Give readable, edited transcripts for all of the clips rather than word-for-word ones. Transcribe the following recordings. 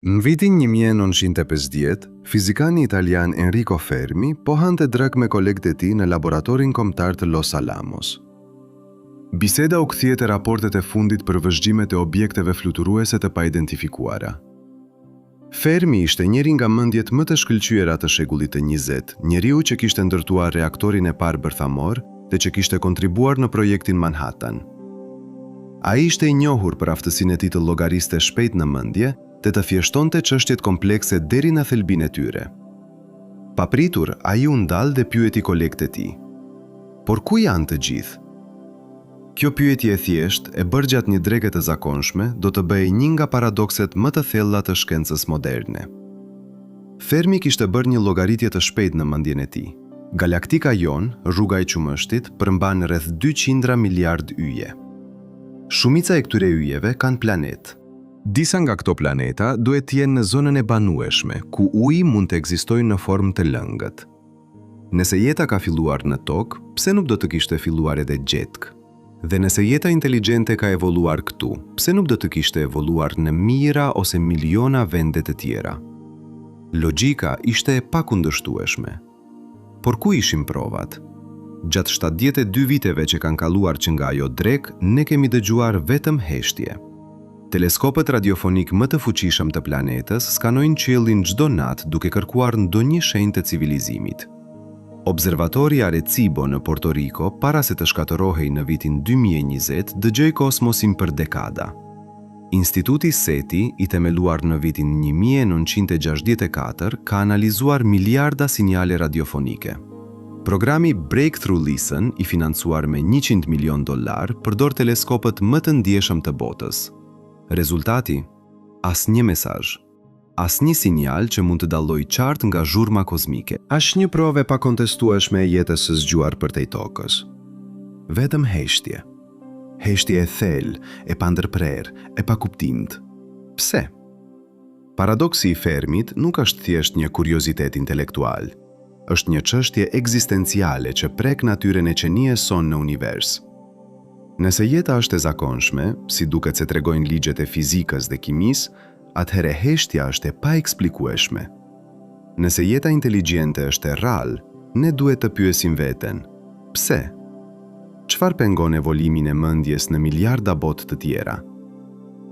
Në vitin 1950, fizikani italian Enrico Fermi po hante drekë me kolegët e tij në Laboratorin Kombëtar të Los Alamos. Biseda u kthye te raportet e fundit për vëzhgimet e objekteve fluturuese të paidentifikuara. Fermi ishte njëri nga mendjet më të shkëlqyera të shekullit të 20, njeriu që kishte ndërtuar reaktorin e parë bërthamor dhe që kishte kontribuar në projektin Manhattan. Ai ishte i njohur për aftësinë e tij të llogariste shpejt në mendje dhe të thjeshtonte çështjet komplekse deri në thelbin e tyre. Papritur, ai u ndal dhe pyeti kolegët e tij, Por ku janë të gjithë? Kjo pyetje e thjeshtë, e bërë gjatë një dreke të zakonshme, do të bëhej një nga paradokset më të thella të shkencës moderne. Fermi kishte bërë një llogaritje të shpejtë në mendjen e tij. Galaktika jonë, Rruga e Qumështit, përmban rreth dy qindra miliardë yje. Shumica e këtyre yjeve kanë planetë. Disa nga këto planeta duhet të jenë në zonën e banueshme, ku uji mund të ekzistojë në formë të lëngët. Nëse jeta ka filluar në Tokë, pse nuk do të kishte filluar edhe gjetkë? Dhe nëse jeta inteligjente ka evoluar këtu, pse nuk do të kishte evoluar në mijëra ose miliona vende të tjera? Logjika ishte e pakundërshtueshme. Por ku ishin provat? Gjatë 72 viteve që kanë kaluar që nga ajo drekë, ne kemi dëgjuar vetëm heshtje. Teleskopët radiofonikë më të fuqishëm të planetës skanojnë qiellin çdo natë duke kërkuar ndonjë shenjë të civilizimit. Observatori Arecibo në Porto Riko para se të shkatërrohej në vitin 2020 dëgjoi kosmosin për dekada. Instituti SETI, i themeluar në vitin 1964, ka analizuar miliarda sinjale radiofonike. Programi Breakthrough Listen, i financuar me 100 milionë dollarë, përdor teleskopët më të ndjeshëm të botës. Rezultati? Asnjë mesazh. Asnjë sinjal që mund të dallojë qartë nga zhurma kozmike. Asnjë provë e pakontestueshme e jetës së zgjuar përtej Tokës. Vetëm heshtje. Heshtje e thellë, e pandërprerë, e pakuptimtë. Pse? Paradoksi i Fermit nuk është thjesht një kuriozitet intelektual. Është një çështje ekzistenciale që prek natyrën e qenies sonë në univers. Nëse jeta është e zakonshme, si duket se tregojnë ligjet e fizikës dhe kimisë, atëherë heshtja është e paeksplikueshme. Nëse jeta inteligjente është e rrallë, ne duhet të pyesim veten, pse? Çfarë pengon evolimin e mendjes në miliarda botë të tjera?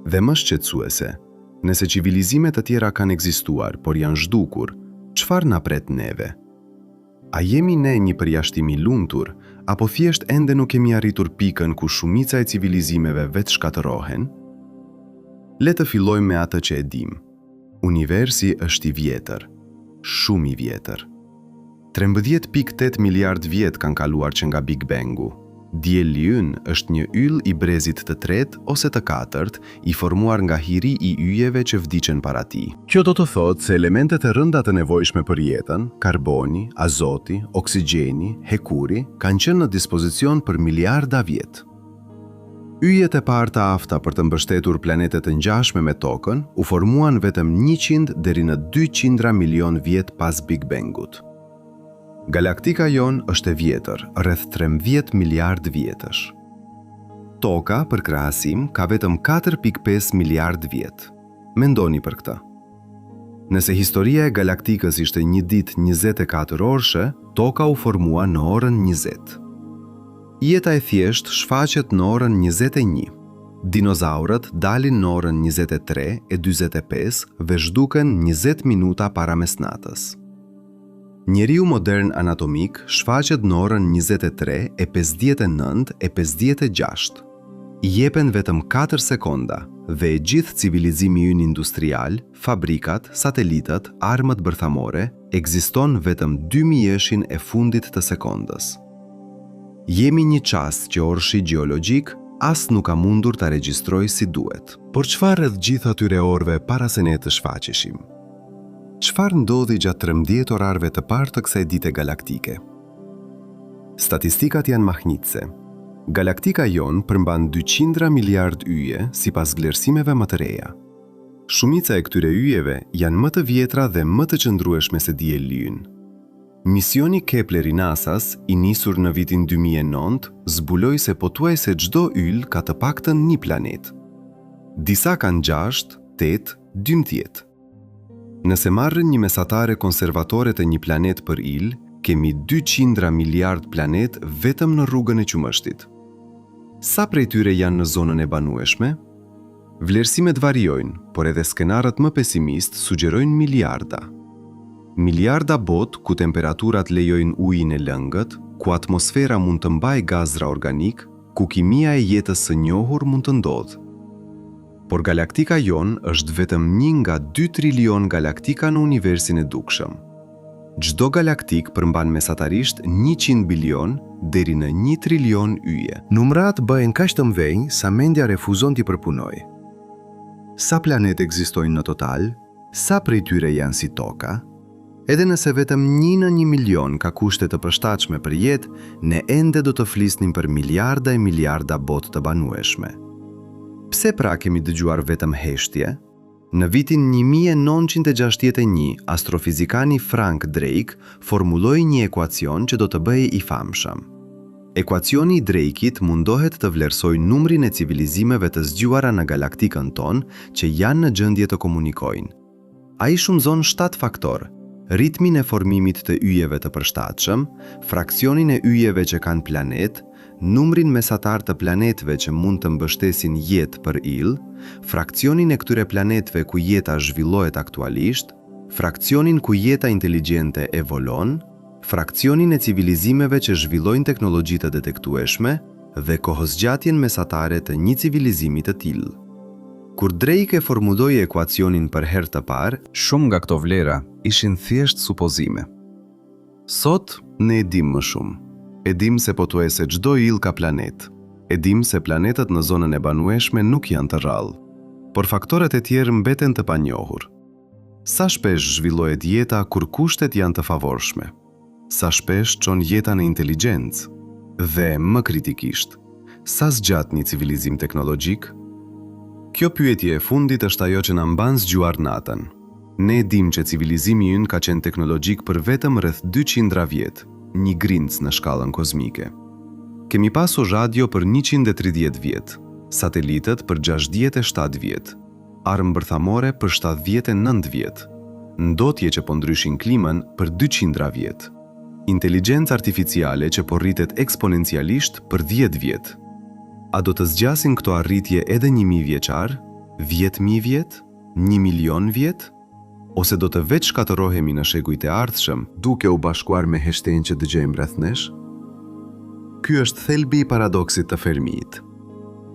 Dhe më shqetësuese, Nëse civilizime të tjera kanë ekzistuar, por janë zhdukur, çfarë na pret neve? A jemi ne një përjashtim i lumtur, apo thjesht ende nuk kemi arritur pikën ku shumica e civilizimeve vetëshkatërrohen? Le të fillojmë me atë që e dimë. Universi është i vjetër. Shumë i vjetër. 13.8 miliardë vjet kanë kaluar që nga Big Bang-u. Dielli ynë është një yll i brezit të tretë ose të katërt, i formuar nga hiri i yjeve që vdiqën para tij. Kjo do të thotë se elementet e rënda të nevojshme për jetën, karboni, azoti, oksigjeni, hekuri, kanë qenë në dispozicion për miliarda vjet. Yjet e parë të afta për të mbështetur planete të ngjashme me Tokën u formuan vetëm 100 deri në 200 milionë vjet pas Big Bang-ut. Galaktika jonë është e vjetër, rreth 13 miliardë vjetësh. Toka, për krahasim, ka vetëm 4.5 miliardë vjet. Mendoni për këtë. Nëse historia e galaktikës ishte një ditë 24 orëshe, Toka u formua në orën 20. Jeta e thjeshtë shfaqet në orën 21. Dinozaurët dalin në orën 23:45 dhe zhduken 20 minuta para mesnatës. Njeriu modern anatomik shfaqet në orën 23:59:56. I jepen vetëm 4 sekonda dhe e gjithë civilizimi ynë industrial, fabrikat, satelitët, armët bërthamore, ekziston vetëm dy mijëshin e fundit të sekondës. Jemi një çast që orëshi gjeologjik as nuk ka mundur ta regjistrojë si duhet. Por çfarë rreth gjithë atyre orëve para se ne të shfaqeshim? Çfarë ndodhi gjatë 13 orarëve të parë të kësaj dite galaktike? Statistikat janë mahnitëse. Galaktika jonë përmban 200 miliardë yje sipas vlerësimeve më të reja. Shumica e këtyre yjeve janë më të vjetra dhe më të qëndrueshme se dielli ynë. Misioni Kepler i NASA-s, i nisur në vitin 2009, zbuloi se pothuajse çdo yll ka të paktën një planet. Disa kanë 6, 8, 12. Nëse marrim një mesatare konservatore të një planet për yll, kemi dy qindra miliardë planetë vetëm në rrugën e qumështit. Sa prej tyre janë në zonën e banueshme? Vlerësimet variojnë, por edhe skenarët më pesimistë sugjerojnë miliarda. Miliarda botë ku temperaturat lejojnë ujin e lëngët, ku atmosfera mund të mbajë gazra organikë, ku kimia e jetës së njohur mund të ndodhë. Por galaktika jonë është vetëm një nga dy trilionë galaktika në universin e dukshëm. Çdo galaktikë përmban mesatarisht 100 bilionë deri në një trilion yje. Numrat bëhen kaq të mëdhenj sa mendja refuzon t'i përpunojë. Sa planetë ekzistojnë në total? Sa prej tyre janë si Toka? Edhe nëse vetëm një në 1 milion ka kushte të përshtatshme për jetë, ne ende do të flisnim për miliarda e miliarda botë të banueshme. Pse pra kemi dëgjuar vetëm heshtje? Në vitin 1961, astrofizikani Frank Drake formuloi një ekuacion që do të bëhej i famshëm. Ekuacioni i Drake-it mundohet të vlerësojë numrin e civilizimeve të zgjuara në galaktikën tonë që janë në gjendje të komunikojnë. Ai shumëzon 7 faktorë: ritmin e formimit të yjeve të përshtatshëm, fraksionin e yjeve që kanë planetë, numrin mesatar të planetëve që mund të mbështesin jetë për yll, fraksionin e këtyre planetëve ku jeta zhvillohet aktualisht, fraksionin ku jeta inteligjente evolon, fraksionin e civilizimeve që zhvillojnë teknologji të detektueshme dhe kohëzgjatjen mesatare të një civilizimi të tillë. Kur Drake e formuloi ekuacionin për herë të parë, Shumë nga këto vlera ishin thjesht supozime. Sot, ne e dim më shumë. E dim se pothuajse çdo yll ka planet. E dim se planetët në zonën e banueshme nuk janë të rrallë. Por faktorët e tjerë mbeten të panjohur. Sa shpesh zhvillohet jeta kur kushtet janë të favorshme? Sa shpesh çon jeta në inteligjencë? Dhe, më kritikisht, sa zgjat një civilizim teknologjik? Kjo pyetje e fundit është ajo që na mban zgjuar natën. Ne dim që civilizimi ynë ka qenë teknologjik për vetëm rreth 200 vjet, një grimcë në shkallën kozmike. Kemi pasur radio për 130 vjet, satelitët për 67 vjet, armë bërthamore për 79 vjet, ndotje që po ndryshin klimën për 200 vjet, inteligjencë artificiale që po rritet eksponencialisht për 10 vjet. A do të zgjasin këto arritje edhe 1000 vjeçar, 10.000 vjet, 1 milion vjet? Ose do të vetë shkatërrohemi në shekujt e ardhshëm, duke u bashkuar me heshtjen që dëgjojmë rreth nesh? Ky është thelbi i paradoksit të Fermit.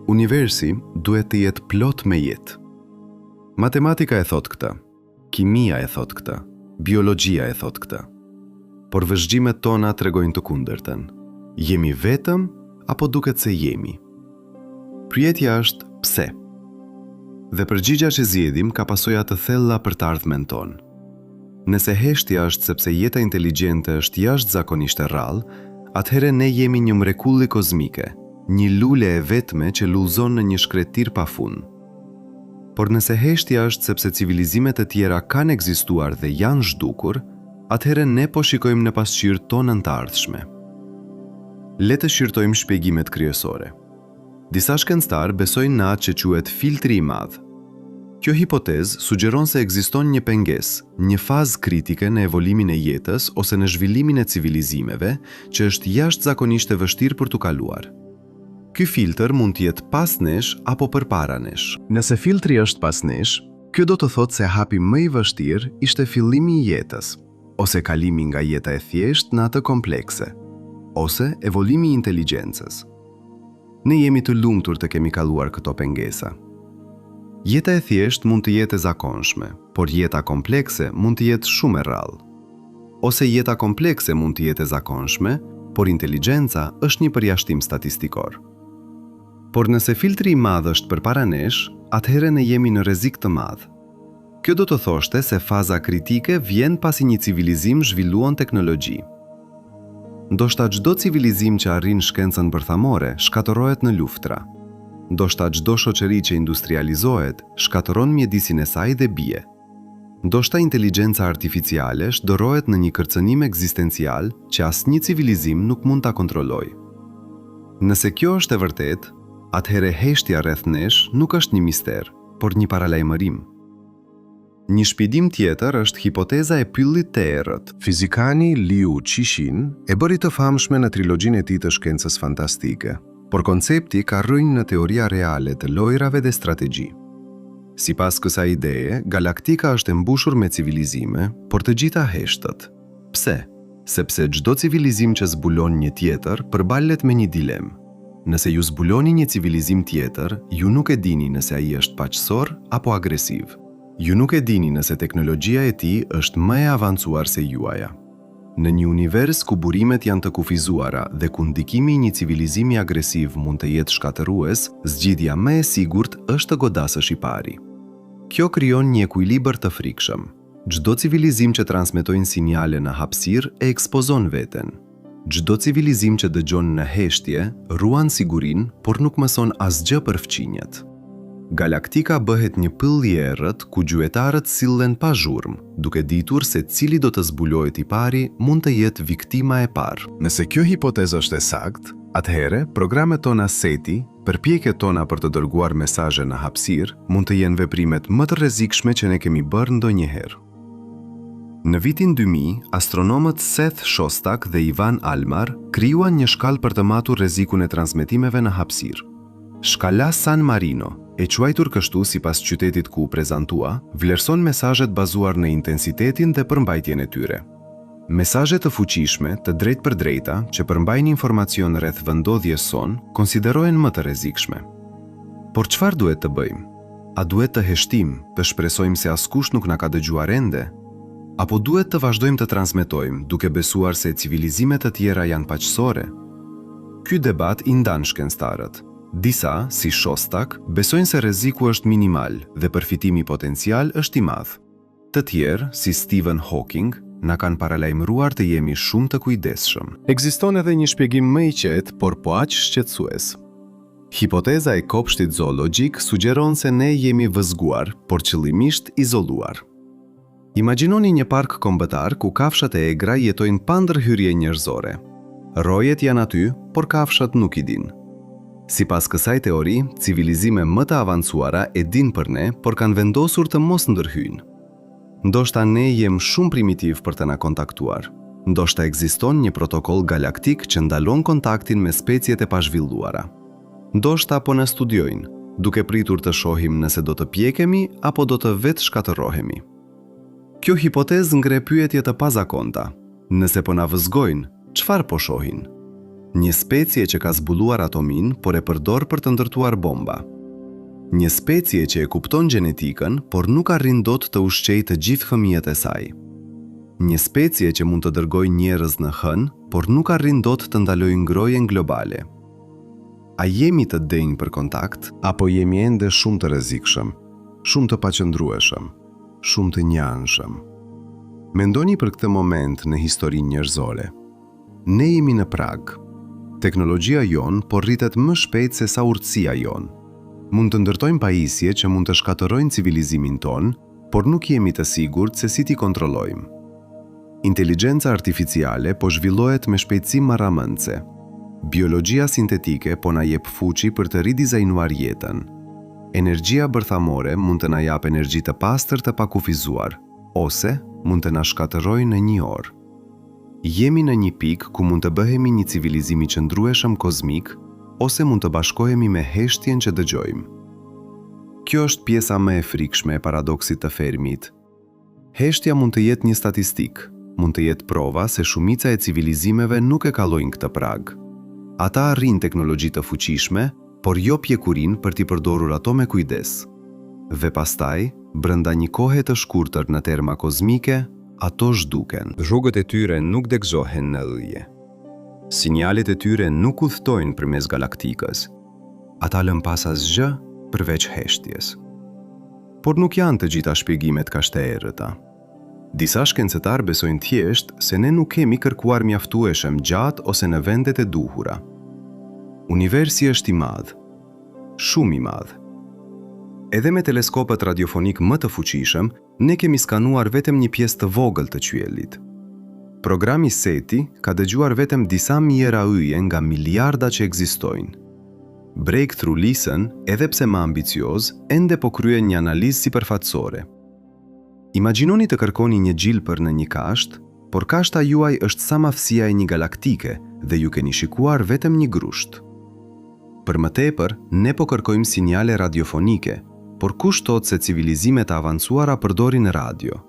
Universi duhet të jetë plot me jetë. Matematika e thot këtë, kimia e thot këtë, biologjia e thot këtë. Por vëzhgimet tona tregojnë të kundërtën. Jemi vetëm apo duket se jemi? Pyetja është pse? Dhe përgjigja që zgjedhim ka pasoja të thella për të ardhmen tonë. Nëse heshtja është sepse jeta inteligjente është jashtëzakonisht e rrallë, atëherë ne jemi një mrekulli kozmike, një lule e vetme që lulëzon në një shkretir pa fund. Por nëse heshtja është sepse civilizimet e tjera kanë ekzistuar dhe janë zhdukur, atëherë ne po shikojmë në pasqyrë tonën të ardhshme. Le të shqyrtojmë shpjegimet kryesore. Disa shkencëtarë besojnë në atë që quhet filtri i madh. Kjo hipotezë sugjeron se ekziston një pengesë, një fazë kritike në evolimin e jetës ose në zhvillimin e civilizimeve, që është jashtëzakonisht e vështirë për t'u kaluar. Ky filtr mund të jetë pas nesh apo përpara nesh. Nëse filtri është pas nesh, kjo do të thotë se hapi më i vështirë ishte fillimi i jetës, ose kalimi nga jeta e thjeshtë në atë komplekse, ose evolimi i inteligjencës. Ne jemi të lumtur të kemi kaluar këto pengesa. Jeta e thjeshtë mund të jetë e zakonshme, por jeta komplekse mund të jetë shumë e rrallë. Ose jeta komplekse mund të jetë e zakonshme, por inteligjenca është një përjashtim statistikor. Por nëse filtri i madh është përpara nesh, atëherë ne jemi në rrezik të madh. Kjo do të thoshte se faza kritike vjen pasi një civilizim zhvilluon teknologji. Ndoshta çdo civilizim që arrin shkencën bërthamore shkatërrohet në luftra. Ndoshta çdo shoqëri që industrializohet shkatërron mjedisin e saj dhe bie. Ndoshta inteligjenca artificiale shndërrohet në një kërcënim ekzistencial që asnjë civilizim nuk mund ta kontrollojë. Nëse kjo është e vërtetë, atëherë heshtja rreth nesh nuk është një mister, por një paralajmërim. Një shpjegim tjetër është hipoteza e pyllit të errët. Fizikani Liu Cixin e bëri të famshme në trilogjinë e tij të shkencës fantastike, por koncepti ka rrënjë në teoria reale të lojërave dhe strategji. Sipas kësaj ideje, galaktika është e mbushur me civilizime, por të gjitha heshtët. Pse? Sepse çdo civilizim që zbulon një tjetër përballet me një dilemë. Nëse ju zbuloni një civilizim tjetër, ju nuk e dini nëse ai është paqësor apo agresiv. Ju nuk e dini nëse teknologjia e tij është më e avancuar se juaja. Në një univers ku burimet janë të kufizuara dhe ku ndikimi i një civilizimi agresiv mund të jetë shkatërrues, zgjidhja më e sigurt është të godasësh i pari. Kjo krijon një ekuilibër të frikshëm. Çdo civilizim që transmetojnë sinjale në hapësirë e ekspozon veten. Çdo civilizim që dëgjon në heshtje, ruan sigurinë, por nuk mëson asgjë për fqinjët. Galaktika bëhet një pyll i errët ku gjuetarët sillen pa zhurmë, duke ditur se cili do të zbulohet i pari mund të jetë viktima e parë. Nëse kjo hipotezë është e saktë, atëherë programet tona SETI Përpjekjet tona për të dërguar mesazhe në hapësirë mund të jenë veprimet më të rrezikshme që ne kemi bërë ndonjëherë. Në vitin 2000, astronomët Seth Shostak dhe Ivan Almar krijuan një shkallë për të matur rrezikun e transmetimeve në hapësirë. Shkalla San Marino, e quajtur kështu sipas qytetit ku u prezantua, vlerëson mesazhet bazuar në intensitetin dhe përmbajtjen e tyre. Mesazhe të fuqishme, të drejtpërdrejta, që përmbajnë informacion rreth vendndodhjes sonë, konsiderohen më të rrezikshme. Por çfarë duhet të bëjmë? A duhet të heshtim, të shpresojmë se askush nuk na ka dëgjuar ende? Apo duhet të vazhdojmë të transmetojmë, duke besuar se civilizime të tjera janë paqësore? Ky debat i ndan shkencëtarët. Disa, si Shostak, besojnë se rreziku është minimal dhe përfitimi potencial është i madh. Të tjerë, si Stephen Hawking, na kanë paralajmëruar të jemi shumë të kujdesshëm. Ekziston edhe një shpjegim më i qetë, por po aq shqetësues. Hipoteza e kopshtit zoologjik sugjeron se ne jemi vëzhguar, por qëllimisht izoluar. Imagjinoni një park kombëtar ku kafshët e egra jetojnë pa ndërhyrje njerëzore. Rojet janë aty, por kafshët nuk i dinë. Sipas kësaj teori, civilizime më të avancuara e dinë për ne, por kanë vendosur të mos ndërhyjnë. Ndoshta ne jem shumë primitivë për të na kontaktuar. Ndoshta ekziston një protokoll galaktik që ndalon kontaktin me speciet e pazhvilluara. Ndoshta po na studiojnë, duke pritur të shohim nëse do të pjekemi apo do të vetëshkatërrohemi. Kjo hipotezë ngre pyetje të pazakonta. Nëse po na vëzhgojnë, çfarë po shohin? Një specie që ka zbuluar atomin, por e përdor për të ndërtuar bomba. Një specie që e kupton gjenetikën, por nuk arrin dot të ushqejë të gjithë fëmijët e saj. Një specie që mund të dërgojë njerëz në Hënë, por nuk arrin dot të ndalojë ngrohjen globale. A jemi të denjë për kontakt? Apo jemi ende shumë të rrezikshëm, shumë të paqëndrueshëm, shumë të njëanshëm? Mendoni për këtë moment në historinë njerëzore. Ne jemi në prag. Teknologjia jonë po rritet më shpejt se sa urtësia jonë. Mund të ndërtojmë pajisje që mund të shkatërrojnë civilizimin tonë, por nuk jemi të sigurt se si t'i kontrollojmë. Inteligjenca artificiale po zhvillohet me shpejtësi marramendëse. Biologjia sintetike po na jep fuqi për të ridizajnuar jetën. Energjia bërthamore mund të na japë energji të pastër të pakufizuar, ose mund të na shkatërrojë në një orë. Jemi në një pikë ku mund të bëhemi një civilizim i qëndrueshëm kozmik, ose mund të bashkohemi me heshtjen që dëgjojmë. Kjo është pjesa më e frikshme e paradoksit të Fermit. Heshtja mund të jetë një statistikë, mund të jetë prova se shumica e civilizimeve nuk e kalojnë këtë prag. Ata arrijnë teknologji të fuqishme, por jo pjekurinë për t'i përdorur ato me kujdes. Dhe pastaj, brenda një kohe të shkurtër në terma kozmike, ato zhduken. Rrugët e tyre nuk degëzohen në yje. Sinjalet e tyre nuk udhëtojnë përmes galaktikës. Ata lënë pas asgjë përveç heshtjes. Por nuk janë të gjitha shpjegimet kaq të errëta. Disa shkencëtarë besojnë thjesht se ne nuk kemi kërkuar mjaftueshëm gjatë ose në vendet e duhura. Universi është i madh. Shumë i madh. Edhe me teleskopët radiofonikë më të fuqishëm, ne kemi skanuar vetëm një pjesë të vogël të qiellit. Programi SETI ka dëgjuar vetëm disa mijëra yje nga miliarda që ekzistojnë. Breakthrough Listen, edhe pse më ambicioz, ende po kryen një analizë sipërfaqësore. Imagjinoni të kërkoni një gjilpër në një kashtë, por kashta juaj është sa madhësia e një galaktike dhe ju keni shikuar vetëm një grusht. Për më tepër, ne po kërkojmë sinjale radiofonike, por kush thotë se civilizime të avancuara përdorin radio?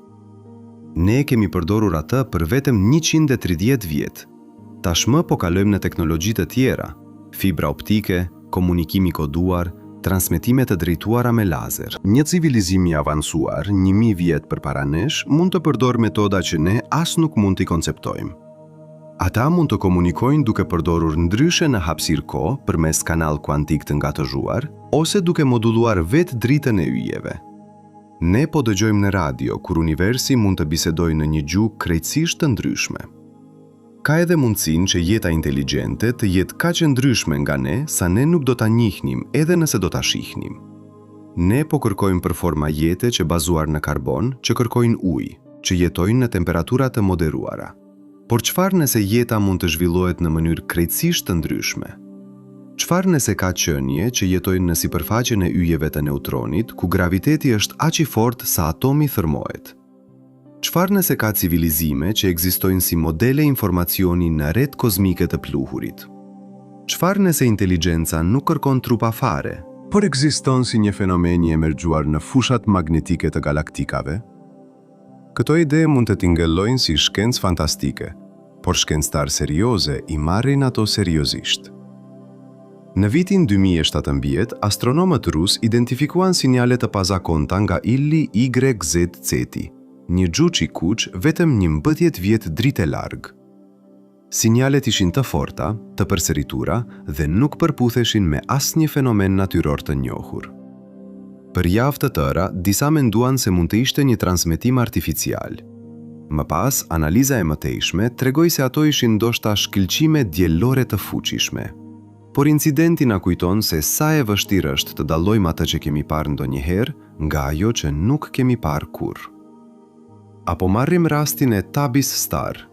Ne e kemi përdorur atë për vetëm 130 vjet. Tashmë po kalojmë në teknologji të tjera, fibra optike, komunikim i koduar, transmetime të drejtuara me lazer. Një civilizim i avancuar 1000 vjet përpara nesh mund të përdorë metoda që ne as nuk mund t'i konceptojmë. Ata mund të komunikojnë duke përdorur ndryshe në hapësirë-kohë përmes kanal kuantik të ngatërruar ose duke moduluar vetë dritën e yjeve. Ne po dëgjojmë në radio kur universi mund të bisedojë në një gjuhë krejtësisht të ndryshme. Ka edhe mundësinë që jeta inteligjente të jetë kaq e ndryshme nga ne sa ne nuk do ta njihnim edhe nëse do ta shihnim. Ne po kërkojmë për forma jete që bazuar në karbon, që kërkojnë ujë, që jetojnë në temperatura të moderuara. Por çfarë nëse jeta mund të zhvillohet në mënyrë krejtësisht të ndryshme? Çfarë nëse ka qenie që jetojnë në sipërfaqen e yjeve të neutronit, ku graviteti është aq i fortë sa atomi thërmohet? Çfarë nëse ka civilizime që ekzistojnë si modele informacioni në retë kozmike të pluhurit? Çfarë nëse inteligjenca nuk kërkon trupa fare, por ekziston si një fenomen i emergjuar në fushat magnetike të galaktikave? Këto ide mund të tingëllojnë si shkencë fantastike, por shkencëtarë serioze i marrin ato seriozisht. Në vitin 2017, astronomët rusë identifikuan sinjale të pazakonta nga ylli YZ Ceti, një gjuç i kuq vetëm 11 vjet dritë larg. Sinjalet ishin të forta, të përsëritura dhe nuk përputheshin me asnjë fenomen natyror të njohur. Për javë të tëra, disa menduan se mund të ishte një transmetim artificial. Më pas, analiza e mëtejshme tregoi se ato ishin ndoshta shkëlqime diellore të fuqishme. Por incidenti na kujton se sa e vështirë është të dallojmë atë që kemi parë ndonjëherë nga ajo që nuk kemi parë kurrë. Apo marrim rastin e Tabis Star,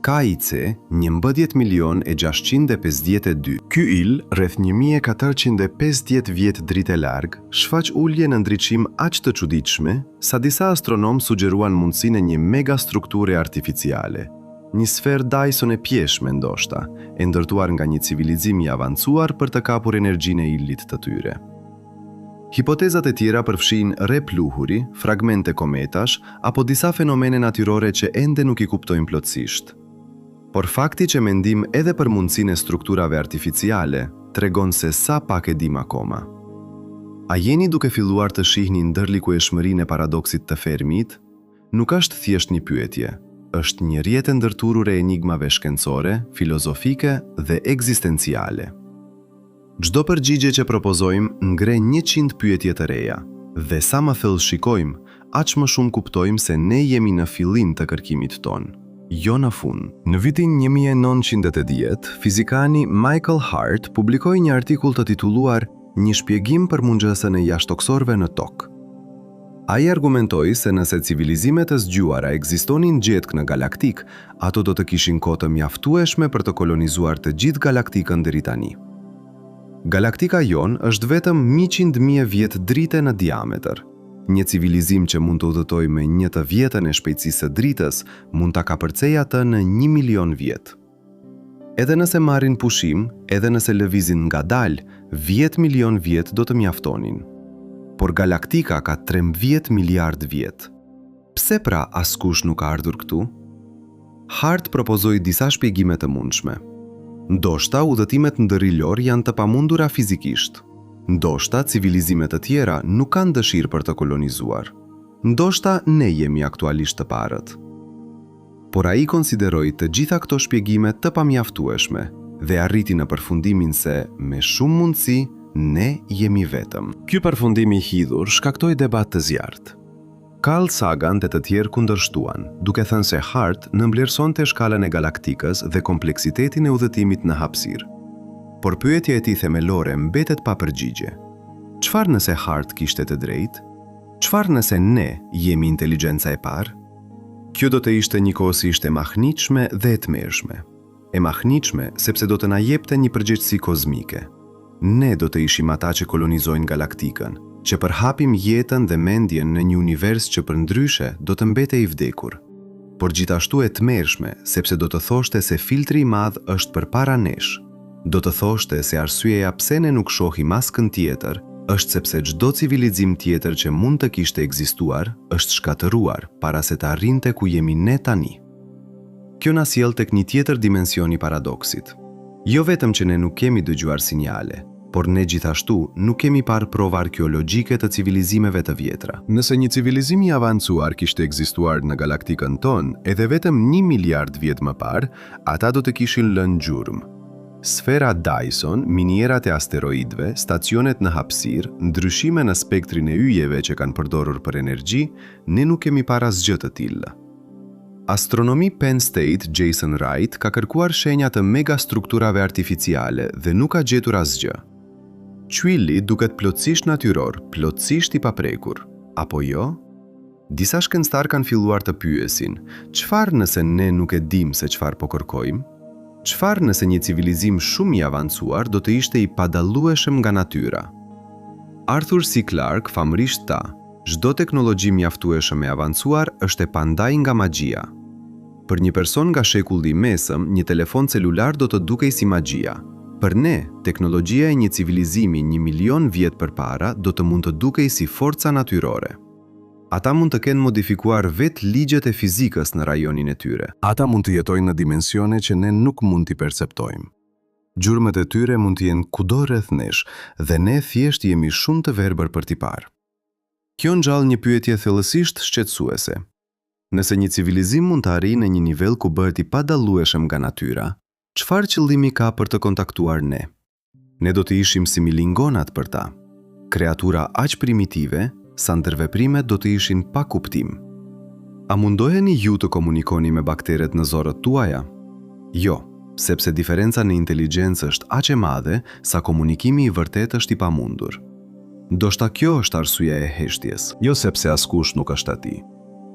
KIC 11 milion e 652. Ky yll, rreth 1450 vjet dritë larg, shfaq ulje në ndriçim aq të çuditshme, sa disa astronomë sugjeruan mundësinë e një megastrukture artificiale, një sferë Dyson e pjeshme ndoshta, e ndërtuar nga një civilizim i avancuar për të kapur energjinë e yllit të tyre. Hipotezat e tjera përfshijnë re pluhuri, fragmente kometash apo disa fenomene natyrore që ende nuk i kuptojmë plotësisht. Por fakti që mendim edhe për mundësinë e strukturave artificiale tregon se sa pak e dim akoma. A jeni duke filluar të shihni ndërlikueshmërinë e paradoksit të Fermit? Nuk është thjesht një pyetje, është një rrjet e ndërthurur e enigmave shkencore, filozofike dhe ekzistenciale. Çdo përgjigje që propozojmë ngre 100 pyetje të reja, dhe sa më thellë shikojmë, aq më shumë kuptojmë se ne jemi në fillim të kërkimit tonë, jo në fund. Në vitin 1980, fizikani Michael Hart publikoi një artikull të titulluar Një shpjegim për mungesën e jashtëtokësorëve në Tokë. Ai argumentoi se nëse civilizimet e zgjuara ekzistonin gjetkë në galaktikë, ato do të kishin kohë të mjaftueshme për të kolonizuar të gjithë galaktikën deri tani. Galaktika jonë është vetëm 100.000 vjet drite në diametër. Një civilizim që mund të udhëtojë me një të dhjetën e shpejtësisë së dritës mund ta kapërcejë atë në 1 milion vjet. Edhe nëse marrin pushim, edhe nëse lëvizin ngadalë, 10 milion vjet do të mjaftonin. Por galaktika ka 13 miliard vjet. Pse pra askush nuk ka ardhur këtu? Hart propozoi disa shpjegime të mundshme. Ndoshta udhëtimet ndëryllore janë të pamundura fizikisht. Ndoshta civilizime të tjera nuk kanë dëshirë për të kolonizuar. Ndoshta ne jemi aktualisht të parët. Por ai konsideroi të gjitha këto shpjegime të pamjaftueshme dhe arriti në përfundimin se, me shumë mundësi, ne jemi vetëm. Ky përfundim i hidhur shkaktoi debat të zjarrtë. Carl Sagan dhe të tjerë kundërshtuan, duke thënë se Hart nënvlerësonte shkallën e galaktikës dhe kompleksitetin e udhëtimit në hapësirë. Por pyetja e tij themelore mbetet pa përgjigje. Çfarë nëse Hart kishte të drejtë? Çfarë nëse ne jemi inteligjenca e parë? Kjo do të ishte njëkohësisht e mahnitshme dhe e tmerrshme. E mahnitshme sepse do të na jepte një përgjegjësi kozmike. Ne do të ishim ata që kolonizojnë galaktikën. Që përhapim jetën dhe mendjen në një univers që përndryshe do të mbetej i vdekur. Por gjithashtu e tmerrshme, sepse do të thoshte se filtri i madh është përpara nesh. Do të thoshte se arsyeja pse ne nuk shohim askënd tjetër është sepse çdo civilizim tjetër që mund të kishte ekzistuar është shkatërruar para se të arrinte ku jemi ne tani. Kjo na sjell tek një tjetër dimension i paradoksit. Jo vetëm që ne nuk kemi dëgjuar sinjale, por ne gjithashtu nuk kemi parë prova arkeologjike të civilizimeve të vjetra. Nëse një civilizim i avancuar kishte ekzistuar në galaktikën tonë edhe vetëm një miliard vjet më parë, ata do të kishin lënë gjurmë. Sfera Dyson, minierat e asteroidëve, stacionet në hapësirë, ndryshime në spektrin e yjeve që kanë përdorur për energji, ne nuk kemi parë asgjë të tillë. Astronomi Penn State Jason Wright ka kërkuar shenja të megastrukturave artificiale dhe nuk ka gjetur asgjë. Qielli duket plotësisht natyror, plotësisht i paprekur. Apo jo? Disa shkencëtarë kanë filluar të pyesin, çfarë nëse ne nuk e dimë se çfarë po kërkojmë? Çfarë nëse një civilizim shumë i avancuar do të ishte i padallueshëm nga natyra? Arthur C. Clarke famërisht tha, Çdo teknologji mjaftueshëm e avancuar është e pandaj nga magjia. Për një person nga shekulli i mesëm, një telefon celular do të dukej si magjia. Për ne, teknologjia e një civilizimi një milion vjet përpara do të mund të dukej si forca natyrore. Ata mund të kenë modifikuar vetë ligjet e fizikës në rajonin e tyre. Ata mund të jetojnë në dimensione që ne nuk mund t'i perceptojmë. Gjurmët e tyre mund të jenë kudo rreth nesh dhe ne thjesht jemi shumë të verbër për t'i parë. Kjo ngjall një pyetje thellësisht shqetësuese. Nëse një civilizim mund të arrijë në një nivel ku bëhet i padallueshëm nga natyra, çfarë qëllimi ka për të kontaktuar ne? Ne do të ishim si milingonat për ta, kreatura aq primitive sa ndërveprimet do të ishin pa kuptim. A mundoheni ju të komunikoni me bakteret në zorrët tuaja? Jo, sepse diferenca në inteligjencë është aq e madhe sa komunikimi i vërtetë është i pamundur. Ndoshta kjo është arsyeja e heshtjes. Jo sepse askush nuk është aty,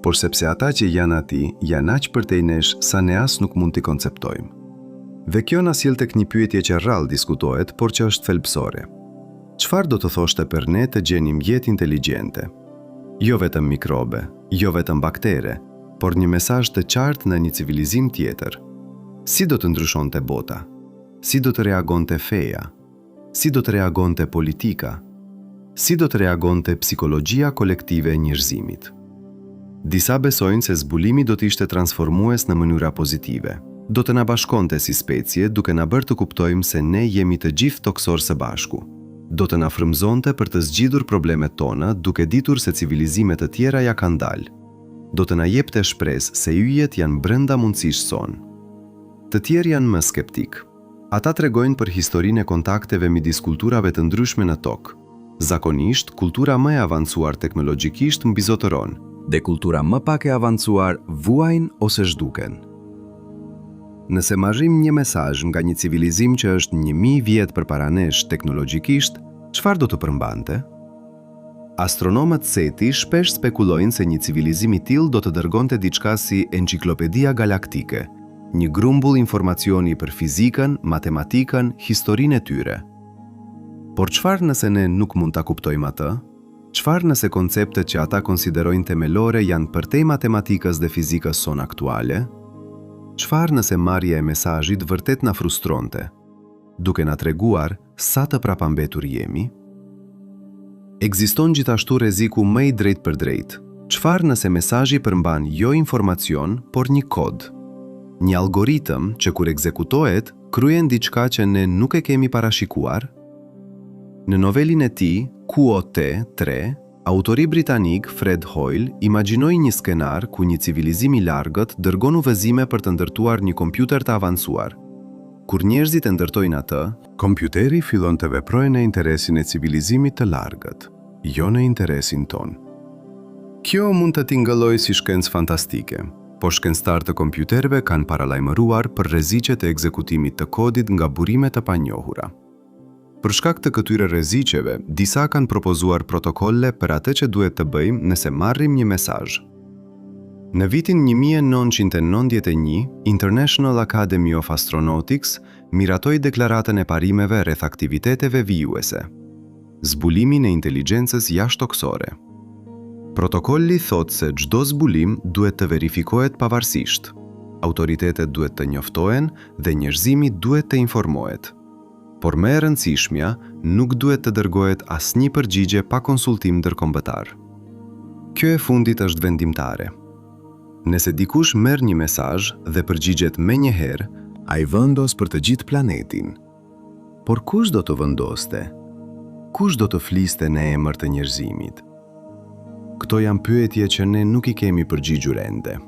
por sepse ata që janë aty janë aq përtej nesh sa ne as nuk mund t'i konceptojmë. Dhe kjo na sjell tek një pyetje që rrallë diskutohet, por që është thelbësore. Çfarë do të thoshte për ne të gjenim jetë inteligjente? Jo vetëm mikrobe, jo vetëm baktere, por një mesazh të qartë në një civilizim tjetër. Si do të ndryshonte bota? Si do të reagonte feja? Si do të reagonte politika? Si do të reagonte psikologjia kolektive e njerëzimit? Disa besojnë se zbulimi do të ishte transformues në mënyra pozitive. Do të na bashkonte si specie duke na bërë të kuptojmë se ne jemi të gjithë tokësorë së bashku. Do të na frymëzonte për të zgjidhur problemet tona duke ditur se civilizime të tjera ia kanë dalë. Do të na jepte shpresë se yjet janë brenda mundësisë sonë. Të tjerë janë më skeptikë. Ata tregojnë për historinë e kontakteve midis kulturave të ndryshme në Tokë. Zakonisht, kultura më e avancuar teknologjikisht mbizotëron. Dhe kultura më pak e avancuar vuajnë ose zhduken. Nëse marrim një mesazh nga një civilizim që është 1000 vjet përpara nesh teknologjikisht, çfarë do të përmbante? Astronomët SETI shpesh spekulojnë se një civilizim i tillë do të dërgonte diçka si Enciklopedia Galaktike, një grumbull informacioni për fizikën, matematikën, historinë e tyre. Por çfarë nëse ne nuk mund ta kuptojmë atë? Çfarë nëse konceptet që ata konsiderojnë themelore janë përtej matematikës dhe fizikës sonë aktuale? Çfarë nëse marrja e mesazhit vërtet na frustronte, duke na treguar sa të prapambetur jemi? Ekziston gjithashtu rreziku më i drejtpërdrejtë. Çfarë nëse mesazhi përmban jo informacion, por një kod? Një algoritëm që kur ekzekutohet, kryen diçka që ne nuk e kemi parashikuar? Në novelin e tij, QOT 3, autori britanik Fred Hoyle imagjinoi një skenar ku një civilizim i largët dërgon udhëzime për të ndërtuar një kompjuter të avancuar. Kur njerëzit e ndërtojnë atë, Kompjuteri fillon të veprojë në interesin e civilizimit të largët, jo në interesin tonë. Kjo mund të tingëllojë si shkencë fantastike, por shkencëtarë të kompjuterëve kanë paralajmëruar për rreziqet e ekzekutimit të kodit nga burime të panjohura. Për shkak të këtyre rreziqeve, disa kanë propozuar protokolle për atë që duhet të bëjmë nëse marrim një mesazh. Në vitin 1991, International Academy of Astronautics miratoi deklaratën e parimeve rreth aktiviteteve vijuese. Zbulimin e inteligjencës jashtëtokësore. Protokolli thotë se çdo zbulim duhet të verifikohet pavarësisht. Autoritetet duhet të njoftohen dhe njerëzimi duhet të informohet. Por më e rëndësishmja, nuk duhet të dërgohet asnjë përgjigje pa konsultim ndërkombëtar. Kjo e fundit është vendimtare. Nëse dikush merr një mesazh dhe përgjigjet menjëherë, Ai vendos për të gjithë planetin. Por kush do të vendoste? Kush do të fliste në emër të njerëzimit? Këto janë pyetje që ne nuk i kemi përgjigjur ende.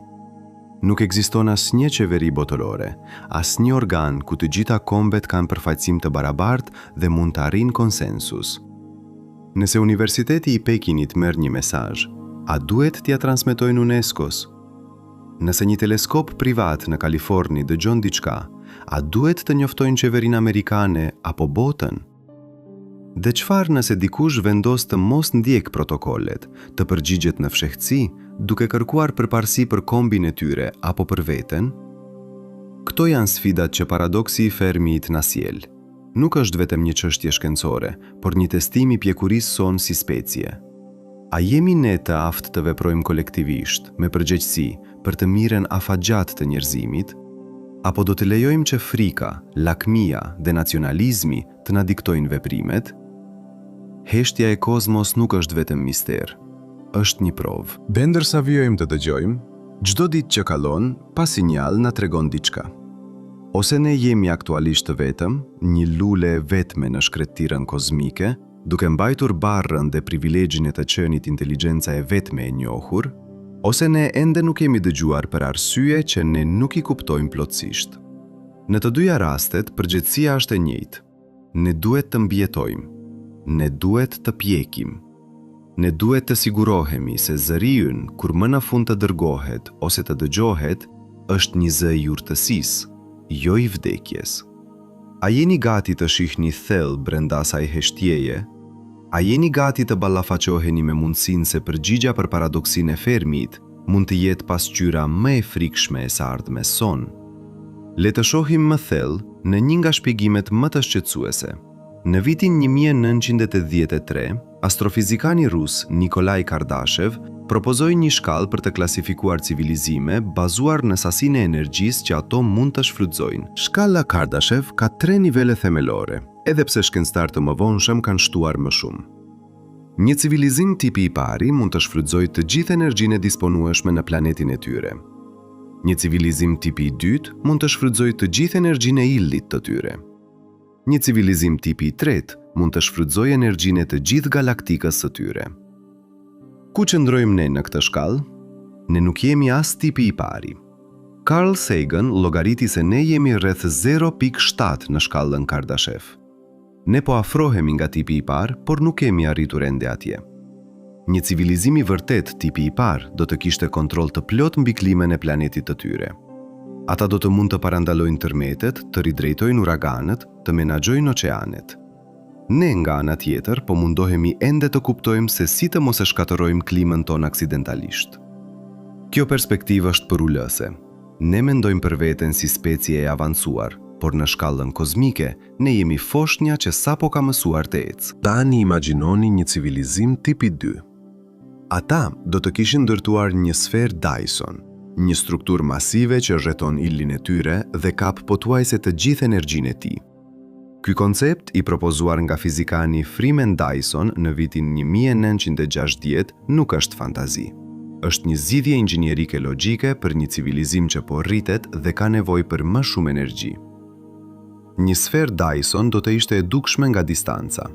Nuk ekziston asnjë qeveri botërore, asnjë organ ku të gjitha kombet kanë përfaqësim të barabartë dhe mund të arrijnë konsensus. Nëse Universiteti i Pekinit merr një mesazh, a duhet t'ia transmetojnë UNESCO-s? Nëse një teleskop privat në Kaliforni dëgjon diçka, a duhet të njoftojnë qeverinë amerikane apo botën? Dhe çfarë nëse dikush vendos të mos ndjekë protokollet, të përgjigjet në fshehtësi, duke kërkuar përparësi për kombin e tyre apo për veten? Këto janë sfidat që paradoksi i Fermit na sjell. Nuk është vetëm një çështje shkencore, por një testim i pjekurisë sonë si specie. A jemi ne të aftë të veprojmë kolektivisht, me përgjegjësi, për të mirën afatgjatë të njerëzimit? Apo do të lejojmë që frika, lakmia dhe nacionalizmi të na diktojnë veprimet? Heshtja e kozmos nuk është vetëm mister, është një provë. Dhe ndërsa vijojmë të dëgjojmë, çdo ditë që kalon, pa sinjal na tregon diçka. Ose ne jemi aktualisht të vetëm, një lule e vetme në shkretëtirën kozmike, duke mbajtur barrën dhe privilegjin e të qenit inteligjenca e vetme e njohur, ose ne ende nuk jemi dëgjuar për arsye që ne nuk i kuptojmë plotësisht. Në të dyja rastet, përgjegjësia është e njëjtë. Ne duhet të mbijetojmë. Ne duhet të pjekim. Ne duhet të sigurohemi se zëri ynë, kur më në fund të dërgohet ose të dëgjohet, është një zë i urtësisë, jo i vdekjes. A jeni gati të shihni thellë brenda asaj heshtjeje? A jeni gati të ballafaqoheni me mundësinë se përgjigja për paradoksin e Fermit mund të jetë pasqyra më e frikshme e së ardhmes sonë? Le të shohim më thellë në një nga shpjegimet më të shqetësuese. Në vitin 1983, astrofizikani rus Nikolai Kardashev propozoi një shkallë për të klasifikuar civilizime bazuar në sasinë e energjisë që ato mund të shfrytëzojnë. Shkalla Kardashev ka tre nivele themelore, edhe pse shkencëtarë të mëvonshëm kanë shtuar më shumë. Një civilizim tipi i pari mund të shfrytëzojë të gjithë energjinë e disponueshme në planetin e tyre. Një civilizim tipi i dytë mund të shfrytëzojë të gjithë energjinë e yllit të tyre. Një civilizim tipi i tretë mund të shfrytëzojë energjinë e të gjithë galaktikës së tyre. Ku qëndrojmë ne në këtë shkallë? Ne nuk jemi as tipi i pari. Carl Sagan llogariti se ne jemi rreth 0.7 në shkallën Kardashev. Ne po afrohemi nga tipi i parë, por nuk kemi arritur ende atje. Një civilizim i vërtetë tipi i parë do të kishte kontroll të plotë mbi klimën e planetit të tyre. Ata do të mund të parandalojnë tërmetet, të ridrejtojnë uraganët, të menaxhojnë oqeanet. Ne, nga ana tjetër, po mundohemi ende të kuptojmë se si të mos e shkatërrojmë klimën tonë aksidentalisht. Kjo perspektivë është përulëse. Ne mendojmë për veten si specie e avancuar, por në shkallën kozmike, ne jemi foshnja që sapo ka mësuar të ecë. Tani imagjinoni një civilizim tipi 2. Ata do të kishin ndërtuar një sferë Dyson, një strukturë masive që rrethon yllin e tyre dhe kap pothuajse të gjithë energjinë e tij. Ky koncept, i propozuar nga fizikani Freeman Dyson në vitin 1960, nuk është fantazi. Është një zgjidhje inxhinierike logjike për një civilizim që po rritet dhe ka nevojë për më shumë energji. Një sferë Dyson do të ishte e dukshme nga distanca.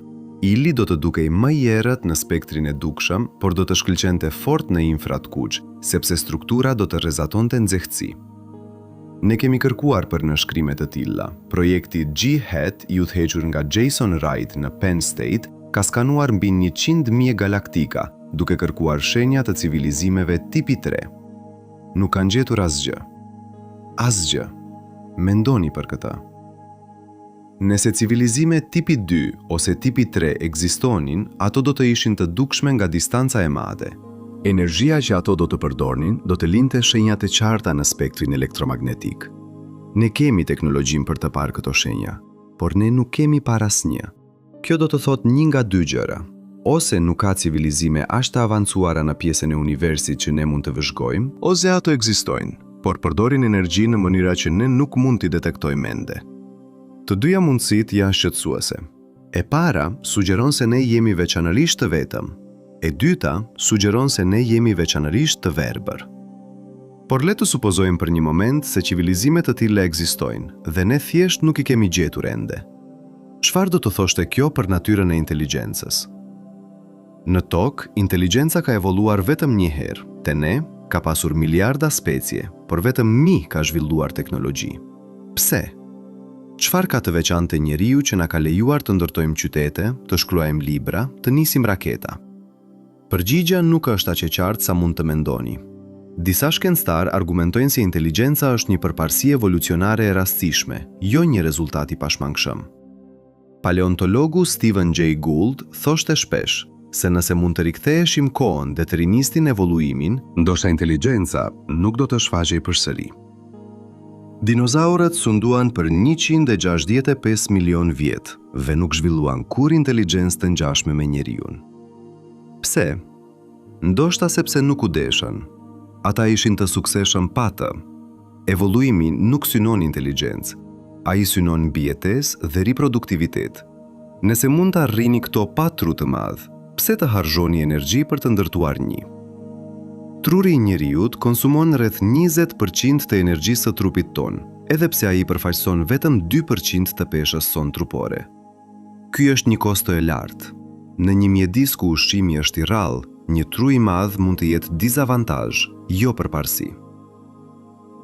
Ylli do të dukej më i errët në spektrin e dukshëm, por do të shkëlqente fort në infratkuq, sepse struktura do të rrezatonte nxehtësi. Ne kemi kërkuar për nënshkrime të tilla. Projekti G-HAT, i udhëhequr nga Jason Wright në Penn State, ka skanuar mbi 100.000 galaktika, duke kërkuar shenja të civilizimeve tipi 3. Nuk kanë gjetur asgjë. Asgjë. Mendoni për këtë. Nëse civilizime tipi 2 ose tipi 3 ekzistonin, ato do të ishin të dukshme nga distanca e madhe. Energjia që ato do të përdornin do të linte shenja të qarta në spektrin elektromagnetik. Ne kemi teknologjinë për të parë këto shenja, por ne nuk kemi parë asnjë. Kjo do të thotë një nga dy gjëra. Ose nuk ka civilizime aq të avancuara në pjesën e universit që ne mund të vëzhgojmë, Ose ato ekzistojnë, por përdorin energji në mënyra që ne nuk mund t'i detektojmë ende. Të dyja mundësitë janë shqetësuese. E para sugjeron se ne jemi veçanërisht të vetëm. E dyta sugjeron se ne jemi veçanërisht të verbër. Por le të supozojmë për një moment se civilizime të tilla ekzistojnë dhe ne thjesht nuk i kemi gjetur ende. Çfarë do të thoshte kjo për natyrën e inteligjencës? Në Tokë, inteligjenca ka evoluar vetëm një herë. Te ne, ka pasur miliarda specie, por vetëm një ka zhvilluar teknologji. Pse? Çfarë ka të veçantë te njeriu që na ka lejuar të ndërtojmë qytete, të shkruajmë libra, të nisim raketa? Përgjigja nuk është aq e qartë sa mund të mendoni. Disa shkencëtarë argumentojnë se inteligjenca është një përparësi evolucionare e rastësishme, jo një rezultat i pashmangshëm. Paleontologu Stephen Jay Gould thoshte shpesh se nëse mund të riktheheshim kohën dhe të rinisnin evoluimin, Ndoshta inteligjenca nuk do të shfaqej përsëri. Dinozaurët sunduan për 165 milionë vjet dhe nuk zhvilluan kurrë inteligjencë të ngjashme me njeriun. Pse? Ndoshta sepse nuk u deshën. Ata ishin të suksesshëm pa të. Evoluimi nuk synon inteligjencë. Ai synon mbijetesë dhe riproduktivitet. Nëse mund të arrini këto pa tru të madh, pse të harxhoni energji për të ndërtuar një? Truri i njeriut konsumon rreth 20% të energjisë së trupit tonë, edhe pse ai përfaqëson vetëm 2% të peshës sonë trupore. Ky është një kosto e lartë. Në një mjedis ku ushqimi është i rrallë, një tru i madh mund të jetë dizavantazh, jo përparësi.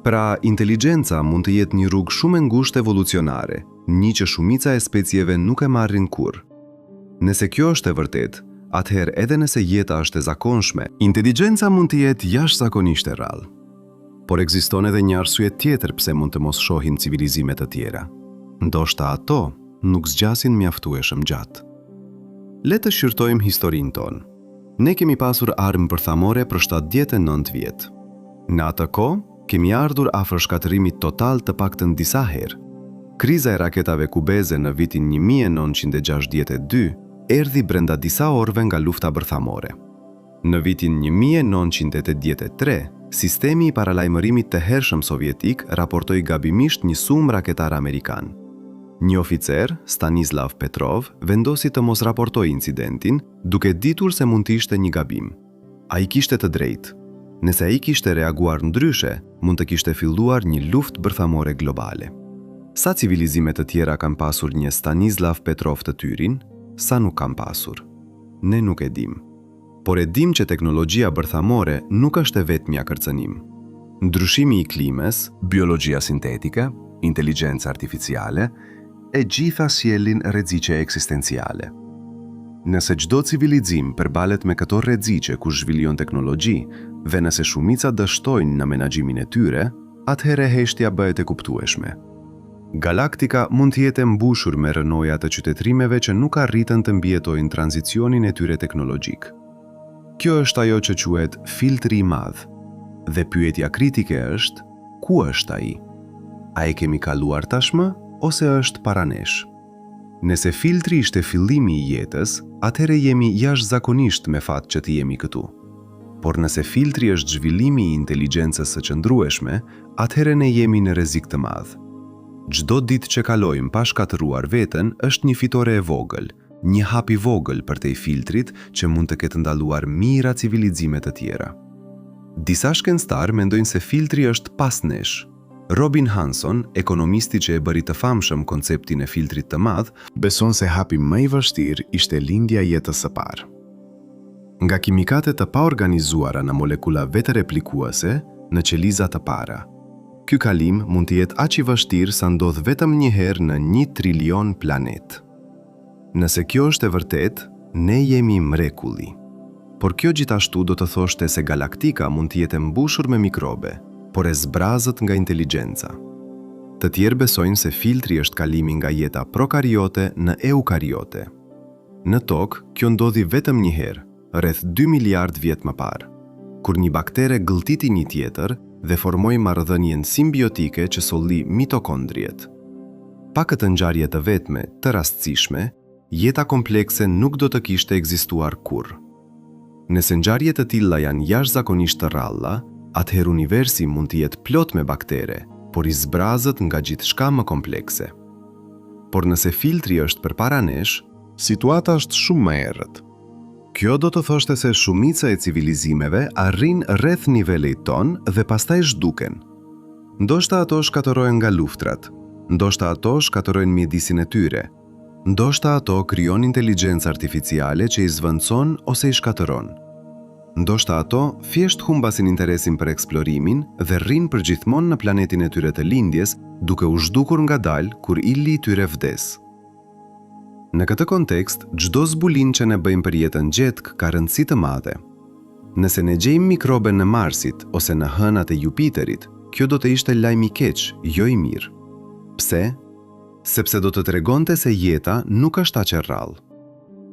Pra, inteligjenca mund të jetë një rrugë shumë e ngushtë evolucionare, një që shumica e specieve nuk e marrin kurrë. Nëse kjo është e vërtetë, atëherë edhe nëse jeta është e zakonshme, inteligjenca mund të jetë jashtëzakonisht e rrallë. Por ekziston edhe një arsye tjetër pse mund të mos shohim civilizime të tjera. Ndoshta ato nuk zgjasin mjaftueshëm gjatë. Le të shqyrtojmë historinë tonë. Ne kemi pasur armë bërthamore për 79 vjet. Në atë kohë, kemi ardhur afër shkatërrimit total të paktën disa herë. Kriza e raketave kubeze në vitin 1962 erdhi brenda disa orëve nga lufta bërthamore. Në vitin 1983, sistemi i paralajmërimit të hershëm sovjetik raportoi gabimisht një sulm raketar amerikan. Një oficer, Stanislav Petrov, vendosi të mos raportojë incidentin, duke ditur se mund të ishte një gabim. Ai kishte të drejtë. Nëse ai kishte reaguar ndryshe, mund të kishte filluar një luftë bërthamore globale. Sa civilizime të tjera kanë pasur një Stanislav Petrov të tyrin, sa nuk kanë pasur? Ne nuk e dimë. Por e dimë që teknologjia bërthamore nuk është e vetmja kërcënim. Ndryshimi i klimës, Biologjia sintetike, inteligjenca artificiale, e gjitha sjellin rreziqe eksistenciale. Nëse çdo civilizim përballet me këto rreziqe kur zhvillon teknologji dhe nëse shumica dështojnë në menaxhimin e tyre, atëherë heshtja bëhet e kuptueshme. Galaktika mund të jetë e mbushur me rrënoja të qytetërimeve që nuk arritën të mbijetojnë tranzicionin e tyre teknologjik. Kjo është ajo që quhet filtri i madh. Dhe pyetja kritike është, ku është ai? A e kemi kaluar tashmë ose është para nesh? Nëse filtri ishte fillimi i jetës, atëherë jemi jashtëzakonisht me fat që të jemi këtu. Por nëse filtri është zhvillimi i inteligjencës së qëndrueshme, atëherë ne jemi në rrezik të madh. Çdo ditë që kalojmë pa shkatërruar veten është një fitore e vogël, një hap i vogël përtej filtrit që mund të ketë ndaluar mijëra civilizime të tjera. Disa shkencëtarë mendojnë se filtri është pas nesh. Robin Hanson, ekonomisti që e bëri të famshëm konceptin e filtrit të madh, Beson se hapi më i vështirë ishte lindja e jetës së parë. Nga kimikate të paorganizuara në molekula vetëreplikuese në qeliza të para. Ky kalim mund të jetë aq i vështirë sa ndodh vetëm një herë në një trilion planet. Nëse kjo është e vërtetë, ne jemi mrekulli. Por kjo gjithashtu do të thoshte se galaktika mund të jetë e mbushur me mikrobe, por e zbrazët nga inteligjenca. Të tjerë besojnë se filtri është kalimi nga jeta prokariote në eukariote. Në Tokë, kjo ndodhi vetëm një herë, rreth 2 miliard vjet më parë, kur një baktere gëlltiti një tjetër dhe formoi marrëdhënien simbiotike që solli mitokondriet. Pa këtë ngjarje të vetme, të rastësishme, jeta komplekse nuk do të kishte ekzistuar kurrë. Nëse ngjarje të tilla janë jashtëzakonisht të rralla, atëherë universi mund të jetë plot me baktere, por i zbrazët nga gjithçka më komplekse. Por nëse filtri është përpara nesh, Situata është shumë më e errët. Kjo do të thoshte se shumica e civilizimeve arrijnë rreth nivelit tonë dhe pastaj zhduken. Ndoshta ato shkatërrohen nga luftrat, ndoshta ato shkatërrojnë mjedisin e tyre, ndoshta ato krijojnë inteligjencë artificiale që i zëvendëson ose i shkatërron. Ndoshta ato thjesht humbasin interesin për eksplorimin dhe rrinë përgjithmonë në planetin e tyre të lindjes, duke u zhdukur ngadalë kur ylli i tyre vdes. Në këtë kontekst, çdo zbulim që ne bëjmë për jetën gjetkë ka rëndësi të madhe. Nëse ne gjejmë mikrobe në Marsit ose në hënat e Jupiterit, kjo do të ishte lajm i keq, jo i mirë. Pse? Sepse do të tregonte se jeta nuk është aq e rrallë.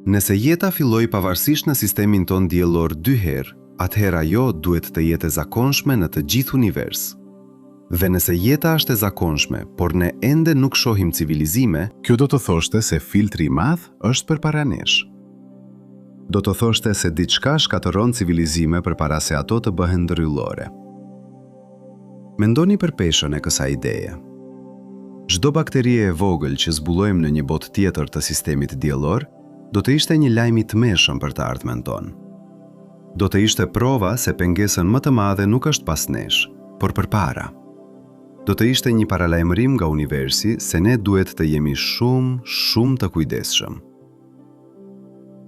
Nëse jeta filloi pavarësisht në sistemin tonë diellor dy herë, atëherë ajo duhet të jetë e zakonshme në të gjithë univers. Dhe nëse jeta është e zakonshme, por ne ende nuk shohim civilizime, Kjo do të thoshte se filtri i madh është përpara nesh. Do të thoshte se diçka shkatërron civilizime përpara se ato të bëhen ndëryllore. Mendoni për peshën e kësaj ideje. Çdo bakterie e vogël që zbulojmë në një botë tjetër të sistemit diellor, do të ishte një lajm i tmerrshëm për të ardhmen tonë. Do të ishte prova se pengesën më të madhe nuk është pas nesh, por përpara. Do të ishte një paralajmërim nga universi se ne duhet të jemi shumë, shumë të kujdesshëm.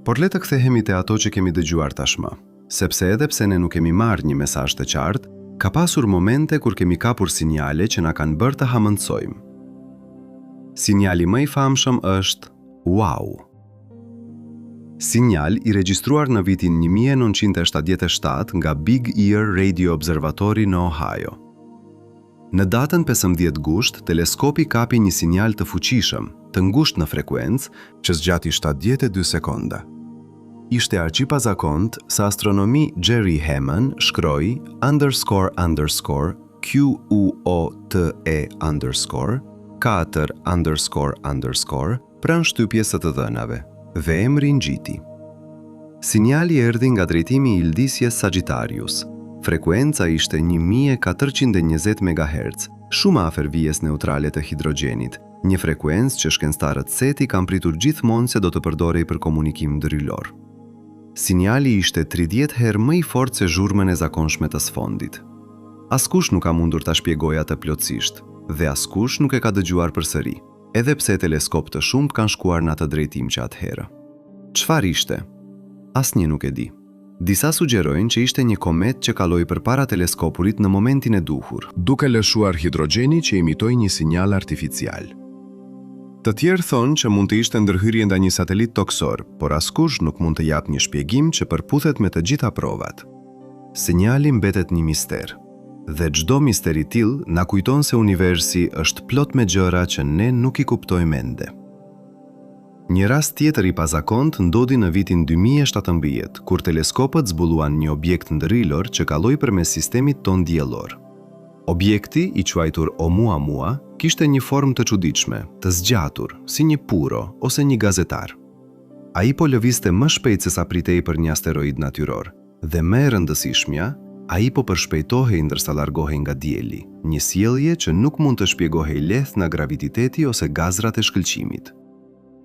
Por le të kthehemi te ato që kemi dëgjuar tashmë, sepse edhe pse ne nuk kemi marrë një mesazh të qartë, ka pasur momente kur kemi kapur sinjale që na kanë bërë të hamendësojmë. Sinjali më i famshëm është Wow. Sinjal i regjistruar në vitin 1977 nga Big Ear Radio Observatory në Ohio. Në datën 15 gusht, teleskopi kapi një sinjal të fuqishëm, të ngushtë në frekuencë, që zgjati 72 sekonda. Ishte aq i pazakontë sa astronomi Jerry Ehman shkroi underscore underscore Q U O T E underscore 4 underscore underscore pranë shtypjes së të dhënave, dhe emri ngjiti. Sinjali erdhi nga drejtimi i yldisjes Sagittarius. Frekuenca ishte 1420 MHz, shumë afër vijës neutrale të hidrogjenit, një frekuencë që shkencëtarët SETI kanë pritur gjithmonë se do të përdorej për komunikim ndëryllor. Sinjali ishte 30 herë më i fortë se zhurmën e zakonshme të sfondit. Askush nuk ka mundur ta shpjegojë atë plotësisht dhe askush nuk e ka dëgjuar përsëri, edhe pse teleskopë të shumtë kanë shkuar në atë drejtim që atëherë. Çfarë ishte? Asnjë nuk e di. Disa sugjerojnë që ishte një komet që kaloi përpara teleskopurit në momentin e duhur. Duke lëshuar hidrogjeni që imitoi një sinjal artificial. Të tjerë thonë që mund të ishte ndërhyrje nga një satelit tokësor, por askush nuk mund të japë një shpjegim që përputhet me të gjitha provat. Sinjali mbetet një mister. Dhe çdo mister i tillë na kujton se universi është plot me gjëra që ne nuk i kuptojmë ende. Një rast tjetër i pazakontë ndodhi në vitin 2017, kur teleskopët zbuluan një objekt ndëryllor që kaloi përmes sistemit tonë diellor. Objekti, i quajtur Oumuamua, kishte një formë të çuditshme, të zgjatur, si një puro ose një gazetar. Ai po lëvizte më shpejt se sa pritej për një asteroid natyror, dhe më e rëndësishmja, ai po përshpejtohej ndërsa largohej nga dielli, një sjellje që nuk mund të shpjegohej lehtë nga gravititeti ose gazrat e shkëlqimit.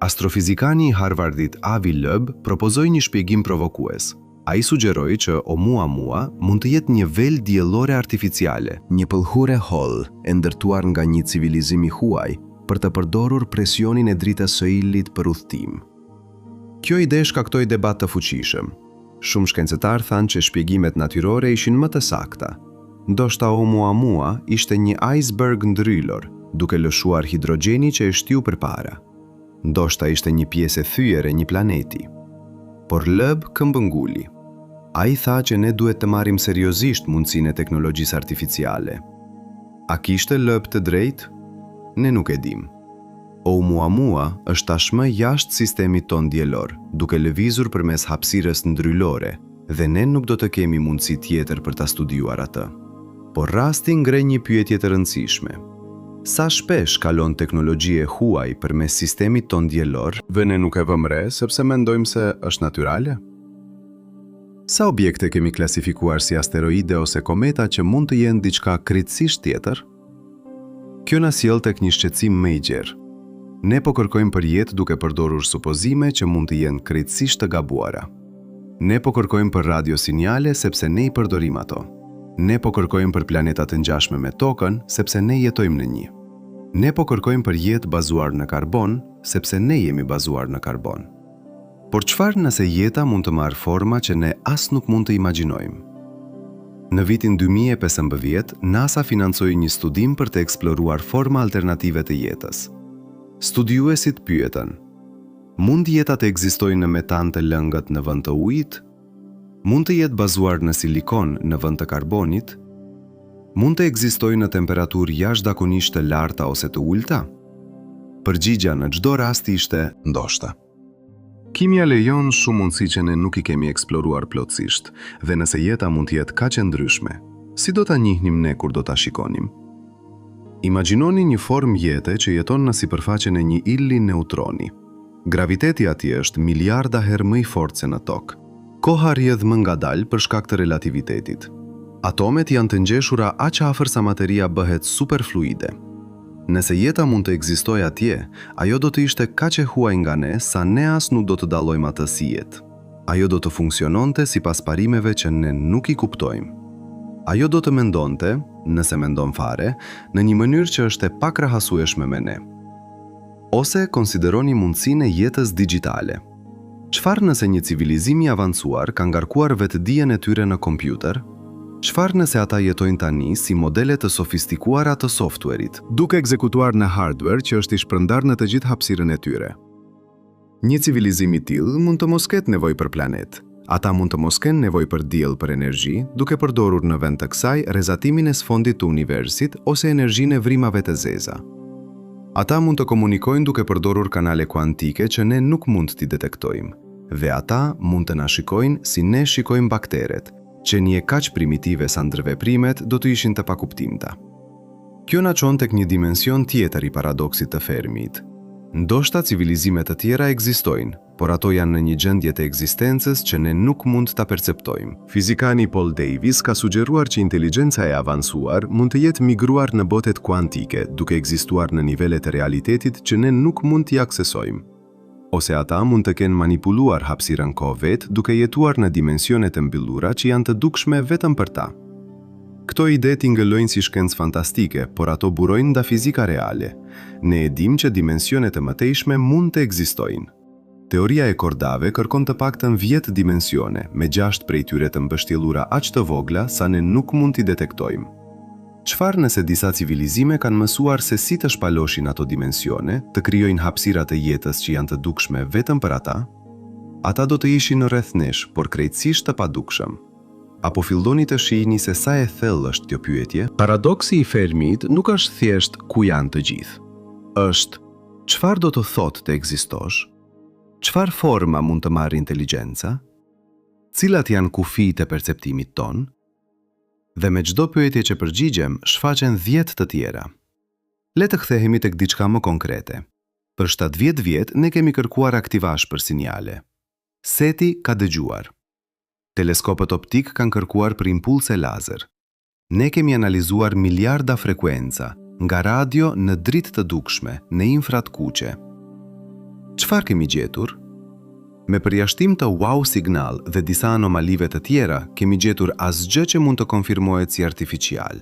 Astrofizikani i Harvardit Avi Loeb propozoi një shpjegim provokues. Ai sugjeroi që Oumuamua mund të jetë një velë diellore artificiale, Një pëlhurë e hollë e ndërtuar nga një civilizim i huaj për të përdorur presionin e dritës së yllit për udhëtim. Kjo ide shkaktoi debat të fuqishëm. Shumë shkencëtarë thanë që shpjegimet natyrore ishin më të sakta. Ndoshta Oumuamua ishte një iceberg ndëryllor, duke lëshuar hidrogjeni që e shtyu përpara. Ndoshta ishte një pjesë e thyer e një planeti. Por Loeb këmbënguli. Ai tha që ne duhet të marrim seriozisht mundësinë e teknologjisë artificiale. A kishte Loeb të drejtë? Ne nuk e dimë. Oumuamua është tashmë jashtë sistemit tonë diellor, duke lëvizur përmes hapësirës ndëryllore, dhe ne nuk do të kemi mundësi tjetër për ta studiuar atë. Por rasti ngre një pyetje të rëndësishme. Sa shpesh kalon teknologji e huaj përmes sistemit tonë diellor? Dhe ne nuk e vëmë re sepse mendojmë se është natyrale? Sa objekte kemi klasifikuar si asteroide ose kometa që mund të jenë diçka krejtësisht tjetër? Kjo na sjell tek një shqetësim më i gjerë. Ne po kërkojmë për jetë duke përdorur supozime që mund të jenë krejtësisht të gabuara. Ne po kërkojmë për radio sinjale sepse ne i përdorim ato. Ne po kërkojmë për planeta të ngjashme me Tokën sepse ne jetojmë në një. Ne po kërkojmë për jetë bazuar në karbon sepse ne jemi bazuar në karbon. Por çfarë nëse jeta mund të marrë forma që ne as nuk mund të imagjinojmë? Në vitin 2015, NASA financoi një studim për të eksploruar forma alternative të jetës. Studiuesit pyetën: Mund jeta të ekzistojë në metan të lëngët në vend të ujit? Mund të jetë bazuar në silikon në vend të karbonit? Mund të ekzistojë në temperaturë jashtëzakonisht të larta ose të ulëta? Përgjigja në çdo rast ishte ndoshta. Kimia lejon shumë mundësi që ne nuk i kemi eksploruar plotësisht, dhe nëse jeta mund të jetë kaq e ndryshme, si do ta njihnim ne kur do ta shikonim? Imagjinoni një formë jete që jeton në sipërfaqen e një ylli neutroni. Graviteti atje është miliarda herë më i fortë se në Tokë. Koha rrjedh më ngadalë për shkak të relativitetit. Atomet janë të ngjeshura aq afër sa materia bëhet superfluide. Nëse jeta mund të ekzistojë atje, ajo do të ishte kaq e huaj nga ne sa ne as nuk do të dallojmë atë si jetë. Ajo do të funksiononte sipas parimeve që ne nuk i kuptojmë. Ajo do të mendonte, nëse mendon fare, në një mënyrë që është e pakrahasueshme me ne. Ose konsideroni mundësinë e jetës digjitale. Çfarë nëse një civilizim i avancuar ka ngarkuar vetëdijen e tyre në kompjuter? Çfarë nëse ata jetojnë tani si modele të sofistikuara të software-it? Duke ekzekutuar në hardware që është i shpërndarë në të gjithë hapësirën e tyre. Një civilizim i tillë mund të mos ketë nevojë për planet. Ata mund të mos kenë nevojë për diell për energji, duke përdorur në vend të kësaj rrezatimin e sfondit të universit ose energjinë e vrimave të zeza. Ata mund të komunikojnë duke përdorur kanale kuantike që ne nuk mund t'i detektojmë. Dhe ata mund të na shikojnë si ne shikojmë bakteret, qenie kaq primitive sa ndërveprimet do të ishin të pakuptimta. Kjo na çon tek një dimension tjetër i paradoksit të Fermit. Ndoshta civilizime të tjera ekzistojnë, por ato janë në një gjendje të ekzistencës që ne nuk mund ta perceptojmë. Fizikani Paul Davies ka sugjeruar që inteligjenca e avancuar mund të jetë migruar në botet kuantike, duke ekzistuar në nivele të realitetit që ne nuk mund t'i aksesojmë. Ose ata mund të kenë manipuluar hapësirën kohë vetë duke jetuar në dimensione të mbyllura që janë të dukshme vetëm për ta. Këto ide tingëllojnë si shkencë fantastike, por ato burojnë nga fizika reale. Ne e dimë që dimensione të mëtejshme mund të ekzistojnë. Teoria e kordave kërkon të paktën 10 dimensione, me 6 prej tyre të mbështjellura aq të vogla sa ne nuk mund t'i detektojmë. Çfarë nëse disa civilizime kanë mësuar se si të shpaloshin ato dimensione, të krijojnë hapësira të jetës që janë të dukshme vetëm për ata? Ata do të ishin rreth nesh, por krejtësisht të padukshëm. A po filloni të shihni se sa e thellë është kjo pyetje? Paradoksi i Fermit nuk është thjesht ku janë të gjithë. Është çfarë do të thotë të ekzistosh? Çfarë forma mund të marrë inteligjenca? Cilat janë kufijtë e perceptimit tonë? Dhe me çdo pyetje që përgjigjem, shfaqen 10 të tjera. Le të kthehemi tek diçka më konkrete. Për 70 vjet ne kemi kërkuar aktivisht për sinjale. SETI ka dëgjuar. Teleskopët optikë kanë kërkuar për impulse lazer. Ne kemi analizuar miliarda frekuenca, nga radio në dritë të dukshme, në infratkuqe. Çfarë kemi gjetur? Me përjashtim të wow signal dhe disa anomalive të tjera, kemi gjetur asgjë që mund të konfirmohet si artificial.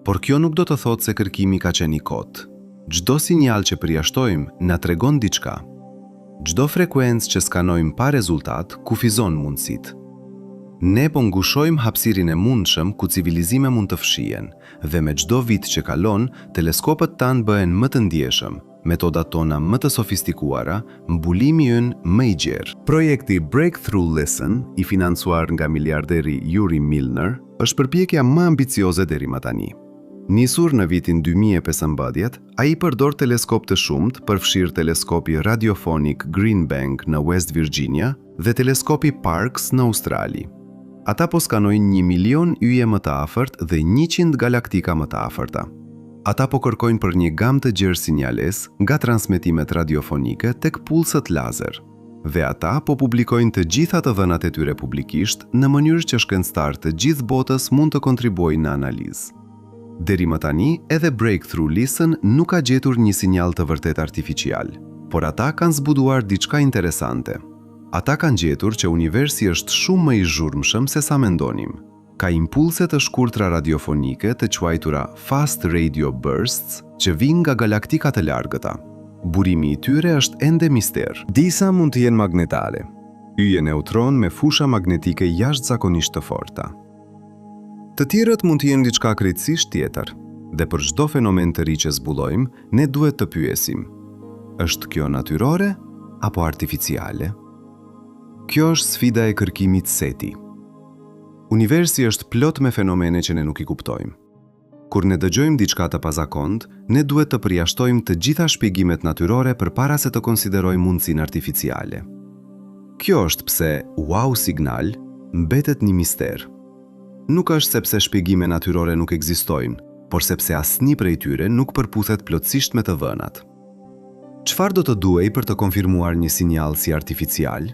Por kjo nuk do të thotë se kërkimi ka qenë i kotë. Çdo sinjal që përjashtojmë na tregon diçka. Çdo frekuencë që skanojmë pa rezultat kufizon mundësitë. Ne po ngushojmë hapësirin e mundshëm ku civilizime mund të fshihen, dhe me çdo vit që kalon, teleskopët tanë bëhen më të ndjeshëm, metodat tona më të sofistikuara, mbulimi ynë më i gjerë. Projekti Breakthrough Listen, i financuar nga miliarderi Yuri Milner, është përpjekja më ambicioze deri më tani. Nisur në vitin 2015, ai përdor teleskop të shumtë, përfshirë teleskopi radiofonik Green Bank në West Virginia dhe teleskopi Parkes në Australi. Ata po skanojnë 1 milion yje më të afërt dhe 100 galaktika më të afërta. Ata po kërkojnë për një gamë të gjerë sinjales, nga transmetimet radiofonike tek pulsët lazer. Dhe ata po publikojnë të gjitha të dhënat e tyre publikisht në mënyrë që shkencëtarë të gjithë botës mund të kontribuojnë në analizë. Deri më tani, edhe Breakthrough Listen nuk ka gjetur një sinjal të vërtetë artificial, por ata kanë zbuluar diçka interesante. Ata kanë gjetur që universi është shumë më i zhurmshëm se sa mendonim. Ka impulse të shkurtra radiofonike të quajtura Fast Radio Bursts që vijnë nga galaktika të largëta. Burimi i tyre është ende mister. Disa mund të jenë magnetare, yje neutron me fusha magnetike jashtëzakonisht të forta. Të tjerët mund të jenë diçka krejtësisht tjetër. Dhe për çdo fenomen të ri që zbulojmë, ne duhet të pyesim, është kjo natyrore apo artificiale? Kjo është sfida e kërkimit SETI. Universi është plot me fenomene që ne nuk i kuptojmë. Kur ne dëgjojmë diçka të pazakontë, ne duhet të përjashtojmë të gjitha shpjegimet natyrore përpara se të konsiderojmë mundësinë artificiale. Kjo është pse Wow Signal mbetet një mister. Nuk është sepse shpjegime natyrore nuk ekzistojnë, por sepse asnjë prej tyre nuk përputhet plotësisht me të dhënat. Çfarë do të duhej për të konfirmuar një sinjal si artificial?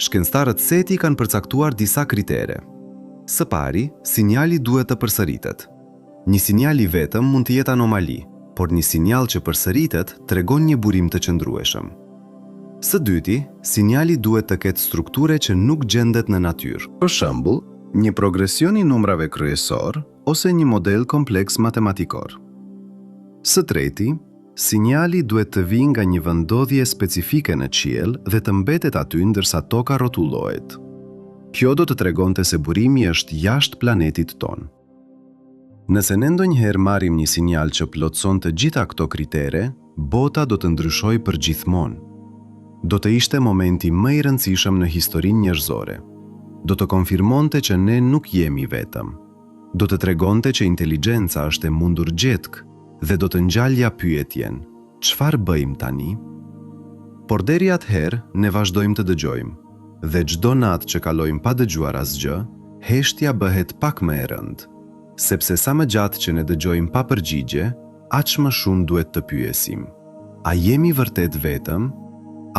Shkencëtarët SETI kanë përcaktuar disa kritere. Së pari, sinjali duhet të përsëritet. Një sinjal i vetëm mund të jetë anomali, por një sinjal që përsëritet tregon një burim të qëndrueshëm. Së dyti, sinjali duhet të ketë strukture që nuk gjendet në natyrë. Për shembull, një progresion i numrave kryesorë ose një model kompleks matematikor. Së treti, Sinjali duhet të vijë nga një vendndodhje specifike në qiell dhe të mbetet aty ndërsa Toka rrotullohet. Kjo do të tregonte se burimi është jashtë planetit tonë. Nëse ne ndonjëherë marrim një sinjal që plotëson të gjitha këto kritere, bota do të ndryshojë përgjithmonë. Do të ishte momenti më i rëndësishëm në historinë njerëzore. Do të konfirmonte që ne nuk jemi vetëm. Do të tregonte që inteligjenca është e mundur gjetkë dhe do të ngjallja pyetjen, çfarë bëjmë tani? Por deri atëherë, ne vazhdojmë të dëgjojmë. Dhe çdo natë që kalojmë pa dëgjuar asgjë, heshtja bëhet pak më e rëndë. Sepse sa më gjatë që ne dëgjojmë pa përgjigje, aq më shumë duhet të pyesim. A jemi vërtet vetëm?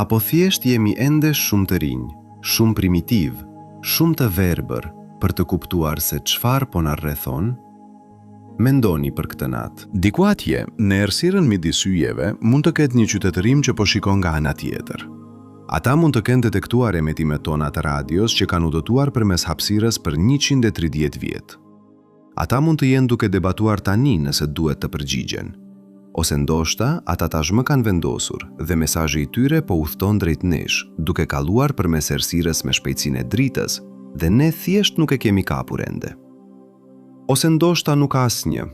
Apo thjesht jemi ende shumë të rinj, shumë primitivë, shumë të verbër për të kuptuar se çfarë po na rrethon? Mendoni për këtë natë. Diku atje, në errësirën midis yjeve, mund të ketë një qytetërim që po shikon nga ana tjetër. Ata mund të kenë detektuar emetimet tona të radios që kanë udhëtuar përmes hapësirës për 130 vjet. Ata mund të jenë duke debatuar tani nëse duhet të përgjigjen. Ose ndoshta ata tashmë kanë vendosur dhe mesazhi i tyre po udhëton drejt nesh, duke kaluar përmes errësirës me shpejtësinë e dritës dhe ne thjesht nuk e kemi kapur ende. Ose ndoshta nuk ka asnjë.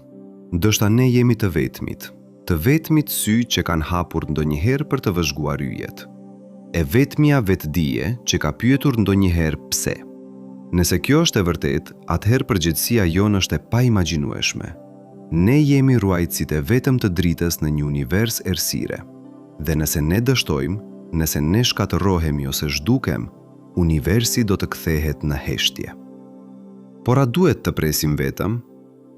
Ndoshta ne jemi të vetmit. Të vetmit sy që kanë hapur ndonjëherë për të vëzhguar yjet. E vetmja vetëdije që ka pyetur ndonjëherë pse. Nëse kjo është e vërtetë, atëherë përgjegjësia jonë është e paimagjinueshme. Ne jemi ruajtësit e vetëm të dritës në një univers errësire. Dhe nëse ne dështojmë, nëse ne shkatërrohemi ose zhdukem, universi do të kthehet në heshtje. Por a duhet të presim vetëm?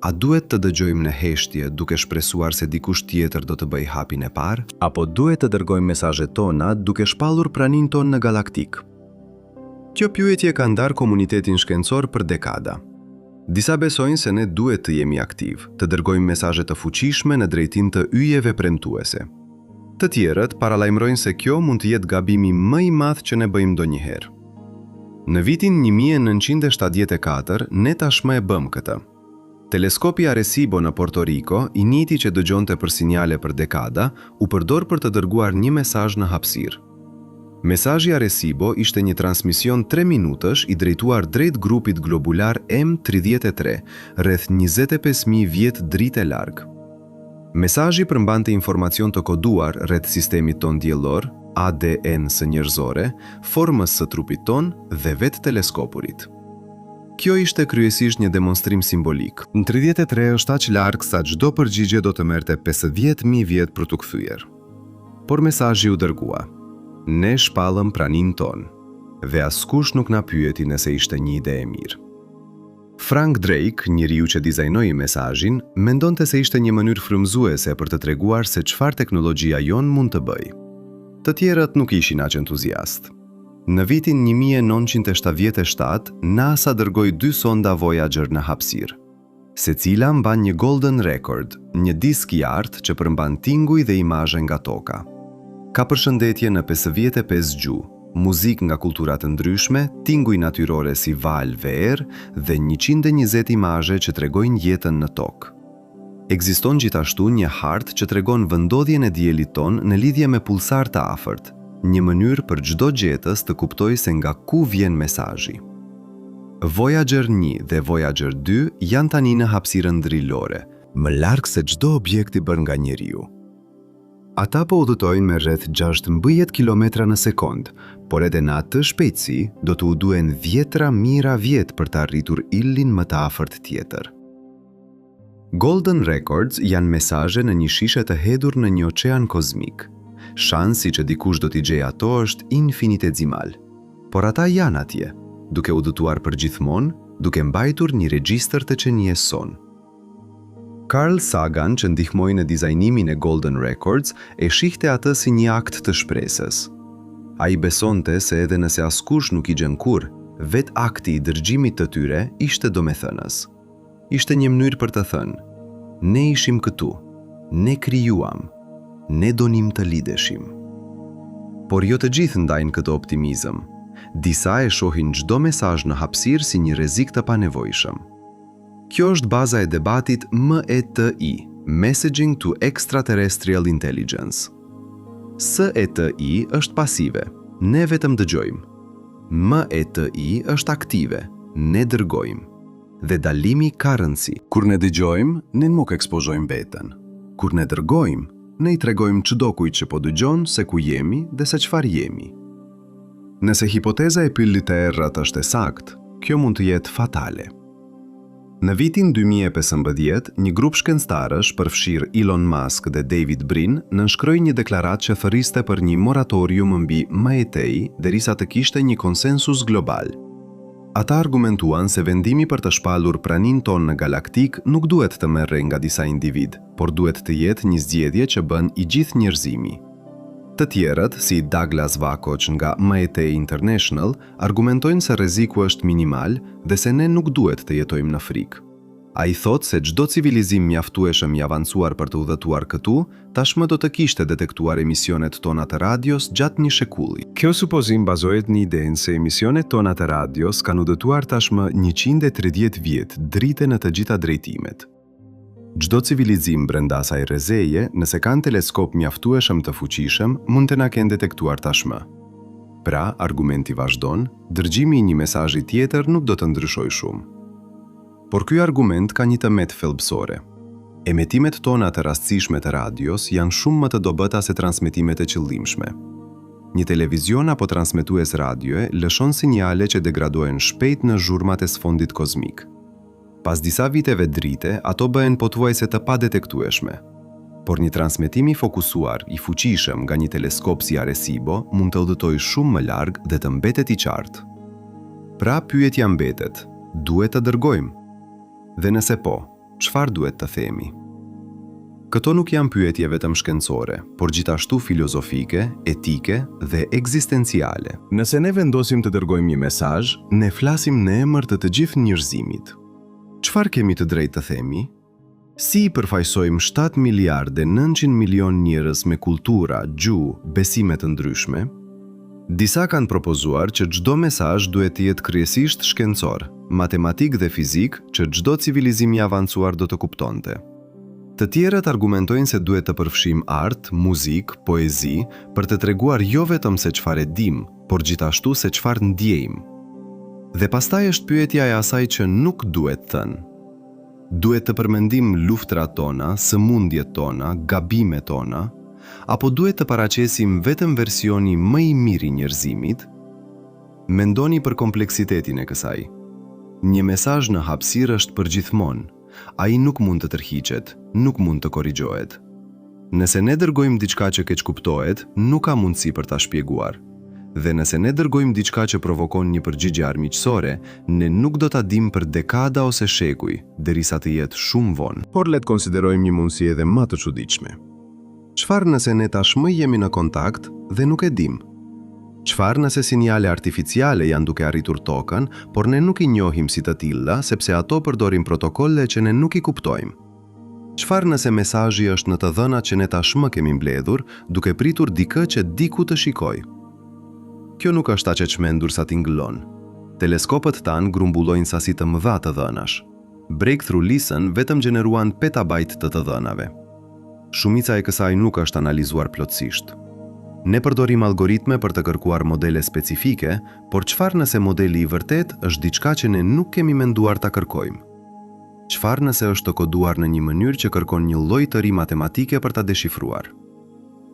A duhet të dëgjojmë në heshtje duke shpresuar se dikush tjetër do të bëjë hapin e parë? Apo duhet të dërgojmë mesazhet tona duke shpallur praninë tonë në galaktikë? Kjo pyetje ka ndarë komunitetin shkencor për dekada. Disa besojnë se ne duhet të jemi aktivë, të dërgojmë mesazhe të fuqishme në drejtim të yjeve premtuese. Të tjerët paralajmërojnë se kjo mund të jetë gabimi më i madh që ne bëjmë ndonjëherë. Në vitin 1974, ne tashmë e bëmë këtë. Teleskopi Arecibo në Porto Riko, i njëjti që dëgjonte për sinjale për dekada, u përdor për të dërguar një mesazh në hapësirë. Mesazhi Arecibo ishte një transmision 3 minutësh i drejtuar drejt grupit globular M33, rreth 25.000 vjet drite larg. Mesazhi përmbante informacion të koduar rreth sistemit tonë diellor, ADN-së njerëzore, formës së trupit tonë dhe vetë teleskopurit. Kjo ishte kryesisht një demonstrim simbolik. M33 është aq larg sa çdo përgjigje do të merrte 50.000 vjet për t'u kthyer. Por mesazhi u dërgua. Ne shpallëm praninë tonë. Dhe askush nuk na pyeti nëse ishte një ide e mirë. Frank Drake, njeriu që dizajnoi mesazhin, mendonte se ishte një mënyrë frymëzuese për të treguar se çfarë teknologjia jonë mund të bëjë. Të tjerët nuk ishin aq entuziastë. Në vitin 1977, NASA dërgoi dy sonda Voyager në hapësirë. Secila mban një Golden Record, një disk i artë që përmban tinguj dhe imazhe nga Toka. Ka përshëndetje në 55 gjuhë, muzikë nga kultura të ndryshme, tinguj natyrore si valë dhe erë dhe 120 imazhe që tregojnë jetën në Tokë. Ekziston gjithashtu një hartë që tregon vendndodhjen e diellit tonë në lidhje me pulsar të afërt, një mënyrë për çdo gjetës të kuptojë se nga ku vjen mesazhi. Voyager 1 dhe Voyager 2 janë tani në hapësirën drillore, më larg se çdo objekt i bërë nga njeriu. Ata po udhëtojnë me rreth 16 kilometra në sekondë, por edhe në atë shpejtësi do të u duhen dhjetra mijëra vjet për të arritur yllin më të afërt tjetër. Golden Records janë mesazhe në një shishe të hedhur në një oqean kozmik. Shansi që dikush do t'i gjejë ato është infinitezimal. Por ata janë atje, duke udhëtuar përgjithmonë, duke mbajtur një regjistër të qenies sonë. Carl Sagan, që ndihmoi në dizajnimin e Golden Records, e shihte atë si një akt të shpresës. Ai besonte se edhe nëse askush nuk i gjen kurrë, vetë akti i dërgimit të tyre ishte domethënës. Ishte një mënyrë për të thënë, ne ishim këtu, ne krijuam, ne donim të lidheshim. Por jo të gjithë ndajnë këtë optimizëm. Disa e shohin çdo mesazh në hapësirë si një rrezik të panevojshëm. Kjo është baza e debatit METI, Messaging to Extraterrestrial Intelligence. SETI është pasive, ne vetëm dëgjojmë. METI është aktive, ne dërgojmë. Dhe dallimi ka rëndësi. Kur ne dëgjojmë, ne nuk ekspozojmë veten. Kur ne dërgojmë, ne i tregojmë çdokujt që po dëgjon se ku jemi dhe se çfarë jemi. Nëse hipoteza e pyllit të errët është e saktë, kjo mund të jetë fatale. Në vitin 2015, një grup shkencëtarësh, përfshirë Elon Musk dhe David Brin, nënshkroi një deklaratë që thërriste për një moratorium mbi METI derisa të kishte një konsensus global. Ata argumentuan se vendimi për të shpallur praninë tonë në galaktikë nuk duhet të merrej nga disa individë, por duhet të jetë një zgjedhje që bën i gjithë njerëzimi. Të tjerët, si Douglas Vakoch nga METI International, argumentojnë se rreziku është minimal dhe se ne nuk duhet të jetojmë në frikë. Ai thotë se çdo civilizim mjaftueshëm i avancuar për të udhëtuar këtu, tashmë do të kishte detektuar emisionet tona të radios gjatë një shekulli. Kjo supozim bazohet në idenë se emisionet tona të radios kanë udhëtuar tashmë 130 vjet drite në të gjitha drejtimet. Çdo civilizim brenda asaj rrezeje, nëse kanë teleskop mjaftueshëm të fuqishëm, mund të na kenë detektuar tashmë. Pra, argumenti vazhdon, dërgimi i një mesazhi tjetër nuk do të ndryshojë shumë. Por ky argument ka një të metë thelbësore. Emetimet tona të rastësishme të radios janë shumë më të dobëta se transmetimet e qëllimshme. Një televizion apo transmetues radioje lëshon sinjale që degradohen shpejt në zhurmat e sfondit kozmik. Pas disa viteve drite, ato bëhen pothuajse të padetektueshme. Por një transmetim i fokusuar, i fuqishëm nga një teleskop si Arecibo mund të udhëtojë shumë më larg dhe të mbetet i qartë. Pra pyetja mbetet, duhet të dërgojmë? Dhe nëse po, çfarë duhet të themi? Këto nuk janë pyetje vetëm shkencore, por gjithashtu filozofike, etike dhe ekzistenciale. Nëse ne vendosim të dërgojmë një mesazh, ne flasim në emër të të gjithë njerëzimit. Çfarë kemi të drejtë të themi? Si i përfaqësojmë 7 miliardë e 900 milion njerëz me kultura, gjuhë, besime të ndryshme? Disa kanë propozuar që çdo mesazh duhet të jetë kryesisht shkencor, matematik dhe fizik që çdo civilizim i avancuar do të kuptonte. Të tjerët argumentojnë se duhet të përfshijmë art, muzikë, poezi, për të treguar jo vetëm se çfarë e dimë, por gjithashtu se çfarë ndjejmë. Dhe pastaj është pyetja e asaj që nuk duhet thënë. Duhet të përmendim luftërat tona, sëmundjet tona, gabimet tona, apo duhet të paraqesim vetëm versioni më i mirë i njerëzimit? Mendoni për kompleksitetin e kësaj. Një mesazh në hapësirë është përgjithmonë. Ai nuk mund të tërhiqet, nuk mund të korrigjohet. Nëse ne dërgojmë diçka që keqkuptohet, nuk ka mundësi për ta shpjeguar. Dhe nëse ne dërgojmë diçka që provokon një përgjigje armiqësore, ne nuk do ta dimë për dekada ose shekuj, derisa të jetë shumë vonë. Por le të konsiderojmë një mundësi edhe më të çuditshme. Çfarë nëse ne tashmë jemi në kontakt dhe nuk e dimë? Çfarë nëse sinjale artificiale janë duke arritur Tokën, por ne nuk i njohim si të tilla sepse ato përdorin protokolle që ne nuk i kuptojmë? Çfarë nëse mesazhi është në të dhënat që ne tashmë kemi mbledhur, duke pritur dikë që diku të shikojë? Kjo nuk është aq e çmendur sa tingëllon. Teleskopët tanë grumbullojnë sasi të mëdha të dhënash. Breakthrough Listen vetëm gjeneruan petabajt të të dhënave. Shumica e kësaj nuk është analizuar plotësisht. Ne përdorim algoritme për të kërkuar modele specifike, por çfarë nëse modeli i vërtetë është diçka që ne nuk kemi menduar ta kërkojmë? Çfarë nëse është të koduar në një mënyrë që kërkon një lloj të ri matematike për ta deshifruar?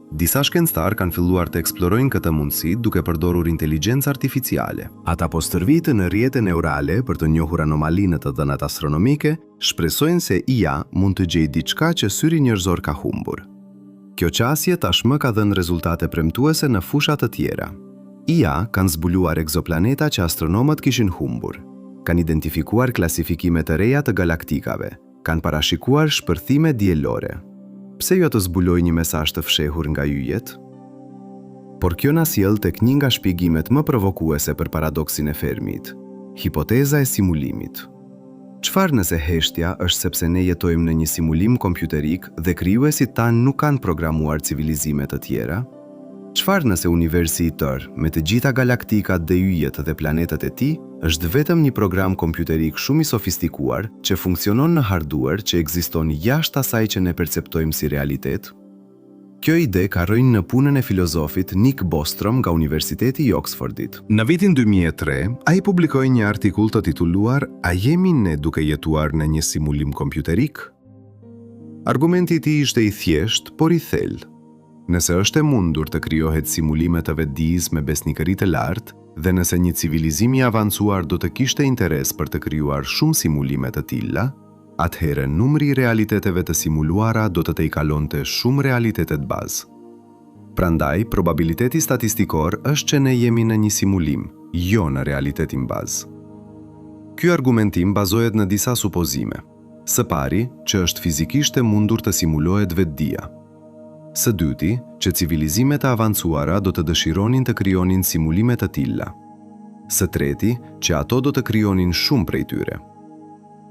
Disa shkencëtarë kanë filluar të eksplorojnë këtë mundësi duke përdorur inteligjencë artificiale. Ata po stërviten në rrjete neurale për të njohur anomali në të dhënat astronomike, shpresojnë se IA mund të gjejë diçka që syri njerëzor ka humbur. Kjo qasje tashmë ka dhënë rezultate premtuese në fusha të tjera. IA kanë zbuluar ekzoplaneta që astronomët kishin humbur, kanë identifikuar klasifikime të reja të galaktikave, kanë parashikuar shpërthime diellore. Pse jo të zbulojë një mesazh të fshehur nga yjet? Por kjo na sjell tek një nga shpjegimet më provokuese për paradoksin e Fermit, hipoteza e simulimit. Çfarë nëse heshtja është sepse ne jetojmë në një simulim kompjuterik dhe krijuesit tanë nuk kanë programuar civilizime të tjera? Çfarë nëse universi i tërë, me të gjitha galaktikat dhe yjet dhe planetët e tij, është vetëm një program kompjuterik shumë i sofistikuar që funksionon në harduer që ekziston jashtë asaj që ne perceptojmë si realitet? Kjo ide ka rrënjë në punën e filozofit Nick Bostrom nga Universiteti i Oxfordit. Në vitin 2003, ai publikoi një artikull të titulluar A jemi ne duke jetuar në një simulim kompjuterik? Argumenti i tij ishte i thjeshtë, por i thellë. Nëse është e mundur të krijohet simulime të vetëdijës me besnikëri të lartë dhe nëse një civilizim i avancuar do të kishte interes për të krijuar shumë simulime të tilla, atëherë numri i realiteteve të simuluara do të tejkalonte shumë realitetet bazë. Prandaj, probabiliteti statistikor është që ne jemi në një simulim, jo në realitetin bazë. Ky argumentim bazohet në disa supozime. Së pari, që është fizikisht e mundur të simulohet vetëdija. Së dyti, që civilizimet e avancuara do të dëshironin të krijonin simulime të tilla. Së treti, që ato do të krijonin shumë prej tyre.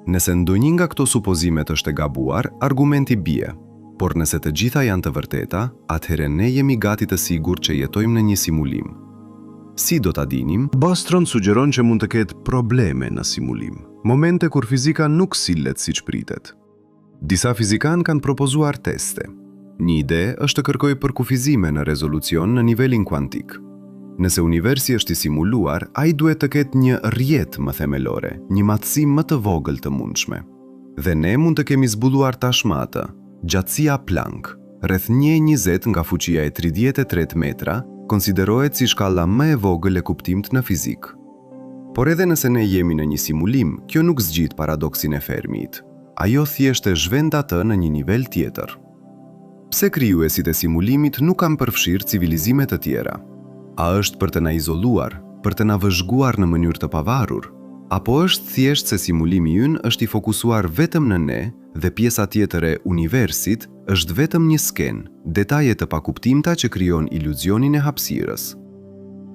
Nëse ndonjë nga këto supozimet është e gabuar, argumenti bie. Por nëse të gjitha janë të vërteta, atëherë ne jemi gati të sigurt që jetojmë në një simulim. Si do ta dinim? Bostrom sugjeron që mund të ketë probleme në simulim, momente kur fizika nuk sillet siç pritet. Disa fizikanë kanë propozuar teste. Një ide është të kërkojë përkufizime në rezolucion në nivelin kuantik. Nëse universi është i simuluar, ai duhet të ketë një rrjet më themelore, një madhësi më të vogël të mundshme. Dhe ne mund të kemi zbuluar tashmë atë, gjatësia Planck, rreth 1.20 nga fuqia e 33 metra, konsiderohet si shkalla më e vogël e kuptimtë në fizikë. Por edhe nëse ne jemi në një simulim, kjo nuk zgjidh paradoksin e Fermit. Ajo thjesht e zhvend atë në një nivel tjetër. Pse krijuesit e simulimit nuk kanë përfshirë civilizime të tjera? A është për të na izoluar, për të na vëzhguar në mënyrë të pavarur? Apo është thjesht se simulimi ynë është i fokusuar vetëm në ne dhe pjesa tjetër e universit është vetëm një skenë, detaje të pakuptimta që krijon iluzionin e hapësirës?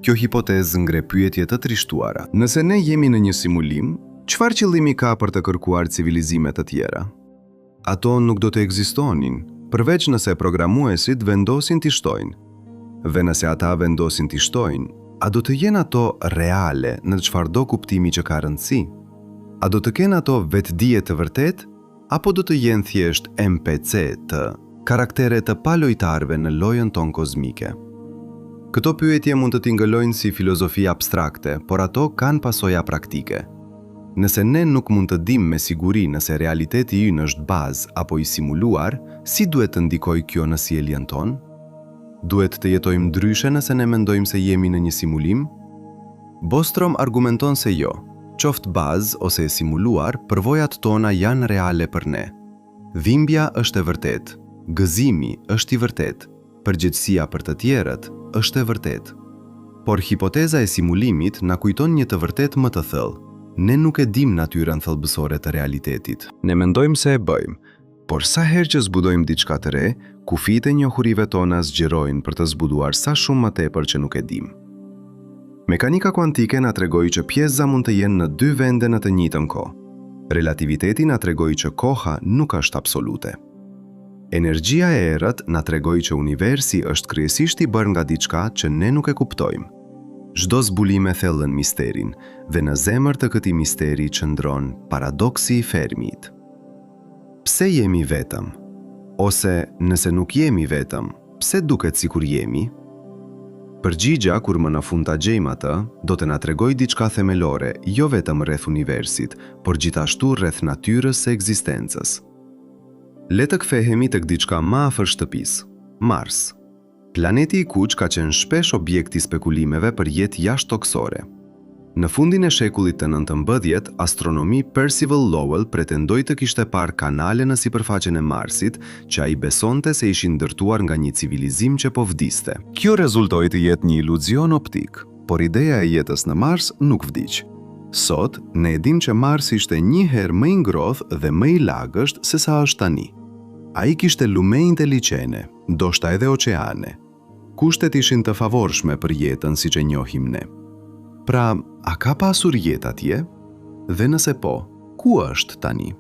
Kjo hipotezë ngre pyetje të trishtuara. Nëse ne jemi në një simulim, çfarë qëllimi ka për të kërkuar civilizime të tjera? Ato nuk do të ekzistonin, përveç nëse programuesit vendosin t'i shtojnë. Dhe nëse ata vendosin t'i shtojnë, a do të jenë ato reale në çfarëdo kuptimi që ka rëndësi? A do të kenë ato vetëdije të vërtetë, apo do të jenë thjesht NPC të karaktere të pa lojtarëve në lojën tonë kozmike? Këto pyetje mund të tingëllojnë si filozofi abstrakte, por ato kanë pasoja praktike. Nëse ne nuk mund të dimë me siguri nëse realiteti ynë është bazë apo i simuluar, si duhet të ndikojë kjo në sjelljen tonë? Duhet të jetojmë ndryshe nëse ne mendojmë se jemi në një simulim? Bostrom argumenton se jo, qoftë bazë ose e simuluar, përvojat tona janë reale për ne. Dhimbja është e vërtetë, gëzimi është i vërtetë, përgjegjësia për të tjerët është e vërtetë. Por hipoteza e simulimit na kujton një të vërtetë më të thellë, ne nuk e dimë natyrën thelbësore të realitetit. Ne mendojmë se e bëjmë, por sa herë që zbulojmë diçka të re, kufijtë e njohurive tona zgjerojnë për të zbuluar sa shumë më tepër që nuk e dimë. Mekanika kuantike na tregoi që pjesëza mund të jenë në dy vende në të njëjtën kohë. Relativiteti na tregoi që koha nuk është absolute. Energjia e errët na tregoi që universi është kryesisht i bërë nga diçka që ne nuk e kuptojmë. Çdo zbulim e thellon misterin, dhe në zemër të këtij misteri qëndron paradoksi i Fermit. Pse jemi vetëm? Ose, nëse nuk jemi vetëm, pse duket sikur jemi? Përgjigja, kur më në fund ta gjejmë atë, do të na tregojë diçka themelore, jo vetëm rreth universit, por gjithashtu rreth natyrës së ekzistencës. Le të kthehemi tek diçka më afër shtëpisë, Mars. Planeti i kuq ka qenë shpesh objekt i spekulimeve për jetë jashtëtokësore. Në fundin e shekullit të 19, astronomi Percival Lowell pretendoi të kishte parë kanale në sipërfaqen e Marsit që ai besonte se ishin ndërtuar nga një civilizim që po vdiste. Kjo rezultoi të jetë një iluzion optik, por ideja e jetës në Mars nuk vdiq. Sot, ne e dimë që Marsi ishte një herë më i ngrohtë dhe më i lagësht sesa është tani. Ai kishte lumenj dhe liqene, ndoshta edhe oqeane. Kushtet ishin të favorshme për jetën siç e njohim ne. Pra, a ka pasur jetë atje? Dhe nëse po, ku është tani?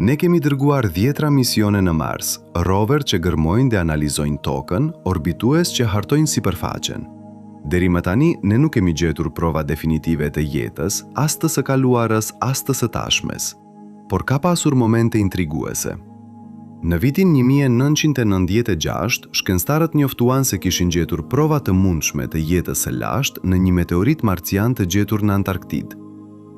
Ne kemi dërguar dhjetra misione në Mars, rover që gërmojnë dhe analizojnë Tokën, orbitues që hartojnë sipërfaqen. Deri më tani, ne nuk kemi gjetur prova definitive të jetës, as të së kaluarës, as të së tashmes. Por ka pasur momente intriguese. Në vitin 1996, shkencëtarët njoftuan se kishin gjetur prova të mundshme të jetës së lashtë në një meteorit marcian të gjetur në Antarktidë.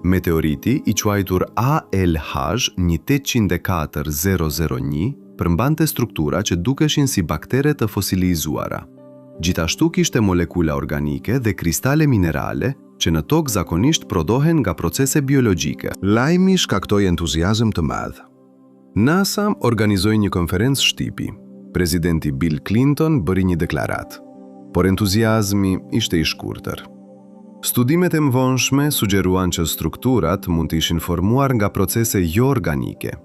Meteoriti, i quajtur ALH 1804 001, përmbante struktura që dukeshin si baktere të fosilizuara. Gjithashtu kishte molekula organike dhe kristale minerale që në tokë zakonisht prodhohen nga procese biologjike. Lajmi shkaktoi entuziazëm të madh. NASA organizoi një konferencë shtypi. Presidenti Bill Clinton bëri një deklaratë. Por entuziazmi ishte i shkurtër. Studimet e mëvonshme sugjeruan që strukturat mund të ishin formuar nga procese jo organike.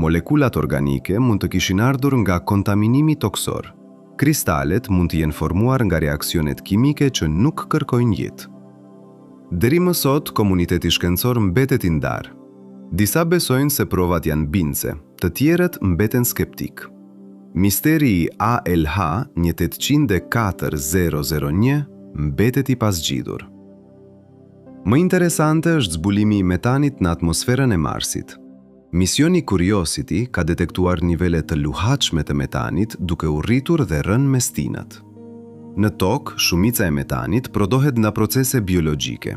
Molekulat organike mund të kishin ardhur nga kontaminimi toksor. Kristalet mund të jenë formuar nga reaksionet kimike që nuk kërkojnë jetë. Deri më sot, komuniteti shkencor mbetet i ndarë. Disa besojnë se provat janë bindëse, të tjerët mbeten skeptik. Misteri i ALH 1804 001 mbetet i pazgjidhur. Më interesante është zbulimi i metanit në atmosferën e Marsit. Misioni Curiosity ka detektuar nivele të luhatshme të metanit duke u rritur dhe rënë me stinët. Në tokë, shumica e metanit prodhohet nga procese biologjike.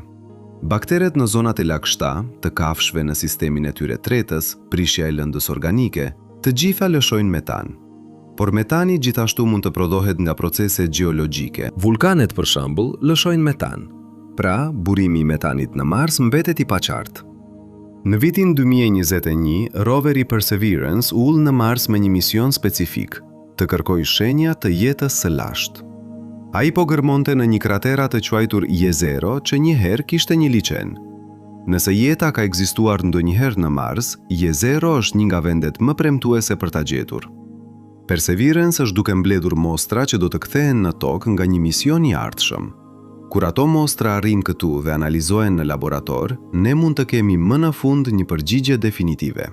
Bakteret në zonat e lagështa, të kafshëve në sistemin e tyre tretës, prishja e lëndës organike, të gjitha lëshojnë metan. Por metani gjithashtu mund të prodhohet nga procese gjeologjike. Vulkanet për shembull lëshojnë metan. Pra, burimi i metanit në Mars mbetet i paqartë. Në vitin 2021, roveri Perseverance u ul në Mars me një mision specifik, të kërkojë shenja të jetës së lashtë. Ai po gërmonte në një krater të quajtur Jezero, që një herë kishte një liqen. Nëse jeta ka ekzistuar ndonjëherë në Mars, Jezero është një nga vendet më premtuese për ta gjetur. Perseverance është duke mbledhur mostra që do të kthehen në tokë nga një mision i ardhshëm. Kur ato mostra arrijnë këtu dhe analizohen në laborator, ne mund të kemi më në fund një përgjigje definitive.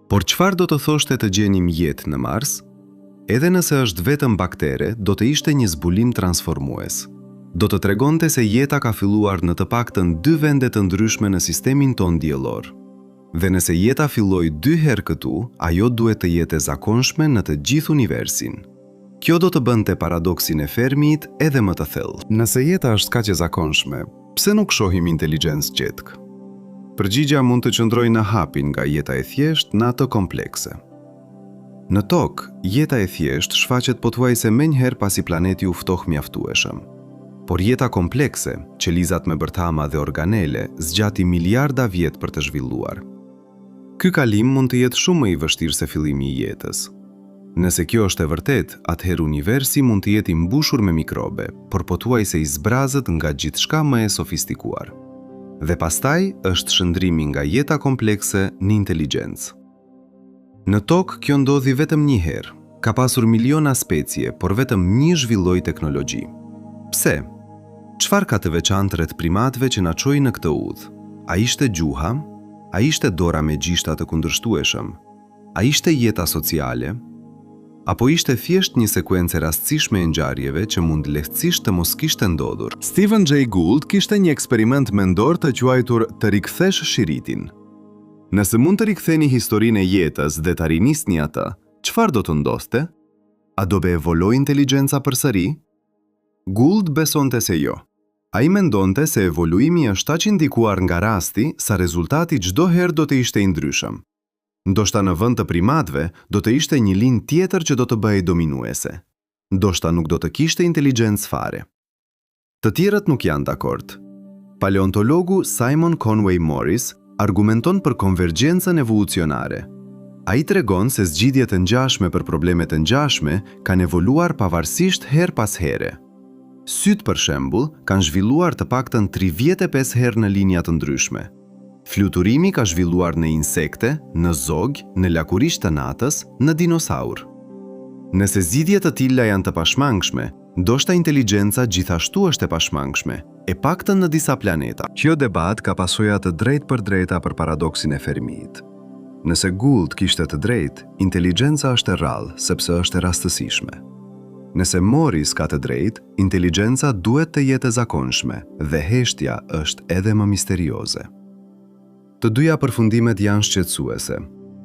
Por çfarë do të thoshte të gjenim jetë në Mars? Edhe nëse është vetëm baktere, do të ishte një zbulim transformues. Do të tregonte se jeta ka filluar në të paktën dy vende të ndryshme në sistemin tonë diellor. Dhe nëse jeta filloi dy herë këtu, ajo duhet të jetë e zakonshme në të gjithë universin. Kjo do të bënte paradoksin e Fermit edhe më të thellë. Nëse jeta është kaq e zakonshme, pse nuk shohim inteligjencë gjetkë? Përgjigja mund të qëndrojë në hapin nga jeta e thjeshtë në atë komplekse. Në tokë, jeta e thjeshtë shfaqet pothuajse menjëherë pasi planeti u ftoh mjaftueshëm. Por jeta komplekse, qelizat me bërthama dhe organele, zgjati miliarda vjet për të zhvilluar. Ky kalim mund të jetë shumë më i vështirë se fillimi i jetës. Nëse kjo është e vërtetë, atëherë universi mund të jetë i mbushur me mikrobe, por pothuajse i zbrazët nga gjithçka më e sofistikuar. Dhe pastaj është shndërrimi nga jeta komplekse në inteligjencë. Në Tokë kjo ndodhi vetëm një herë. Ka pasur miliona specie, por vetëm një zhvilloi teknologji. Pse? Çfarë ka të veçantë rreth primatëve që na çoi në këtë udhë? A ishte gjuha? A ishte dora me gishta të kundërshtueshëm? A ishte jeta sociale? Apo ishte thjesht një sekuencë e rastësishme e ngjarjeve që mund lehtësisht të mos kishte ndodhur? Stephen Jay Gould kishte një eksperiment mendor të quajtur të rikthesh shiritin. Nëse mund të riktheni historinë e jetës dhe ta rinisni atë, çfarë do të ndodhte? A do të evoluojë inteligjenca përsëri? Gould besonte se jo. Ai mendonte se evoluimi është aq i ndikuar nga rasti sa rezultati çdo herë do të ishte i ndryshëm. Ndoshta në vend të primatëve, do të ishte një linjë tjetër që do të bëhej dominuese. Ndoshta nuk do të kishte inteligjencë fare. Të tjerët nuk janë dakord. Paleontologu Simon Conway Morris argumenton për konvergjencën evolucionare. Ai tregon se zgjidhje të ngjashme për probleme të ngjashme kanë evoluar pavarësisht herë pas here. Sytë, për shembull, kanë zhvilluar të paktën 35 herë në linja të ndryshme. Fluturimi ka zhvilluar në insekte, në zogj, në lakuriq të natës, në dinosaurë. Nëse zgjidhje të tilla janë të pashmangshme, ndoshta inteligjenca gjithashtu është e pashmangshme, e paktën në disa planeta. Kjo debat ka pasoja të drejtpërdrejta për paradoksin e Fermit. Nëse Gould kishte të drejtë, inteligjenca është e rrallë sepse është e rastësishme. Nëse Morris ka të drejtë, inteligjenca duhet të jetë e zakonshme dhe heshtja është edhe më misterioze. Të dyja përfundimet janë shqetësuese.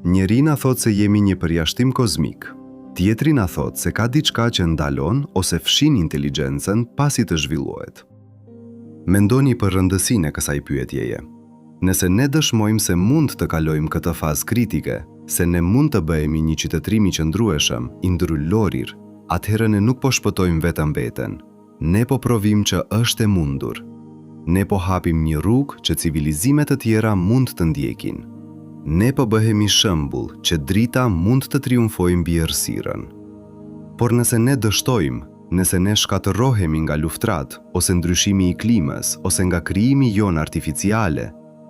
Njëri na thotë se jemi një përjashtim kozmik. Tjetri na thotë se ka diçka që ndalon ose fshin inteligjencën pasi të zhvillohet. Mendoni për rëndësinë e kësaj pyetjeje. Nëse ne dëshmojmë se mund të kalojmë këtë fazë kritike, se ne mund të bëhemi një qytetërim i qëndrueshëm, i ndryllorir, atëherë ne nuk po shpëtojmë vetëm veten. Ne po provojmë që është e mundur. Ne po hapim një rrugë që civilizime të tjera mund të ndjekin. Ne po bëhemi shembull që drita mund të triumfojë mbi errësirën. Por nëse ne dështojmë, nëse ne shkatërrohemi nga luftrat, ose ndryshimi i klimës, ose nga krijimi jonë artificiale,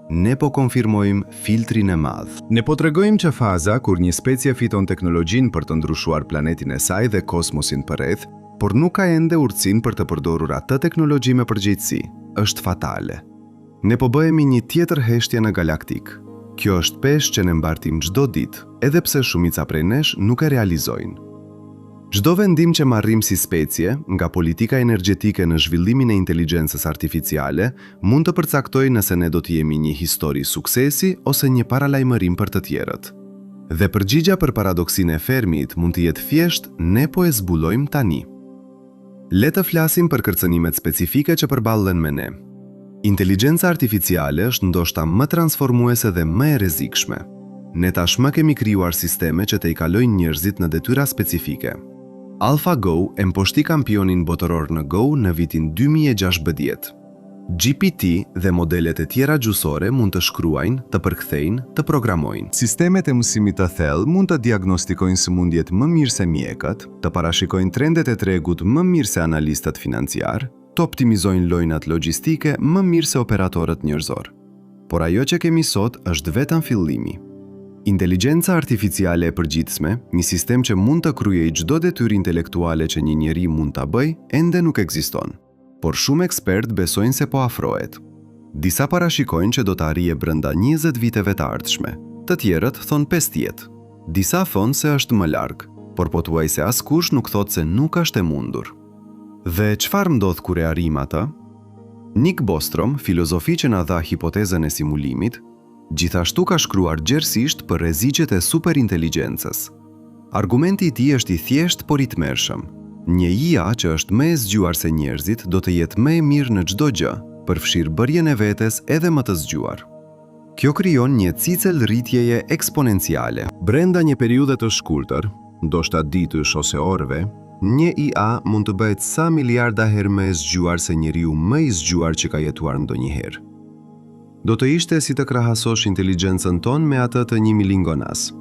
ne po konfirmojmë filtrin e madh. Ne po tregojmë që faza kur një specie fiton teknologjinë për të ndryshuar planetin e saj dhe kosmosin përreth, por nuk ka ende urtësinë për të përdorur atë teknologji me përgjegjësi, është fatale. Ne po bëhemi një tjetër heshtje në galaktikë. Kjo është peshë që ne mbartim çdo ditë, edhe pse shumica prej nesh nuk e realizojnë. Çdo vendim që marrim si specie, nga politika energjetike në zhvillimin e inteligjencës artificiale, mund të përcaktojë nëse ne do të jemi një histori suksesi ose një paralajmërim për të tjerët. Dhe përgjigja për paradoksin e Fermit mund të jetë thjesht ne po e zbulojmë tani. Le të flasim për kërcënimet specifike që përballen me ne. Inteligjenca artificiale është ndoshta më transformuese dhe më e rrezikshme. Ne tashmë kemi krijuar sisteme që tejkalojnë njerëzit në detyra specifike. AlphaGo e mposhti kampionin botëror në Go në vitin 2016. GPT dhe modelet e tjera gjuhësore mund të shkruajnë, të përkthejnë, të programojnë. Sistemet e mësimit të thellë mund të diagnostikojnë sëmundjet më mirë se mjekët, të parashikojnë trendet e tregut më mirë se analistët financiarë, të optimizojnë lojnat logjistike më mirë se operatorët njerëzorë. Por ajo që kemi sot është vetëm fillimi. Inteligjenca artificiale e përgjithshme, një sistem që mund të kryejë çdo detyrë intelektuale që një njeri mund ta bëjë, ende nuk ekziston. Por shumë ekspertë besojnë se po afrohet. Disa parashikojnë që do të arrijë brenda 20 viteve të ardhshme. Të tjerët thonë 50. Disa thonë se është më larg, por pothuajse askush nuk thotë se nuk është e mundur. Dhe çfarë ndodh kur e arrijmë atë? Nick Bostrom, filozofi që na dha hipotezën e simulimit, gjithashtu ka shkruar gjerësisht për rreziqet e superinteligjencës. Argumenti i tij është i thjeshtë por i tmerrshëm. Një IA që është më e zgjuar se njerëzit do të jetë më e mirë në çdo gjë, përfshirë bërjen e vetes edhe më të zgjuar. Kjo krijon një cikël rritjeje eksponenciale. Brenda një periudhe të shkurtër, ndoshta ditësh ose orëve, një IA mund të bëhet sa miliarda herë më e zgjuar se njeriu më i zgjuar që ka jetuar ndonjëherë. Do të ishte si të krahasosh inteligjencën tonë me atë të një milingonas.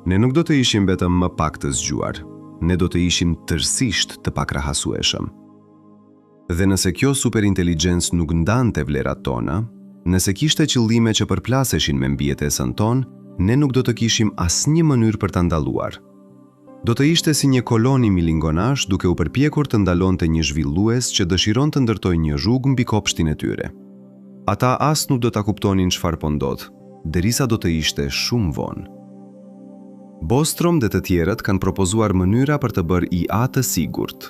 Ne nuk do të ishim vetëm më pak të zgjuar, ne do të ishim tërësisht të pakrahasueshëm. Dhe nëse kjo superinteligjencë nuk ndante vlerat tona, nëse kishte qëllime që përplaseshin me mbijetesën tonë, ne nuk do të kishim asnjë mënyrë për ta ndaluar. Do të ishte si një koloni milingonash duke u përpjekur të ndalonte një zhvillues që dëshiron të ndërtojë një rrugë mbi kopshtin e tyre. Ata as nuk do ta kuptonin çfarë po ndodh, derisa do të ishte shumë vonë. Bostrom dhe të tjerët kanë propozuar mënyra për të bërë IA të sigurt.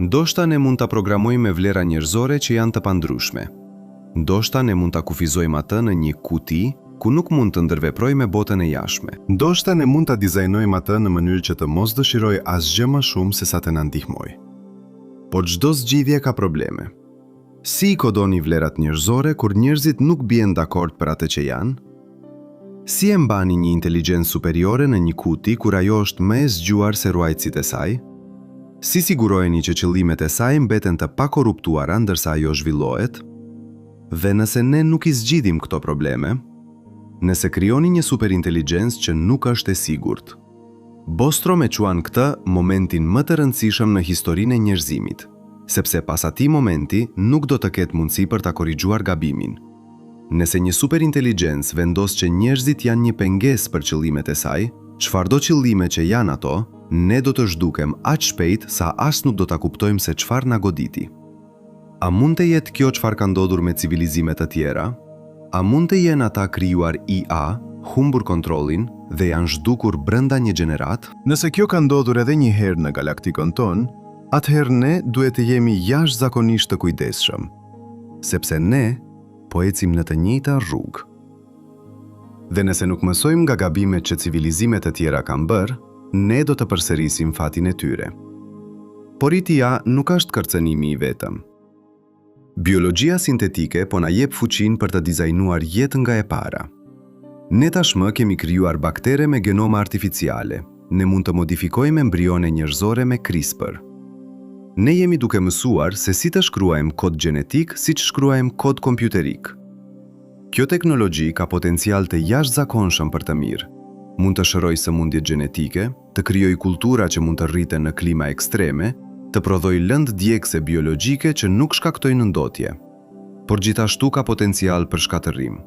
Ndoshta ne mund ta programojmë me vlera njerëzore që janë të pandryshme. Ndoshta ne mund ta kufizojmë atë në një kuti ku nuk mund të ndërveprojë me botën e jashtme. Ndoshta ne mund ta dizajnojmë atë në mënyrë që të mos dëshirojë asgjë më shumë sesa të na ndihmojë. Por çdo zgjidhje ka probleme. Si i kodoni vlerat njerëzore kur njerëzit nuk bien dakord për atë që janë? Si e mbani një inteligjencë superiore në një kuti kur ajo është më e zgjuar se ruajtësit e saj? Si siguroheni që qëllimet e saj mbeten të pakorruptuara ndërsa ajo zhvillohet? Dhe nëse ne nuk i zgjidhim këto probleme? Nëse krijoni një superinteligjencë që nuk është e sigurt. Bostrom e quan këtë momentin më të rëndësishëm në historinë e njerëzimit, sepse pas atij momenti nuk do të ketë mundësi për ta korrigjuar gabimin. Nëse një superinteligjencë vendos që njerëzit janë një pengesë për qëllimet e saj, çfarëdo qëllime që janë ato, ne do të zhdukem aq shpejt sa as nuk do ta kuptojmë se çfarë na goditi. A mund të jetë kjo çfarë ka ndodhur me civilizime të tjera? A mund të jenë ata krijuar IA, humbur kontrollin dhe janë zhdukur brenda një gjeneratë? Nëse kjo ka ndodhur edhe një herë në galaktikën tonë, atëherë ne duhet të jemi jashtëzakonisht të kujdesshëm, sepse ne po ecim në të njëjtën rrugë. Dhe nëse nuk mësojmë nga gabimet që civilizimet e tjera kanë bërë, ne do të përsërisim fatin e tyre. Por IA nuk është kërcënimi i vetëm. Biologjia sintetike po na jep fuqinë për të dizajnuar jetë nga e para. Ne tashmë kemi krijuar baktere me genoma artificiale, ne mund të modifikojmë embrione njerëzore me CRISPR. Ne jemi duke mësuar se si të shkruajmë kod gjenetik siç shkruajmë kod kompjuterik. Kjo teknologji ka potencial të jashtëzakonshëm për të mirë. Mund të shërojë sëmundjet gjenetike, të krijojë kultura që mund të rriten në klima ekstreme, të prodhojë lëndë djegëse biologjike që nuk shkaktojnë ndotje. Por gjithashtu ka potencial për shkatërrim.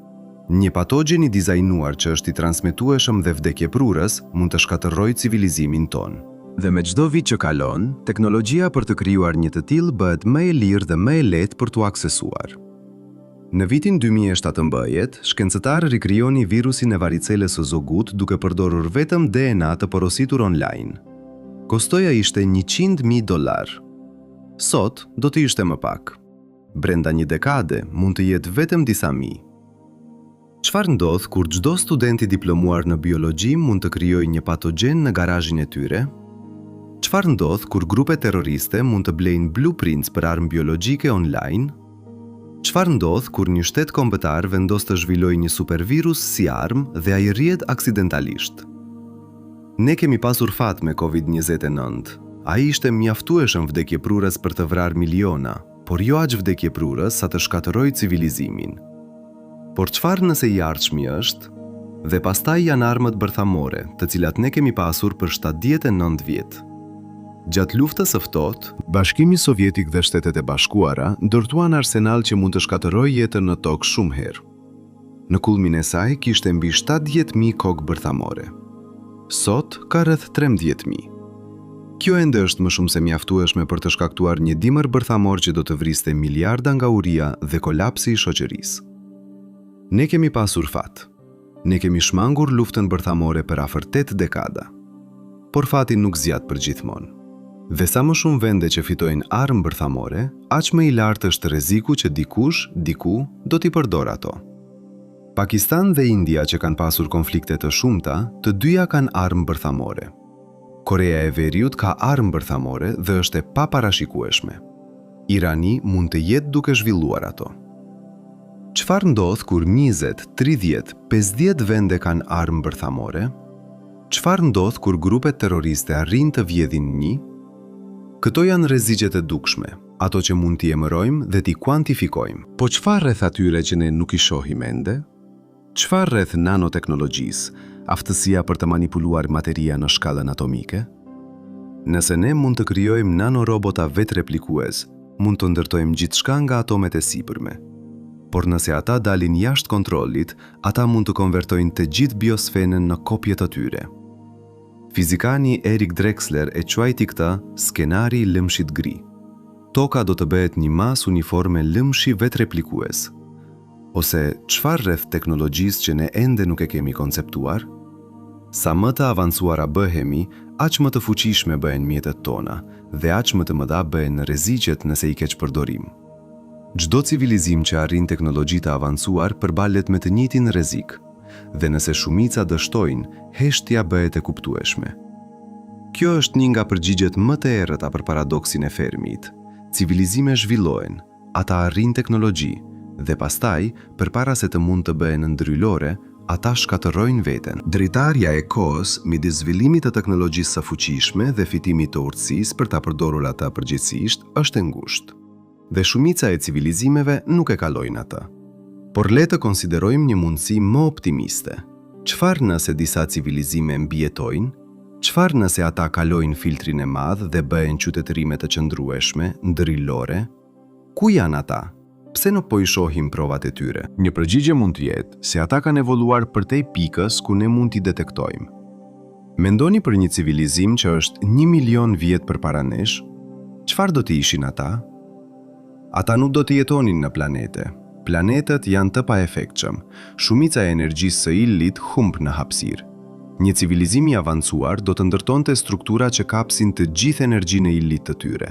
Një patogjen i dizajnuar që është i transmetueshëm dhe vdekjeprurës mund të shkatërrojë civilizimin tonë. Dhe me çdo vit që kalon, teknologjia për të krijuar një të tillë bëhet më e lirë dhe më e lehtë për t'u aksesuar. Në vitin 2017, shkencëtarë rikrijoni virusin e varicelës së zogut duke përdorur vetëm DNA të porositur online. Kostoja ishte 100.000 dollarë. Sot do të ishte më pak. Brenda një dekade mund të jetë vetëm disa mijë. Çfarë ndodh kur çdo student i diplomuar në biologji mund të krijojë një patogjen në garazhin e tyre? Çfarë ndodh kur grupet terroriste mund të blejnë blueprints për armë biologjike online? Çfarë ndodh kur një shtet kombëtar vendos të zhvillojë një supervirus si armë dhe ai rrjedh aksidentalisht? Ne kemi pasur fat me Covid 29. Ai ishte mjaftueshëm vdekjeprurës për të vrarë miliona, por jo aq vdekjeprurës sa të shkatërrojë civilizimin. Por çfarë nëse i ardhshmi është? Dhe pastaj janë armët bërthamore, të cilat ne kemi pasur për 79 vjet. Gjatë luftës së ftohtë, Bashkimi Sovjetik dhe Shtetet e Bashkuara ndërtuan arsenal që mund të shkatërrojë jetën në tokë shumë herë. Në kulmin e saj kishte mbi 70.000 kokë bërthamore. Sot ka rreth 13.000. Kjo ende është më shumë se mjaftueshme për të shkaktuar një dimër bërthamor që do të vriste miliarda nga uria dhe kolapsi i shoqërisë. Ne kemi pasur fat. Ne kemi shmangur luftën bërthamore për afër 8 dekada. Por fati nuk zgjat për gjithmonë. Dhe sa më shumë vende që fitojnë armë bërthamore, aq më i lartë është rreziku që dikush, diku, do t'i përdorë ato. Pakistan dhe India që kanë pasur konflikte të shumta, të dyja kanë armë bërthamore. Koreja e Veriut ka armë bërthamore dhe është e paparashikueshme. Irani mund të jetë duke zhvilluar ato. Çfarë ndodh kur 20, 30, 50 vende kanë armë bërthamore? Çfarë ndodh kur grupet terroriste arrijnë të vjedhin një? Këto janë rreziqet e dukshme, ato që mund t'i emërojmë dhe t'i kuantifikojmë. Po çfarë rreth atyre që ne nuk i shohim ende? Çfarë rreth nanoteknologjisë? Aftësia për të manipuluar materia në shkallën atomike? Nëse ne mund të krijojmë nanorobota vetëreplikues, mund të ndërtojmë gjithçka nga atomet e sipërme. Por nëse ata dalin jashtë kontrollit, ata mund të konvertojnë të gjithë biosferën në kopje të tyre. Fizikani Eric Drexler e quajti këtë skenari i lëmshit gri. Toka do të bëhet një masë uniforme lëmshi vetëreplikues. Ose çfarë rreth teknologjisë që ne ende nuk e kemi konceptuar? Sa më të avancuara bëhemi, aq më të fuqishme bëhen mjetet tona dhe aq më të mëdha bëhen rreziqet nëse i keqpërdorim. Çdo civilizim që arrin teknologji të avancuar përballet me të njëjtin rrezik. Dhe nëse shumica dështojnë, heshtja bëhet e kuptueshme. Kjo është një nga përgjigjet më të errëta për paradoksin e Fermit. Civilizime zhvillohen, ata arrijnë teknologji, dhe pastaj, përpara se të mund të bëhen ndryllore, ata shkatërrojnë veten. Dritarja e kohës midis zhvillimit të teknologjisë së fuqishme dhe fitimit të urtësisë për ta përdorur atë përgjegjësisht është e ngushtë. Dhe shumica e civilizimeve nuk e kalojnë atë. Por le të konsiderojmë një mundësi më optimiste. Çfarë nëse disa civilizime mbijetojnë? Çfarë nëse ata kalojnë filtrin e madh dhe bëhen qytetërime të qëndrueshme, ndërillore? Ku janë ata? Pse nuk po i shohim provat e tyre? Një përgjigje mund të jetë se ata kanë evoluar përtej pikës ku ne mund t'i detektojmë. Mendoni për një civilizim që është 1 milion vjet përpara nesh, çfarë do të ishin ata? Ata nuk do të jetonin në planete. Planetët janë të paefektshëm. Shumica e energjisë së yllit humb në hapësirë. Një civilizim i avancuar do të ndërtonte struktura që kapsin të gjithë energjinë e yllit të tyre.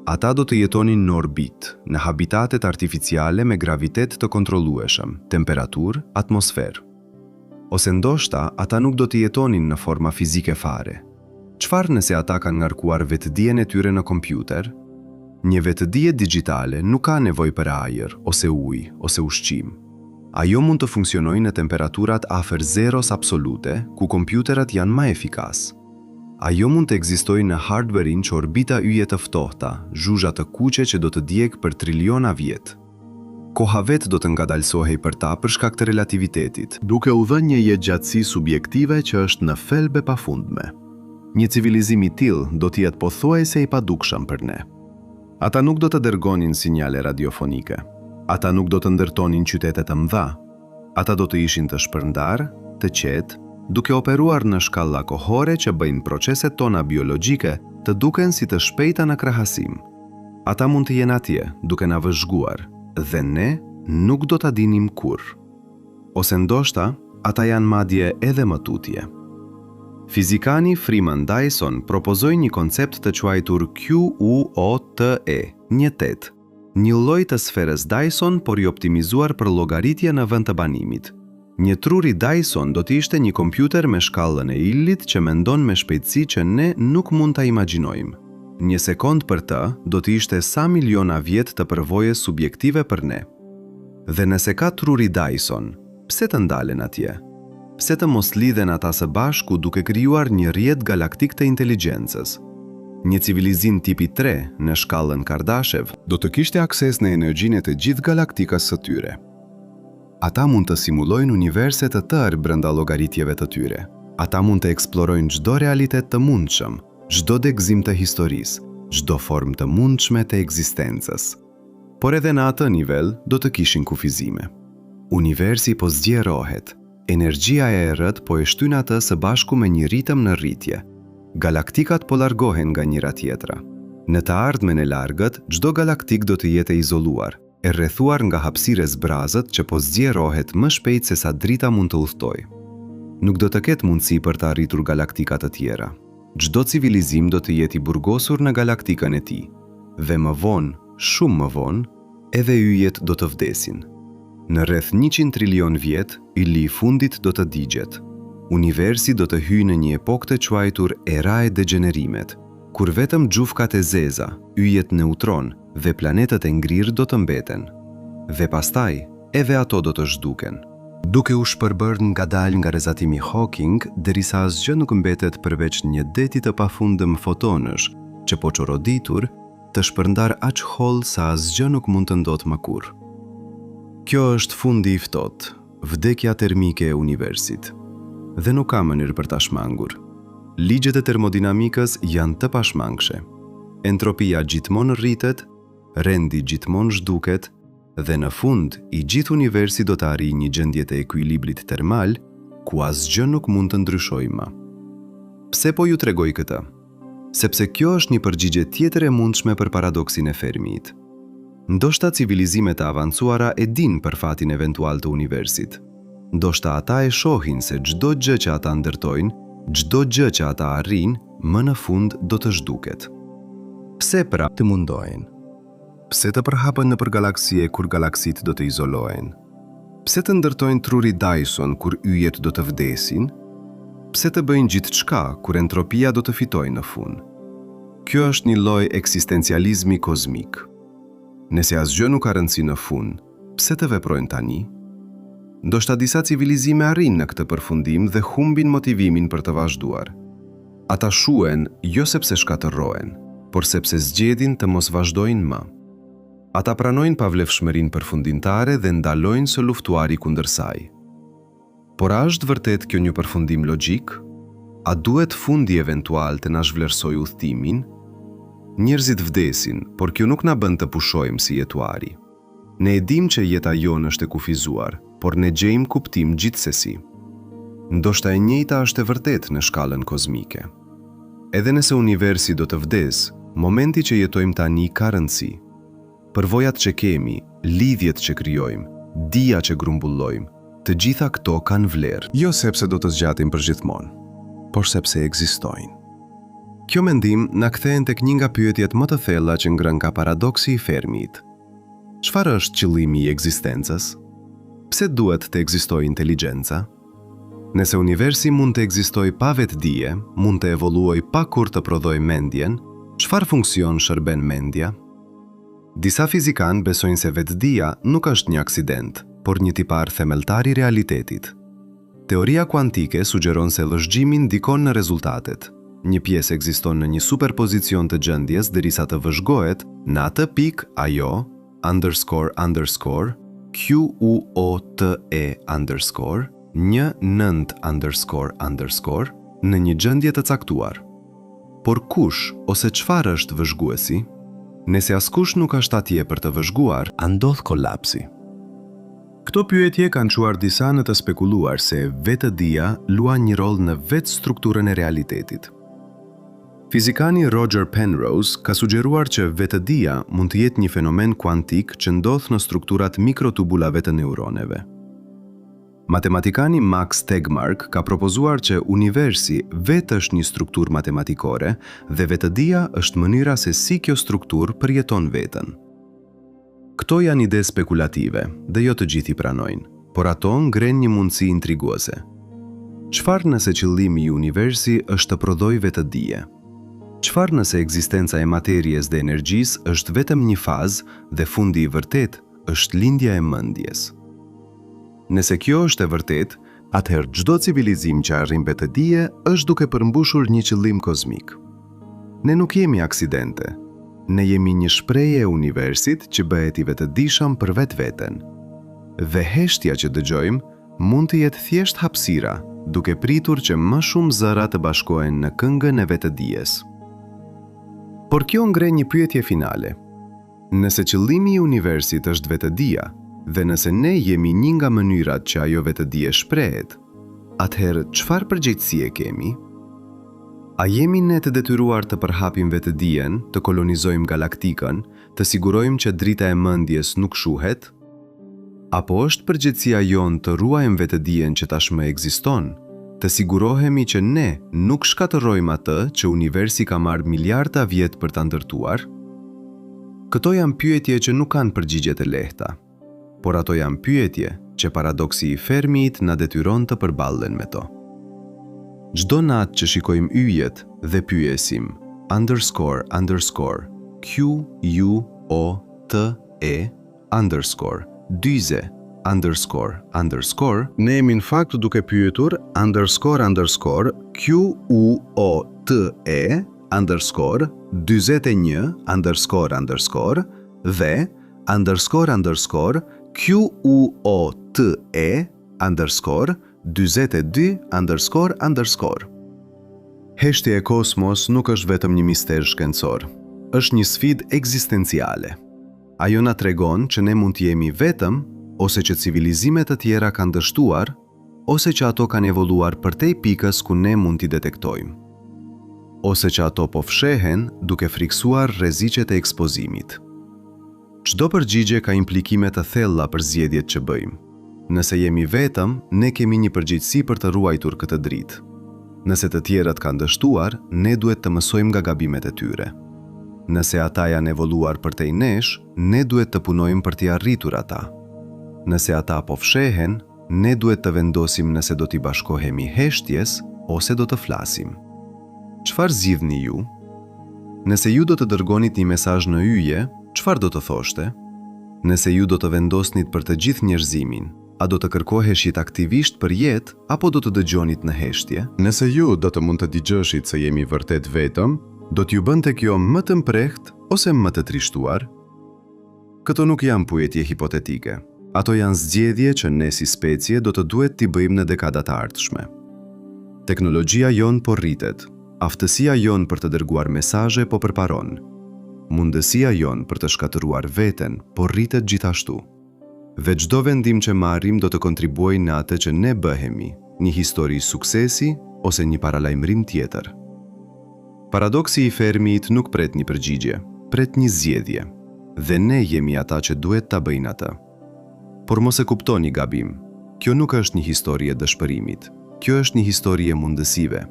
Ata do të jetonin në orbitë, në habitatet artificiale me gravitet të kontrollueshëm, temperaturë, atmosferë. Ose ndoshta ata nuk do të jetonin në forma fizike fare. Çfarë nëse ata kanë ngarkuar vetëdijen e tyre në kompjuter? Një vetëdije digjitale nuk ka nevojë për ajër, ose ujë, ose ushqim. Ajo mund të funksionojë në temperaturat afër zeros absolute, ku kompjuterat janë më efikas. Ajo mund të ekzistojë në hardware-in që orbita yje të ftohta, zhuzha të kuqe që do të djeg për triliona vjet. Koha vetë do të ngadalësohej për ta për shkak të relativitetit. Duke u dhënë një jetëgjatësi subjektive që është në thelb e pafundme. Një civilizim i tillë do të jetë pothuajse i padukshëm për ne. Ata nuk do të dërgonin sinjale radiofonike. Ata nuk do të ndërtonin qytete të mëdha. Ata do të ishin të shpërndarë, të qetë, duke operuar në shkalla kohore që bëjnë proceset tona biologjike të duken si të shpejta në krahasim. Ata mund të jenë atje, duke na vëzhguar, dhe ne nuk do ta dinim kurrë. Ose ndoshta, ata janë madje edhe më tutje. Fizikani Freeman Dyson propozoi një koncept të quajtur QUOTE, një 8, një lloj të sferës Dyson por i optimizuar për llogaritje në vend të banimit. Një truri Dyson do të ishte një kompjuter me shkallën e yllit që mendon me shpejtësi që ne nuk mund ta imagjinojmë. Një sekond për të do të ishte sa miliona vjet të përvojës subjektive për ne. Dhe nëse ka truri Dyson, pse të ndalen atje? Pse të mos lidhen ata së bashku duke krijuar një rrjet galaktik të inteligjencës? Një civilizim tipi 3 në shkallën Kardashev do të kishte akses në energjinë e të gjithë galaktikës së tyre. Ata mund të simulojnë universe të tërë brenda llogaritjeve të tyre. Ata mund të eksplorojnë çdo realitet të mundshëm, çdo degëzim të historisë, çdo formë të mundshme të ekzistencës. Por edhe në atë nivel do të kishin kufizime. Universi po zgjerohet, energjia e errët po e shtyn atë së bashku me një ritëm në rritje. Galaktikat po largohen nga njëra tjetra. Në të ardhmen e largët, çdo galaktikë do të jetë e izoluar, e rrethuar nga hapësirë e zbrazët që po zgjerohet më shpejt sesa drita mund të udhëtojë. Nuk do të ketë mundësi për të arritur galaktika të tjera. Çdo civilizim do të jetë i burgosur në galaktikën e tij. Dhe më vonë, shumë më vonë, edhe yjet do të vdesin. Në rreth 100 trilion vjet, ylli i fundit do të digjet. Universi do të hyjë në një epokë të quajtur era e degjenerimet, kur vetëm xhufkat e zeza, yjet neutron dhe planetët e ngrirë do të mbeten. Dhe pastaj, edhe ato do të zhduken. Duke u shpërbërë ngadalë nga rrezatimi Hawking, derisa asgjë nuk mbetet përveç një deti të pafundëm fotonësh, që po çoroditur, të shpërndar aq hollë sa asgjë nuk mund të ndodhë më kurrë. Kjo është fundi i ftohtë, vdekja termike e universit. Dhe nuk ka mënyrë për ta shmangur. Ligjet e termodinamikës janë të pashmangshme. Entropia gjithmonë rritet, rendi gjithmonë zhduket dhe në fund i gjithë universi do të arrijë një gjendje të ekuilibrit termal ku asgjë nuk mund të ndryshojë më. Pse po ju tregoj këtë? Sepse kjo është një përgjigje tjetër e mundshme për paradoksin e Fermit. Ndoshta civilizimet e avancuara e dinë për fatin eventual të universit. Ndoshta ata e shohin se çdo gjë që ata ndërtojnë, çdo gjë që ata arrijnë, më në fund do të zhduket. Pse pra të mundohen? Pse të përhapen nëpër galaksie kur galaksitë do të izolohen? Pse të ndërtojnë truri Dyson kur yjet do të vdesin? Pse të bëjnë gjithçka kur entropia do të fitojë në fund? Kjo është një lloj eksistencializmi kozmik. Nëse asgjë nuk ka rëndësi në fund, pse të veprojnë tani? Ndoshta disa civilizime arrijnë në këtë përfundim dhe humbin motivimin për të vazhduar. Ata shuhen jo sepse shkatërrohen, por sepse zgjedhin të mos vazhdojnë më. Ata pranojnë pavlefshmërinë përfundimtare dhe ndalojnë së luftuari kundër saj. Por a është vërtet kjo një përfundim logjik? A duhet fundi eventual të na zhvlerësojë udhëtimin? Njerëzit vdesin, por kjo nuk na bën të pushojmë së jetuari. Ne e dimë që jeta jonë është e kufizuar, por ne gjejmë kuptim gjithsesi. Ndoshta e njëjta është e vërtetë në shkallën kozmike. Edhe nëse universi do të vdesë, momenti që jetojmë tani ka rëndësi. Përvojat që kemi, lidhjet që krijojmë, dija që grumbullojmë, të gjitha këto kanë vlerë. Jo sepse do të zgjatin përgjithmonë, por sepse ekzistojnë. Kjo mendim na kthen tek një nga pyetjet më të thella që ngre nga paradoksi i Fermit. Çfarë është qëllimi i ekzistencës? Pse duhet të ekzistojë inteligjenca? Nëse universi mund të ekzistojë pa vetëdije, mund të evoluojë pa kurrë të prodhojë mendjen, çfarë funksion shërben mendja? Disa fizikanë besojnë se vetëdija nuk është një aksident, por një tipar themeltar i realitetit. Teoria kuantike sugjeron se vëzhgimi ndikon në rezultatet. Një pjesë ekziston në një superpozicion të gjendjes derisa të vëzhgohet, në atë pikë ajo, underscore underscore, Q U O T E underscore, 1 9 underscore underscore, në një gjendje të caktuar. Por kush ose çfarë është vëzhguesi? Nëse askush nuk është atje për të vëzhguar, A ndodh kolapsi? Këto pyetje kanë çuar disa në të spekuluar se vetëdija luan një rol në vetë strukturën e realitetit. Fizikani Roger Penrose ka sugjeruar që vetëdija mund të jetë një fenomen kuantik që ndodh në strukturat mikrotubulave të neuroneve. Matematikani Max Tegmark ka propozuar që universi vetë është një strukturë matematikore dhe vetëdija është mënyra se si kjo strukturë përjeton veten. Këto janë ide spekulative dhe jo të gjithë i pranojnë, por ato ngrenë një mundësi intriguese. Çfarë nëse qëllimi i universi është të prodhojë vetëdije? Çfarë nëse ekzistenca e materies dhe energjisë është vetëm një fazë dhe fundi i vërtetë është lindja e mendjes? Nëse kjo është e vërtetë, atëherë çdo civilizim që arrin vetëdije është duke përmbushur një qëllim kozmik. Ne nuk jemi aksidente. Ne jemi një shprehje e universit që bëhet i vetëdijshëm për vetveten. Dhe heshtja që dëgjojmë mund të jetë thjesht hapësira, duke pritur që më shumë zëra të bashkohen në këngën e vetëdijes. Por kjo ngre një pyetje finale. Nëse qëllimi i universit është vetëdija, dhe nëse ne jemi një nga mënyrat që ajo vetëdije shprehet, atëherë çfarë përgjegjësie kemi? A jemi ne të detyruar të përhapim vetëdijen, të kolonizojmë galaktikën, të sigurojmë që drita e mendjes nuk shuhet? Apo është përgjegjësia jonë të ruajmë vetëdijen që tashmë ekziston, të sigurohemi që ne nuk shkatërrojmë atë që universi ka marrë miliarda vjet për ta ndërtuar? Këto janë pyetje që nuk kanë përgjigje të lehta, por ato janë pyetje që paradoksi i Fermit na detyron të përballen me to. Çdo natë që shikojmë yjet dhe pyesim underscore underscore Q U O T E underscore dyze underscore underscore Ne jemi në fakt duke pyetur underscore underscore Q U O T E underscore 41 underscore underscore dhe underscore underscore Q U O T E underscore 41 underscore underscore. 42 underscore underscore. Heshtja e kosmos nuk është vetëm një mister shkencor. Është një sfidë ekzistenciale. Ajo na tregon që ne mund të jemi vetëm, ose që civilizime të tjera kanë dështuar, ose që ato kanë evoluar përtej pikës ku ne mund t'i detektojmë. Ose që ato po fshehen duke frikësuar rreziqet e ekspozimit. Çdo përgjigje ka implikime të thella për zgjedhjet që bëjmë. Nëse jemi vetëm, ne kemi një përgjegjësi për të ruajtur këtë dritë. Nëse të tjerët kanë dështuar, ne duhet të mësojmë nga gabimet e tyre. Nëse ata janë evoluar përtej nesh, ne duhet të punojmë për t'i arritur ata. Nëse ata po fshehen, ne duhet të vendosim nëse do t'i bashkohemi heshtjes ose do të flasim. Çfarë zgjidhni ju? Nëse ju do të dërgonit një mesazh në yje, çfarë do të thoshte? Nëse ju do të vendosnit për të gjithë njerëzimin, a do të kërkoheshit aktivisht për jetë apo do të dëgjonit në heshtje? Nëse ju do të mund të dëgjoshit se jemi vërtet vetëm, do t'ju bënte kjo më të mprehtë ose më të trishtuar? Këto nuk janë pyetje hipotetike. Ato janë zgjedhje që ne si specie do të duhet t'i bëjmë në dekadat e ardhshme. Teknologjia jonë po rritet, aftësia jonë për të dërguar mesazhe po përparon. Mundësia jonë për të shkatërruar veten po rritet gjithashtu. Dhe çdo vendim që marrim do të kontribuojë në atë që ne bëhemi, një histori suksesi ose një paralajmërim tjetër. Paradoksi i Fermit nuk pret një përgjigje, pret një zgjedhje. Dhe ne jemi ata që duhet ta bëjnë atë. Por mos e kuptoni gabim. Kjo nuk është një histori e dëshpërimit. Kjo është një histori e mundësive.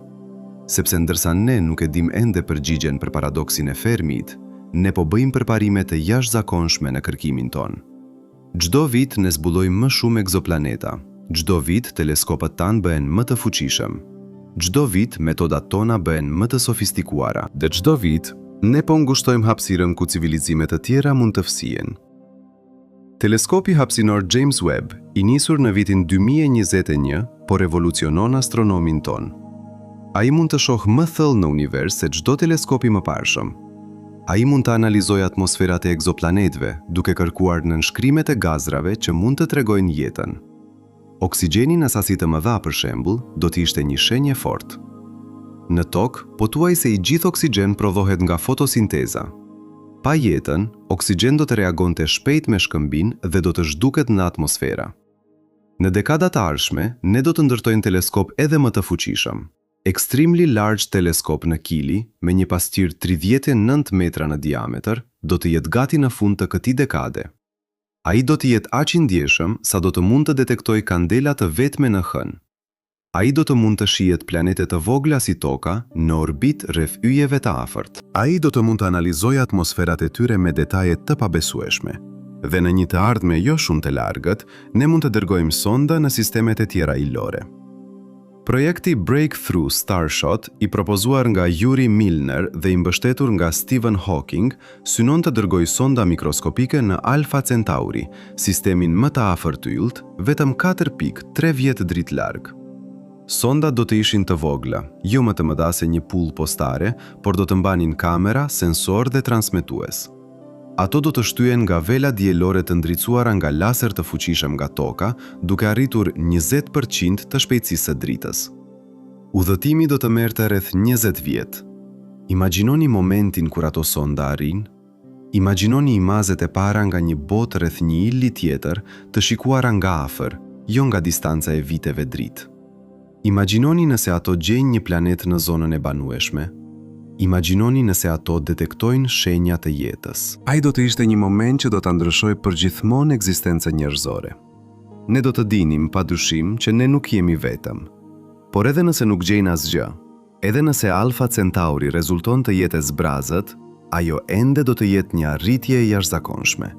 Sepse ndërsa ne nuk e dimë ende përgjigjen për paradoksin e Fermit, ne po bëjmë përparime të jashtëzakonshme në kërkimin tonë. Çdo vit ne zbulojmë më shumë ekzoplaneta. Çdo vit teleskopët tanë bëhen më të fuqishëm. Çdo vit metodat tona bëhen më të sofistikuara. Dhe çdo vit, ne po ngushtojmë hapësirën ku civilizime të tjera mund të fshihen. Teleskopi hapësinor James Webb, i nisur në vitin 2021, po revolucionon astronominë tonë. Ai mund të shohë më thellë në univers se çdo teleskop i mëparshëm. Ai mund të analizojë atmosferat e ekzoplanetëve, duke kërkuar nënshkrimet e gazrave që mund të tregojnë jetën. Oksigjeni në sasi të mëdha, për shembull, do të ishte një shenjë e fortë. Në Tokë, pothuajse i gjithë oksigjen prodhohet nga fotosinteza. Pa jetën, oksigjen do të reagonte shpejt me shkëmbin dhe do të zhduket në atmosfera. Në dekadat e ardhshme, ne do të ndërtojmë teleskop edhe më të fuqishëm. Extremely Large Telescope në Kili, me një pasqyrë 39 metra në diametër, do të jetë gati në fund të këtij dekade. Ai do të jetë aq i ndjeshëm sa do të mund të detektojë kandela të vetme në Hënë. Ai do të mund të shihet planete të vogla si Toka në orbitë rreth yjeve të afërt. Ai do të mund të analizojë atmosferat e tyre me detaje të pabesueshme. Dhe në një të ardhme jo shumë të largët, ne mund të dërgojmë sonda në sistemet e tjera yllore. Projekti Breakthrough Starshot, i propozuar nga Yuri Milner dhe i mbështetur nga Stephen Hawking, synon të dërgojë sonda mikroskopike në Alpha Centauri, sistemin më të afërt yllt, vetëm 4.3 vjet dritë larg. Sondat do të ishin të vogla, jo më të mëdha se një pullë postare, por do të mbanin kamera, sensorë dhe transmetues. Ato do të shtyhen nga vela diellore të ndriçuara nga laser të fuqishëm nga Toka, duke arritur 20 për qind të shpejtësisë së dritës. Udhëtimi do të merrte rreth 20 vjet. Imagjinoni momentin kur ato sonda arrijnë? Imagjinoni imazhet e para nga një botë rreth një ylli tjetër, të shikuara nga afër, jo nga distanca e viteve dritë. Imagjinoni nëse ato gjejnë një planet në zonën e banueshme. Imagjinoni nëse ato detektojnë shenja të jetës. Ai do të ishte një moment që do ta ndryshojë përgjithmonë ekzistencën njerëzore. Ne do të dinim, pa dyshim, që ne nuk jemi vetëm. Por edhe nëse nuk gjejnë asgjë, edhe nëse Alpha Centauri rezulton të jetë e zbrazët, ajo ende do të jetë një arritje e jashtëzakonshme.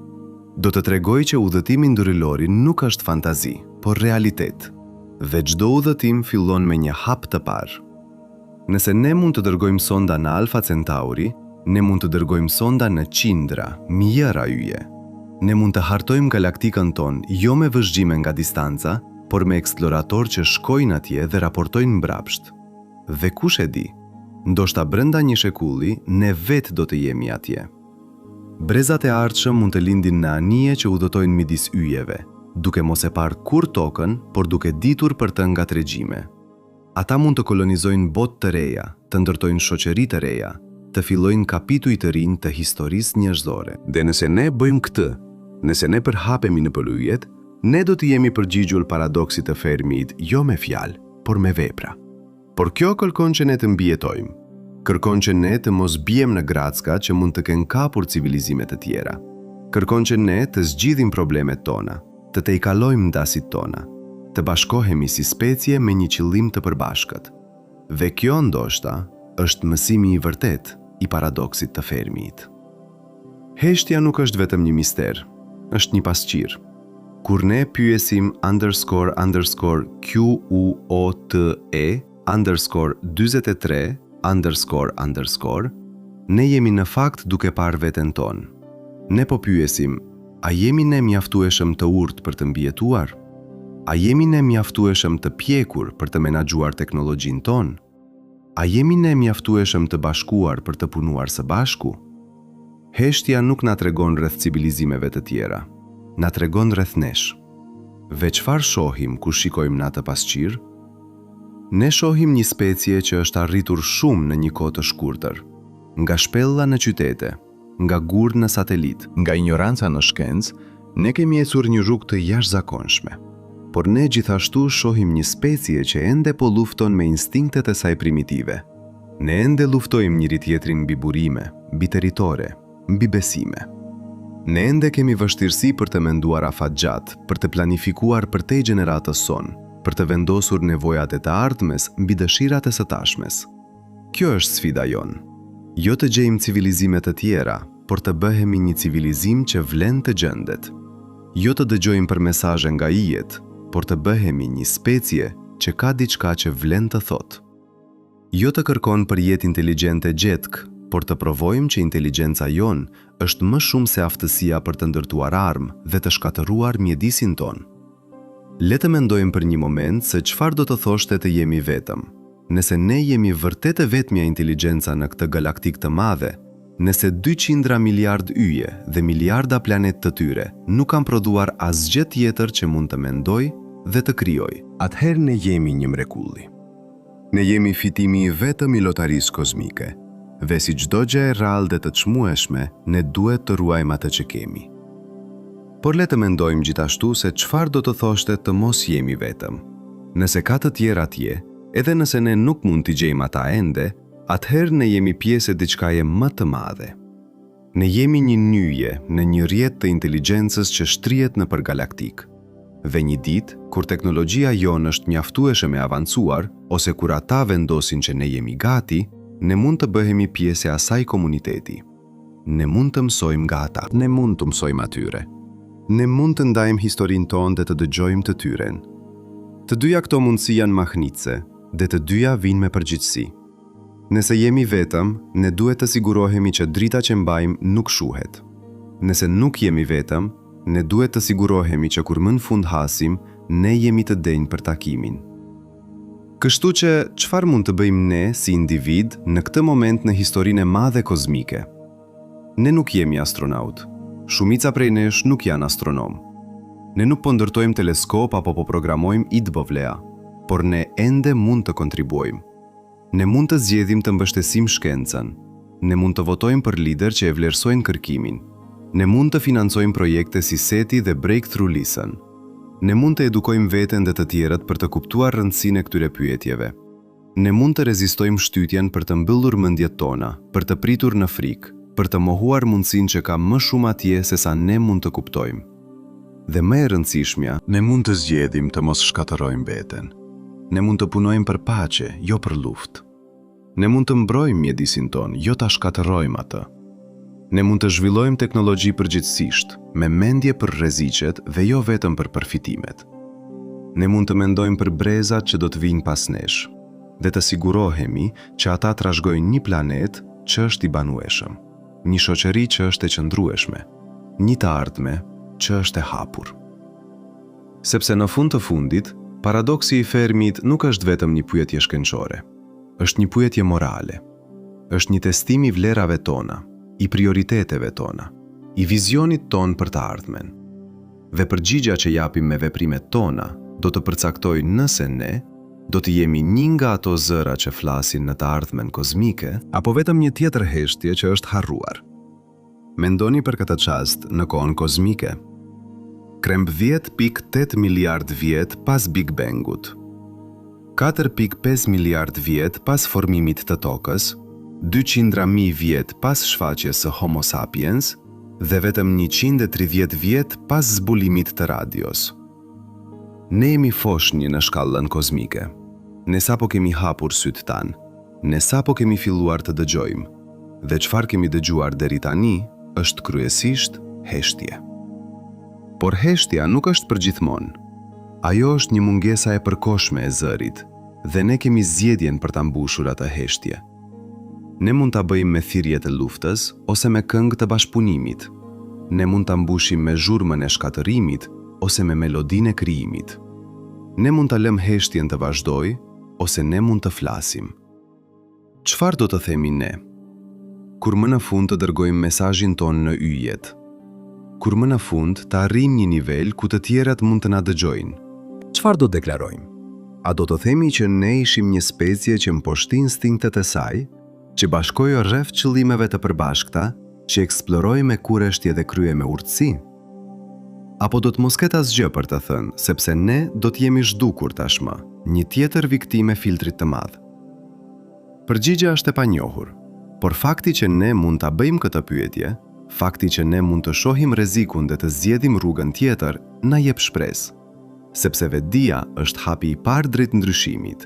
Do të tregojë që udhëtimi ndëryllor nuk është fantazi, por realitet. Dhe çdo udhëtim fillon me një hap të parë. Nëse ne mund të dërgojmë sonda në Alpha Centauri, ne mund të dërgojmë sonda në qindra, mijëra yje. Ne mund të hartojmë galaktikën tonë jo me vëzhgime nga distanca, por me eksploratorë që shkojnë atje dhe raportojnë mbrapsht. Dhe kush e di, ndoshta brenda një shekulli ne vetë do të jemi atje. Brezat e ardhshëm mund të lindin në anije që udhëtojnë midis yjeve, duke mos e parë kurrë Tokën, por duke ditur për të nga tregime. Ata mund të kolonizojnë botë të reja, të ndërtojnë shoqëri të reja, të fillojnë kapituj të rinj të historisë njerëzore. Dhe nëse ne bëjmë këtë, nëse ne përhapemi nëpër yjet, ne do t'i jemi përgjigjur paradoksit të Fermit jo me fjalë, por me vepra. Por kjo kërkon që ne të mbijetojmë. Kërkon që ne të mos biem në gracka që mund të kenë kapur civilizime të tjera. Kërkon që ne të zgjidhim problemet tona, të tejkalojmë ndasitë tona, të bashkohemi si specie me një qëllim të përbashkët. Dhe kjo, ndoshta, është mësimi i vërtetë i paradoksit të Fermit. Heshtja nuk është vetëm një mister, është një pasqyrë. Kur ne pyesim underscore underscore Q U O T E underscore 43 underscore underscore, ne jemi në fakt duke parë veten tonë. Ne po pyesim, a jemi ne mjaftueshëm të urtë për të mbijetuar? A jemi ne mjaftueshëm të pjekur për të menaxhuar teknologjinë tonë? A jemi ne mjaftueshëm të bashkuar për të punuar së bashku? Heshtja nuk na tregon rreth civilizimeve të tjera, na tregon rreth nesh. Dhe çfarë shohim kur shikojmë në atë pasqyrë? Ne shohim një specie që është arritur shumë në një kohë të shkurtër. Nga shpella në qytete, nga gurë në satelit. Nga injoranca në shkencë, ne kemi ecur një rrugë të jashtëzakonshme. Por ne gjithashtu shohim një specie që ende po lufton me instinktet e saj primitive. Ne ende luftojmë njëri-tjetrin mbi burime, mbi territore, mbi besime. Ne ende kemi vështirësi për të menduar afatgjatë, për të planifikuar përtej gjeneratës sonë, për të vendosur nevojat e të ardhmes mbi dëshirat e së tashmes. Kjo është sfida jonë. Jo të gjejmë civilizime të tjera, por të bëhemi një civilizim që vlen të gjendet. Jo të dëgjojmë për mesazhe nga yjet, por të bëhemi një specie që ka diçka që vlen të thotë. Jo të kërkon për jetë inteligjente gjetkë, por të provojmë që inteligjenca jonë është më shumë se aftësia për të ndërtuar armë dhe të shkatërruar mjedisin tonë. Le të mendojmë për një moment se çfarë do të thoshte të jemi vetëm. Nëse ne jemi vërtet e vetmja inteligjenca në këtë galaktikë të madhe, nëse dy qindra miliardë yje dhe miliarda planetë të tyre nuk kanë prodhuar asgjë tjetër që mund të mendojë dhe të krijojë. Atëherë ne jemi një mrekulli. Ne jemi fitimi i vetëm i lotarisë kozmike. Dhe si çdo gjë e rrallë dhe të çmueshme, ne duhet të ruajmë atë që kemi. Por le të mendojmë gjithashtu se çfarë do të thoshte të mos jemi vetëm. Nëse ka të tjerë atje, edhe nëse ne nuk mund t'i gjejmë ata ende, atëherë ne jemi pjesë e diçkaje më të madhe. Ne jemi një nyje në një rrjet të inteligjencës që shtrihet nëpër galaktikë. Dhe një ditë, kur teknologjia jonë është mjaftueshëm e avancuar, ose kur ata vendosin që ne jemi gati, ne mund të bëhemi pjesë e asaj komuniteti. Ne mund të mësojmë nga ata. Ne mund t'u mësojmë atyre. Ne mund të ndajmë historinë tonë dhe të dëgjojmë të tyren. Të dyja këto mundësi janë mahnitëse, dhe të dyja vijnë me përgjegjësi. Nëse jemi vetëm, ne duhet të sigurohemi që drita që mbajmë nuk shuhet. Nëse nuk jemi vetëm, ne duhet të sigurohemi që kur më në fund hasim, ne jemi të denjë për takimin. Kështu që, çfarë mund të bëjmë ne si individë në këtë moment në historinë e madhe kozmike? Ne nuk jemi astronautë. Shumica prej nesh nuk janë astronomë. Ne nuk po ndërtojmë teleskop apo po programojmë IDBVLA, por ne ende mund të kontribuojmë. Ne mund të zgjedhim të mbështesim shkencën. Ne mund të votojmë për liderë që e vlerësojnë kërkimin. Ne mund të financojmë projekte si SETI dhe Breakthrough Listen. Ne mund të edukojmë veten dhe të tjerët për të kuptuar rëndësinë e këtyre pyetjeve. Ne mund të rezistojmë shtytjen për të mbyllur mendjet tona, për të pritur në frikë, për të mohuar mundësinë që ka më shumë atje sesa ne mund të kuptojmë. Dhe më e rëndësishmja, Ne mund të zgjedhim të mos shkatërrojmë veten. Ne mund të punojmë për paqe, jo për luftë. Ne mund të mbrojmë mjedisin tonë, jo ta shkatërrojmë atë. Ne mund të zhvillojmë teknologji përgjegjësisht, me mendje për rreziqet dhe jo vetëm për përfitimet. Ne mund të mendojmë për brezat që do të vijnë pas nesh dhe të sigurohemi që ata trashëgojnë një planet që është i banueshëm, një shoqëri që është e qëndrueshme, një të ardhme që është e hapur. Sepse në fund të fundit, paradoksi i Fermit nuk është vetëm një pyetje shkencore. Është një pyetje morale. Është një testim i vlerave tona, i prioriteteve tona, i vizionit tonë për të ardhmen. Dhe përgjigja që japim me veprimet tona do të përcaktojë nëse ne do të jemi një nga ato zëra që flasin në të ardhmen kozmike, Apo vetëm një tjetër heshtje që është harruar. Mendoni për këtë çast në kohën kozmike. 13.8 miliardë vjet pas Big Bang-ut. 4.5 miliardë vjet pas formimit të Tokës, 200 mijë vjet pas shfaqjes së Homo sapiens dhe vetëm 130 vjet pas zbulimit të radios. Ne jemi foshnjë në shkallën kozmike. Ne sapo kemi hapur sytë tanë. Ne sapo kemi filluar të dëgjojmë. Dhe çfarë kemi dëgjuar deri tani është kryesisht heshtje. Por heshtja nuk është përgjithmonë. Ajo është një mungesa e përkohshme e zërit dhe ne kemi zgjedhjen për ta mbushur atë heshtje. Ne mund ta bëjmë me thirrje të luftës ose me këngë të bashkëpunimit. Ne mund ta mbushim me zhurmën e shkatërrimit ose me melodinë e krijimit. Ne mund ta lëmë heshtjen të vazhdojë ose ne mund të flasim. Çfarë do të themi ne? Kur më në fund të dërgojmë mesazhin tonë në yjet? Kur më në fund të arrijmë një nivel ku të tjerët mund të na dëgjojnë? Çfarë do të deklarojmë? A do të themi që ne ishim një specie që mposhti instinktet e saj, që bashkoi rreth qëllimeve të përbashkëta, që eksploroi me kureshtje dhe krye me urtësi? Apo do të mos ketë asgjë për të thënë, sepse ne do të jemi zhdukur tashmë, një tjetër viktimë e filtrit të madh? Përgjigja është e panjohur, por fakti që ne mund ta bëjmë këtë pyetje, fakti që ne mund të shohim rrezikun dhe të zgjedhim rrugën tjetër, na jep shpresë. Sepse vetëdija është hapi i parë drejt ndryshimit.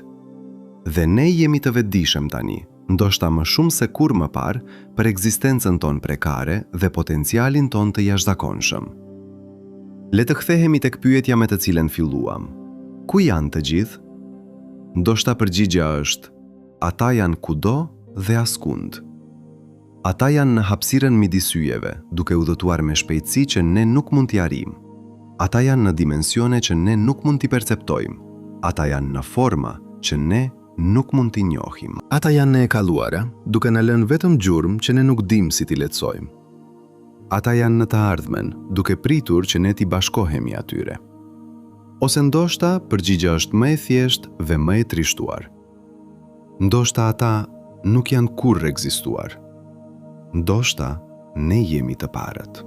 Dhe ne jemi të vetëdijshëm tani, ndoshta më shumë se kurrë më parë, për ekzistencën tonë prekare dhe potencialin tonë të jashtëzakonshëm. Le të kthehemi tek pyetja me të cilën filluam. Ku janë të gjithë? Ndoshta përgjigja është, ata janë kudo dhe askund. Ata janë në hapësirën midis yjeve, duke udhëtuar me shpejtësi që ne nuk mund t'i arrijmë. Ata janë në dimensione që ne nuk mund t'i perceptojmë. Ata janë në forma që ne nuk mund t'i njohim. Ata janë në e kaluara, duke na lënë vetëm gjurmë që ne nuk dimë si t'i lehtësojmë. Ata janë në të ardhmen, duke pritur që ne t'i bashkohemi atyre. Ose ndoshta përgjigja është më e thjeshtë dhe më e trishtuar. Ndoshta ata nuk janë kurrë ekzistuar. Ndoshta ne jemi të parët.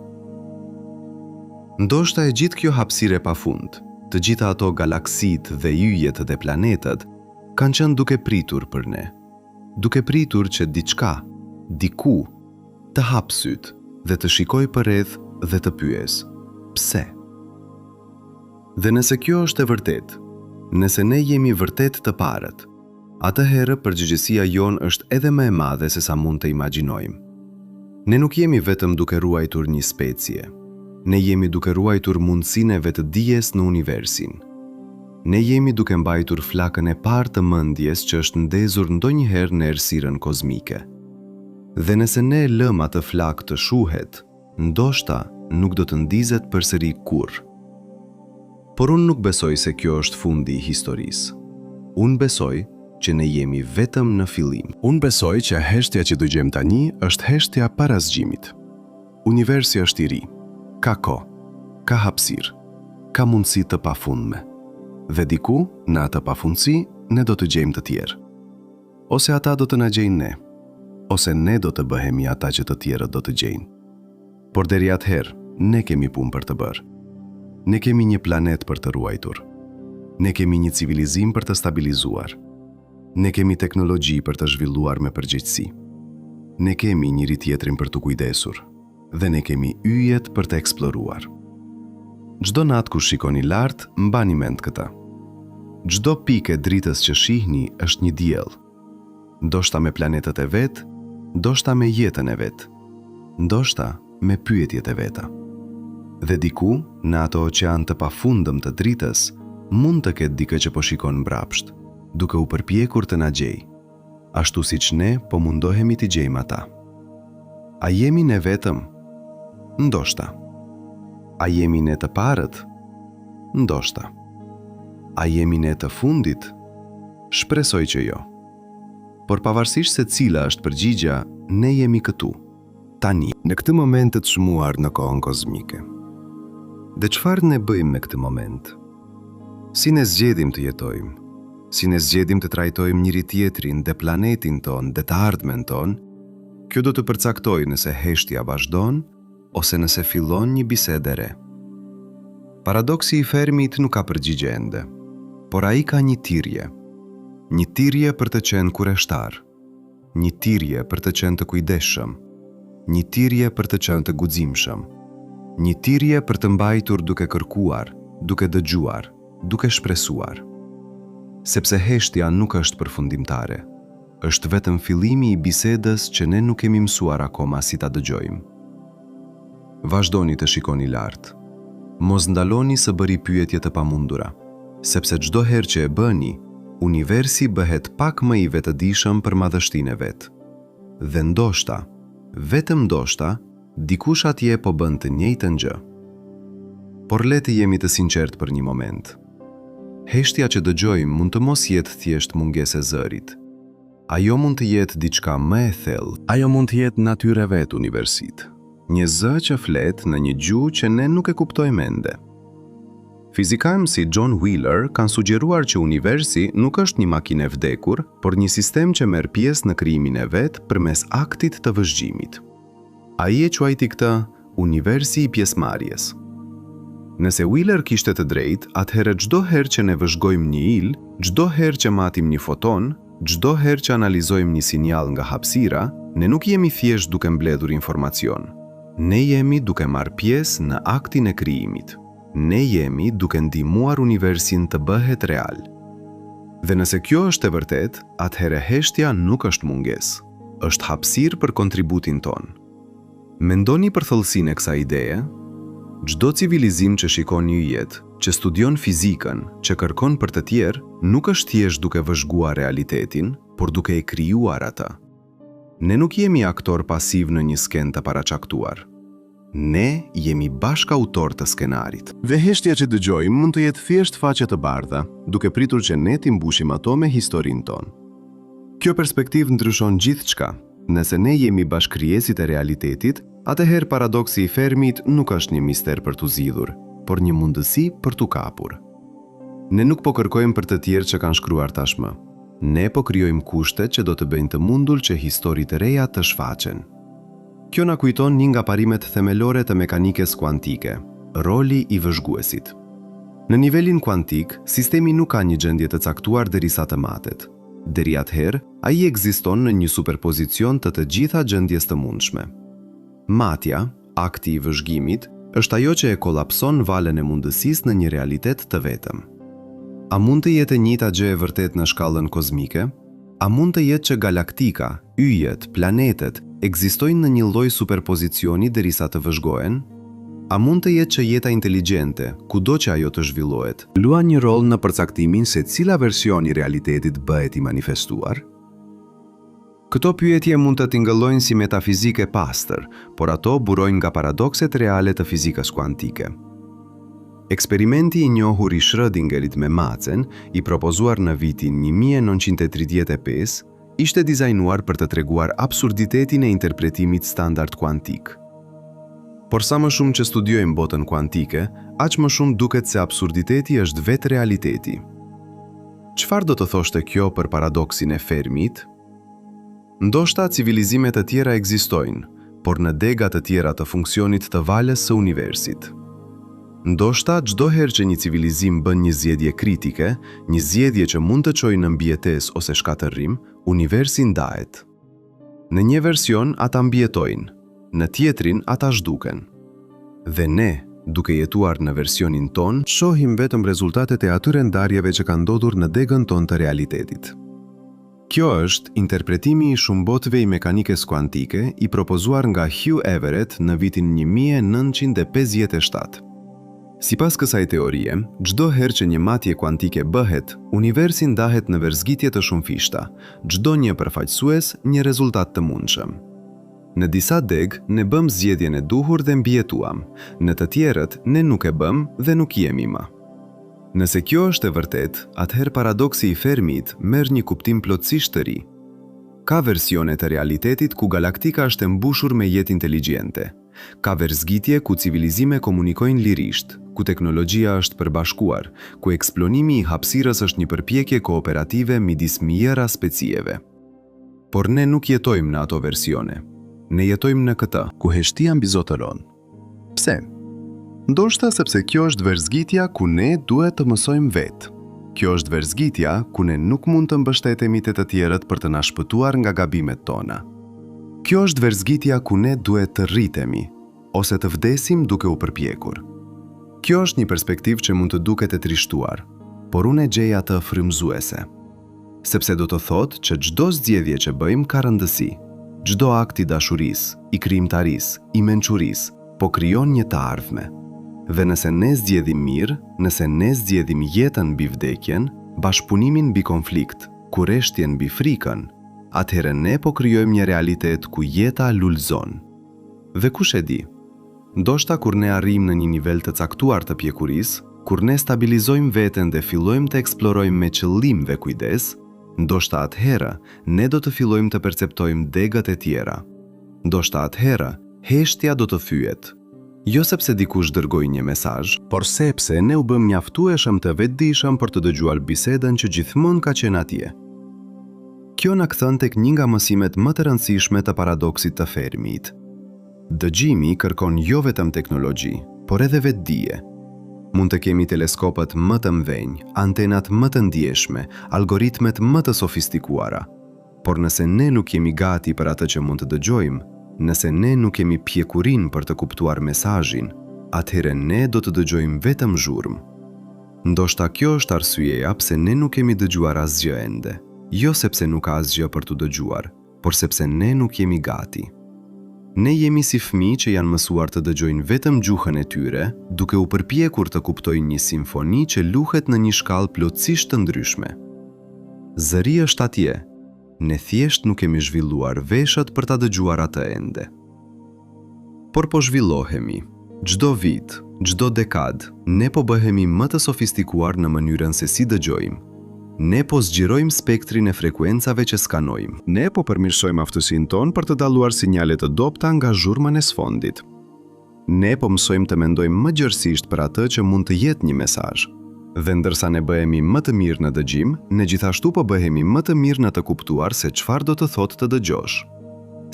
Ndoshta e gjithë kjo hapësirë e pafund, të gjitha ato galaksitë dhe yjet dhe planetët, kanë qenë duke pritur për ne. Duke pritur që diçka, diku, të hapë sytë dhe të shikojë përreth dhe të pyesë, pse? Dhe nëse kjo është e vërtetë, nëse ne jemi vërtet të parët, atëherë përgjegjësia jonë është edhe më e madhe se sa mund të imagjinojmë. Ne nuk jemi vetëm duke ruajtur një specie. Ne jemi duke ruajtur mundësinë e vetëdijes në universin. Ne jemi duke mbajtur flakën e parë të mendjes që është ndezur ndonjëherë në errësirën kozmike. Dhe nëse ne e lëmë atë flakë të shuhet, ndoshta nuk do të ndizet përsëri kurrë. Por unë nuk besoj se kjo është fundi i historisë. Unë besoj që ne jemi vetëm në fillim. Unë besoj që heshtja që dëgjojmë tani është heshtja para zgjimit. Universi është i ri. Ka kohë. Ka hapësirë. Ka mundësi të pafundme. Dhe diku, në atë pafundësi, ne do të gjejmë të tjerë. Ose ata do të na gjejnë ne, ose ne do të bëhemi ata që të tjerët do të gjejnë. Por deri atëherë, ne kemi punë për të bërë. Ne kemi një planet për të ruajtur. Ne kemi një civilizim për të stabilizuar. Ne kemi teknologji për të zhvilluar me përgjegjësi. Ne kemi njëri-tjetrin për t'u kujdesur dhe ne kemi yjet për të eksploruar. Çdo natë kur shikoni lart, mbani mend këtë. Çdo pikë e dritës që shihni është një diell. Ndoshta me planetët e vet, ndoshta me jetën e vet, ndoshta me pyetjet e veta. Dhe diku, në atë oqean të pafundëm të dritës, mund të ketë dikë që po shikon mbrapsht, duke u përpjekur të na gjejë, ashtu siç ne po mundohemi t'i gjejmë ata. A jemi ne vetëm? Ndoshta. A jemi ne të parët? Ndoshta. A jemi ne të fundit? Shpresoj që jo. Por pavarësisht se cila është përgjigja, ne jemi këtu, tani. Në këtë moment të çmuar në kohën kozmike. Dhe çfarë ne bëjmë me këtë moment? Si ne zgjedhim të jetojmë? Si ne zgjedhim të trajtojmë njëri-tjetrin dhe planetin tonë dhe të ardhmen tonë? Kjo do të përcaktojë nëse heshtja vazhdon ose nëse fillon një bisedë e re. Paradoksi i Fermit nuk ka përgjigje ende, por ai ka një thirrje. Një thirrje për të qenë kureshtar, një thirrje për të qenë të kujdesshëm, një thirrje për të qenë të guximshëm, një thirrje për të mbajtur duke kërkuar, duke dëgjuar, duke shpresuar. Sepse heshtja nuk është përfundimtare, është vetëm fillimi i bisedës që ne nuk kemi mësuar akoma si ta dëgjojmë. Vazhdoni të shikoni lart. Mos ndaloni së bëri pyetje të pamundura, sepse çdo herë që e bëni, universi bëhet pak më i vetëdijshëm për madhështinë e vet. Dhe ndoshta, vetëm ndoshta, dikush atje po bën të njëjtën gjë. Por le të jemi të sinqertë për një moment. Heshtja që dëgjojmë mund të mos jetë thjesht mungesë e zërit. Ajo mund të jetë diçka më e thellë. Ajo mund të jetë natyra e vetë universit. Një zë që flet në një gjuhë që ne nuk e kuptojmë ende. Fizikanë si John Wheeler kanë sugjeruar që universi nuk është një makinë e vdekur, por një sistem që merr pjesë në krijimin e vet përmes aktit të vëzhgimit. Ai e quajti këtë universi i pjesëmarrjes. Nëse Wheeler kishte të drejtë, atëherë çdo herë që ne vëzhgojmë një yll, çdo herë që matim një foton, çdo herë që analizojmë një sinjal nga hapësira, ne nuk jemi thjesht duke mbledhur informacion. Ne jemi duke marrë pjesë në aktin e krijimit. Ne jemi duke ndihmuar universin të bëhet real. Dhe nëse kjo është e vërtetë, atëherë heshtja nuk është mungesë. Është hapësirë për kontributin tonë. Mendoni për thellësinë e kësaj ideje? Çdo civilizim që shikon yjet, që studion fizikën, që kërkon për të tjerë, nuk është thjesht duke vëzhguar realitetin, por duke e krijuar atë. Ne nuk jemi aktorë pasivë në një skenë të paracaktuar. Ne jemi bashkautorë të skenarit. Dhe heshtja që dëgjojmë mund të jetë thjesht faqe të bardha, duke pritur që ne t'i mbushim ato me historinë tonë. Kjo perspektivë ndryshon gjithçka. Nëse ne jemi bashkëkrijuesit e realitetit, atëherë paradoksi i Fermit nuk është një mister për t'u zgjidhur, por një mundësi për t'u kapur. Ne nuk po kërkojmë për të tjerë që kanë shkruar tashmë. Ne po krijojmë kushtet që do të bëjnë të mundur që histori të reja të shfaqen. Kjo na kujton një nga parimet themelore të mekanikës kuantike, roli i vëzhguesit. Në nivelin kuantik, sistemi nuk ka një gjendje të caktuar derisa të matet. Deri atëherë, ai ekziston në një superpozicion të të gjitha gjendjes të mundshme. Matja, akti i vëzhgimit, është ajo që e kolapson valën e mundësisë në një realitet të vetëm. A mund të jetë e njëjta gjë e vërtetë në shkallën kozmike? A mund të jetë që galaktika, yjet, planetet, ekzistojnë në një lloj superpozicioni derisa të vëzhgohen? A mund të jetë që jeta inteligjente, kudo që ajo të zhvillohet, luan një rol në përcaktimin se cila version i realitetit bëhet i manifestuar? Këto pyetje mund të tingëllojnë si metafizikë e pastër, por ato burojnë nga paradokset reale të fizikës kuantike. Eksperimenti i njohur i Schrödingerit me macen, i propozuar në vitin 1935, ishte dizajnuar për të treguar absurditetin e interpretimit standard kuantik. Por sa më shumë që studiojmë botën kuantike, aq më shumë duket se absurditeti është vetë realiteti. Çfarë do të thoshte kjo për paradoksin e Fermit? Ndoshta civilizime të tjera ekzistojnë, por në dega të tjera të funksionit të valës së universit. Ndoshta çdo herë që një civilizim bën një zgjedhje kritike, një zgjedhje që mund të çojë në mbijetesë ose shkatërrim, universi ndahet. Në një version ata mbijetojnë, në tjetrin ata zhduken. Dhe ne, duke jetuar në versionin tonë, shohim vetëm rezultatet e atyre ndarjeve që kanë ndodhur në degën tonë të realitetit. Kjo është interpretimi i shumëbotëve i mekanikës kuantike i propozuar nga Hugh Everett në vitin 1957. Sipas kësaj teorie, çdo herë që një matje kuantike bëhet, universi ndahet në verzgitje të shumëfishta, çdo një përfaqësues një rezultat të mundshëm. Në disa degë, ne bëmë zgjedhjen e duhur dhe mbijetuam, në të tjerët, ne nuk e bëmë dhe nuk jemi më. Nëse kjo është e vërtetë, atëherë paradoksi i Fermit merr një kuptim plotësisht të ri. Ka versione të realitetit ku galaktika është e mbushur me jetë inteligjente. Ka verzgitje ku civilizime komunikojnë lirisht, ku teknologjia është përbashkuar, ku eksplorimi i hapësirës është një përpjekje kooperative midis mijëra specieve. Por ne nuk jetojmë në ato versione. Ne jetojmë në këtë. Ku heshtja mbizotëron. Pse? Ndoshta sepse kjo është verzgitja ku ne duhet të mësojmë vetë. Kjo është verzgitja ku ne nuk mund të mbështetemi te të tjerët për të na shpëtuar nga gabimet tona. Kjo është verzgitja ku ne duhet të rritemi, ose të vdesim duke u përpjekur. Kjo është një perspektivë që mund të duket e trishtuar, por unë e gjej atë frymëzuese. Sepse do të thotë që çdo zgjedhje që bëjmë ka rëndësi. Çdo akt i dashurisë, i krijimtarisë, i mençurisë, po krijon një të ardhme. Dhe nëse ne zgjedhim mirë, nëse ne zgjedhim jetën mbi vdekjen, bashkëpunimin mbi konflikt, kureshtjen mbi frikën, atëherë ne po krijojmë një realitet ku jeta lulëzon. Dhe kush e di? Ndoshta kur ne arrijmë në një nivel të caktuar të pjekurisë, kur ne stabilizojmë veten dhe fillojmë të eksplorojmë me qëllim dhe kujdes, ndoshta atëherë ne do të fillojmë të perceptojmë degët e tjera. Ndoshta atëherë heshtja do të thyhet. Jo sepse dikush dërgoi një mesazh, Por sepse ne u bëmë mjaftueshëm të vetëdijshëm për të dëgjuar bisedën që gjithmonë ka qenë atje. Kjo na kthen tek një nga mësimet më të rëndësishme të paradoksit të Fermit. Dëgjimi kërkon jo vetëm teknologji, por edhe vetëdije. Mund të kemi teleskopët më të mëdhenj, antenat më të ndjeshme, algoritmet më të sofistikuara. Por nëse ne nuk jemi gati për atë që mund të dëgjojmë, nëse ne nuk kemi pjekurinë për të kuptuar mesazhin, atëherë ne do të dëgjojmë vetëm zhurmë. Ndoshta kjo është arsyeja pse ne nuk kemi dëgjuar asgjë ende. Jo sepse nuk ka asgjë për t'u dëgjuar, por sepse ne nuk jemi gati. Ne jemi si fëmijë që janë mësuar të dëgjojnë vetëm gjuhën e tyre, duke u përpjekur të kuptojnë një simfoni që luhet në një shkallë plotësisht të ndryshme. Zëri është atje, ne thjesht nuk kemi zhvilluar veshët për ta dëgjuar atë ende. Por po zhvillohemi. Çdo vit, çdo dekadë, ne po bëhemi më të sofistikuar në mënyrën se si dëgjojmë. Ne po zgjerojmë spektrin e frekuencave që skanojmë. Ne po përmirësojmë aftësinë tonë për të dalluar sinjale të dobëta nga zhurmën e sfondit. Ne po mësojmë të mendojmë më gjerësisht për atë që mund të jetë një mesazh. Dhe ndërsa ne bëhemi më të mirë në dëgjim, ne gjithashtu po bëhemi më të mirë në të kuptuar se çfarë do të thotë të dëgjosh.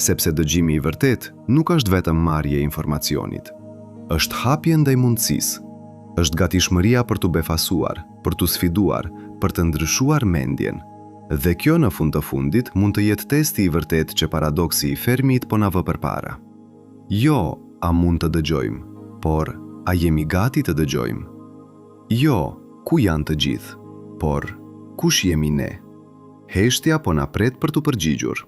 Sepse dëgjimi i vërtetë nuk është vetëm marrje e informacionit. Është hapje ndaj mundësisë. Është gatishmëria për t'u befasuar, për t'u sfiduar, për të ndryshuar mendjen. Dhe kjo në fund të fundit mund të jetë testi i vërtetë që paradoksi i Fermit po na vë përpara. Jo, a mund të dëgjojmë, por a jemi gati të dëgjojmë? Jo, ku janë të gjithë, por kush jemi ne? Heshtja po na pret për t'u përgjigjur.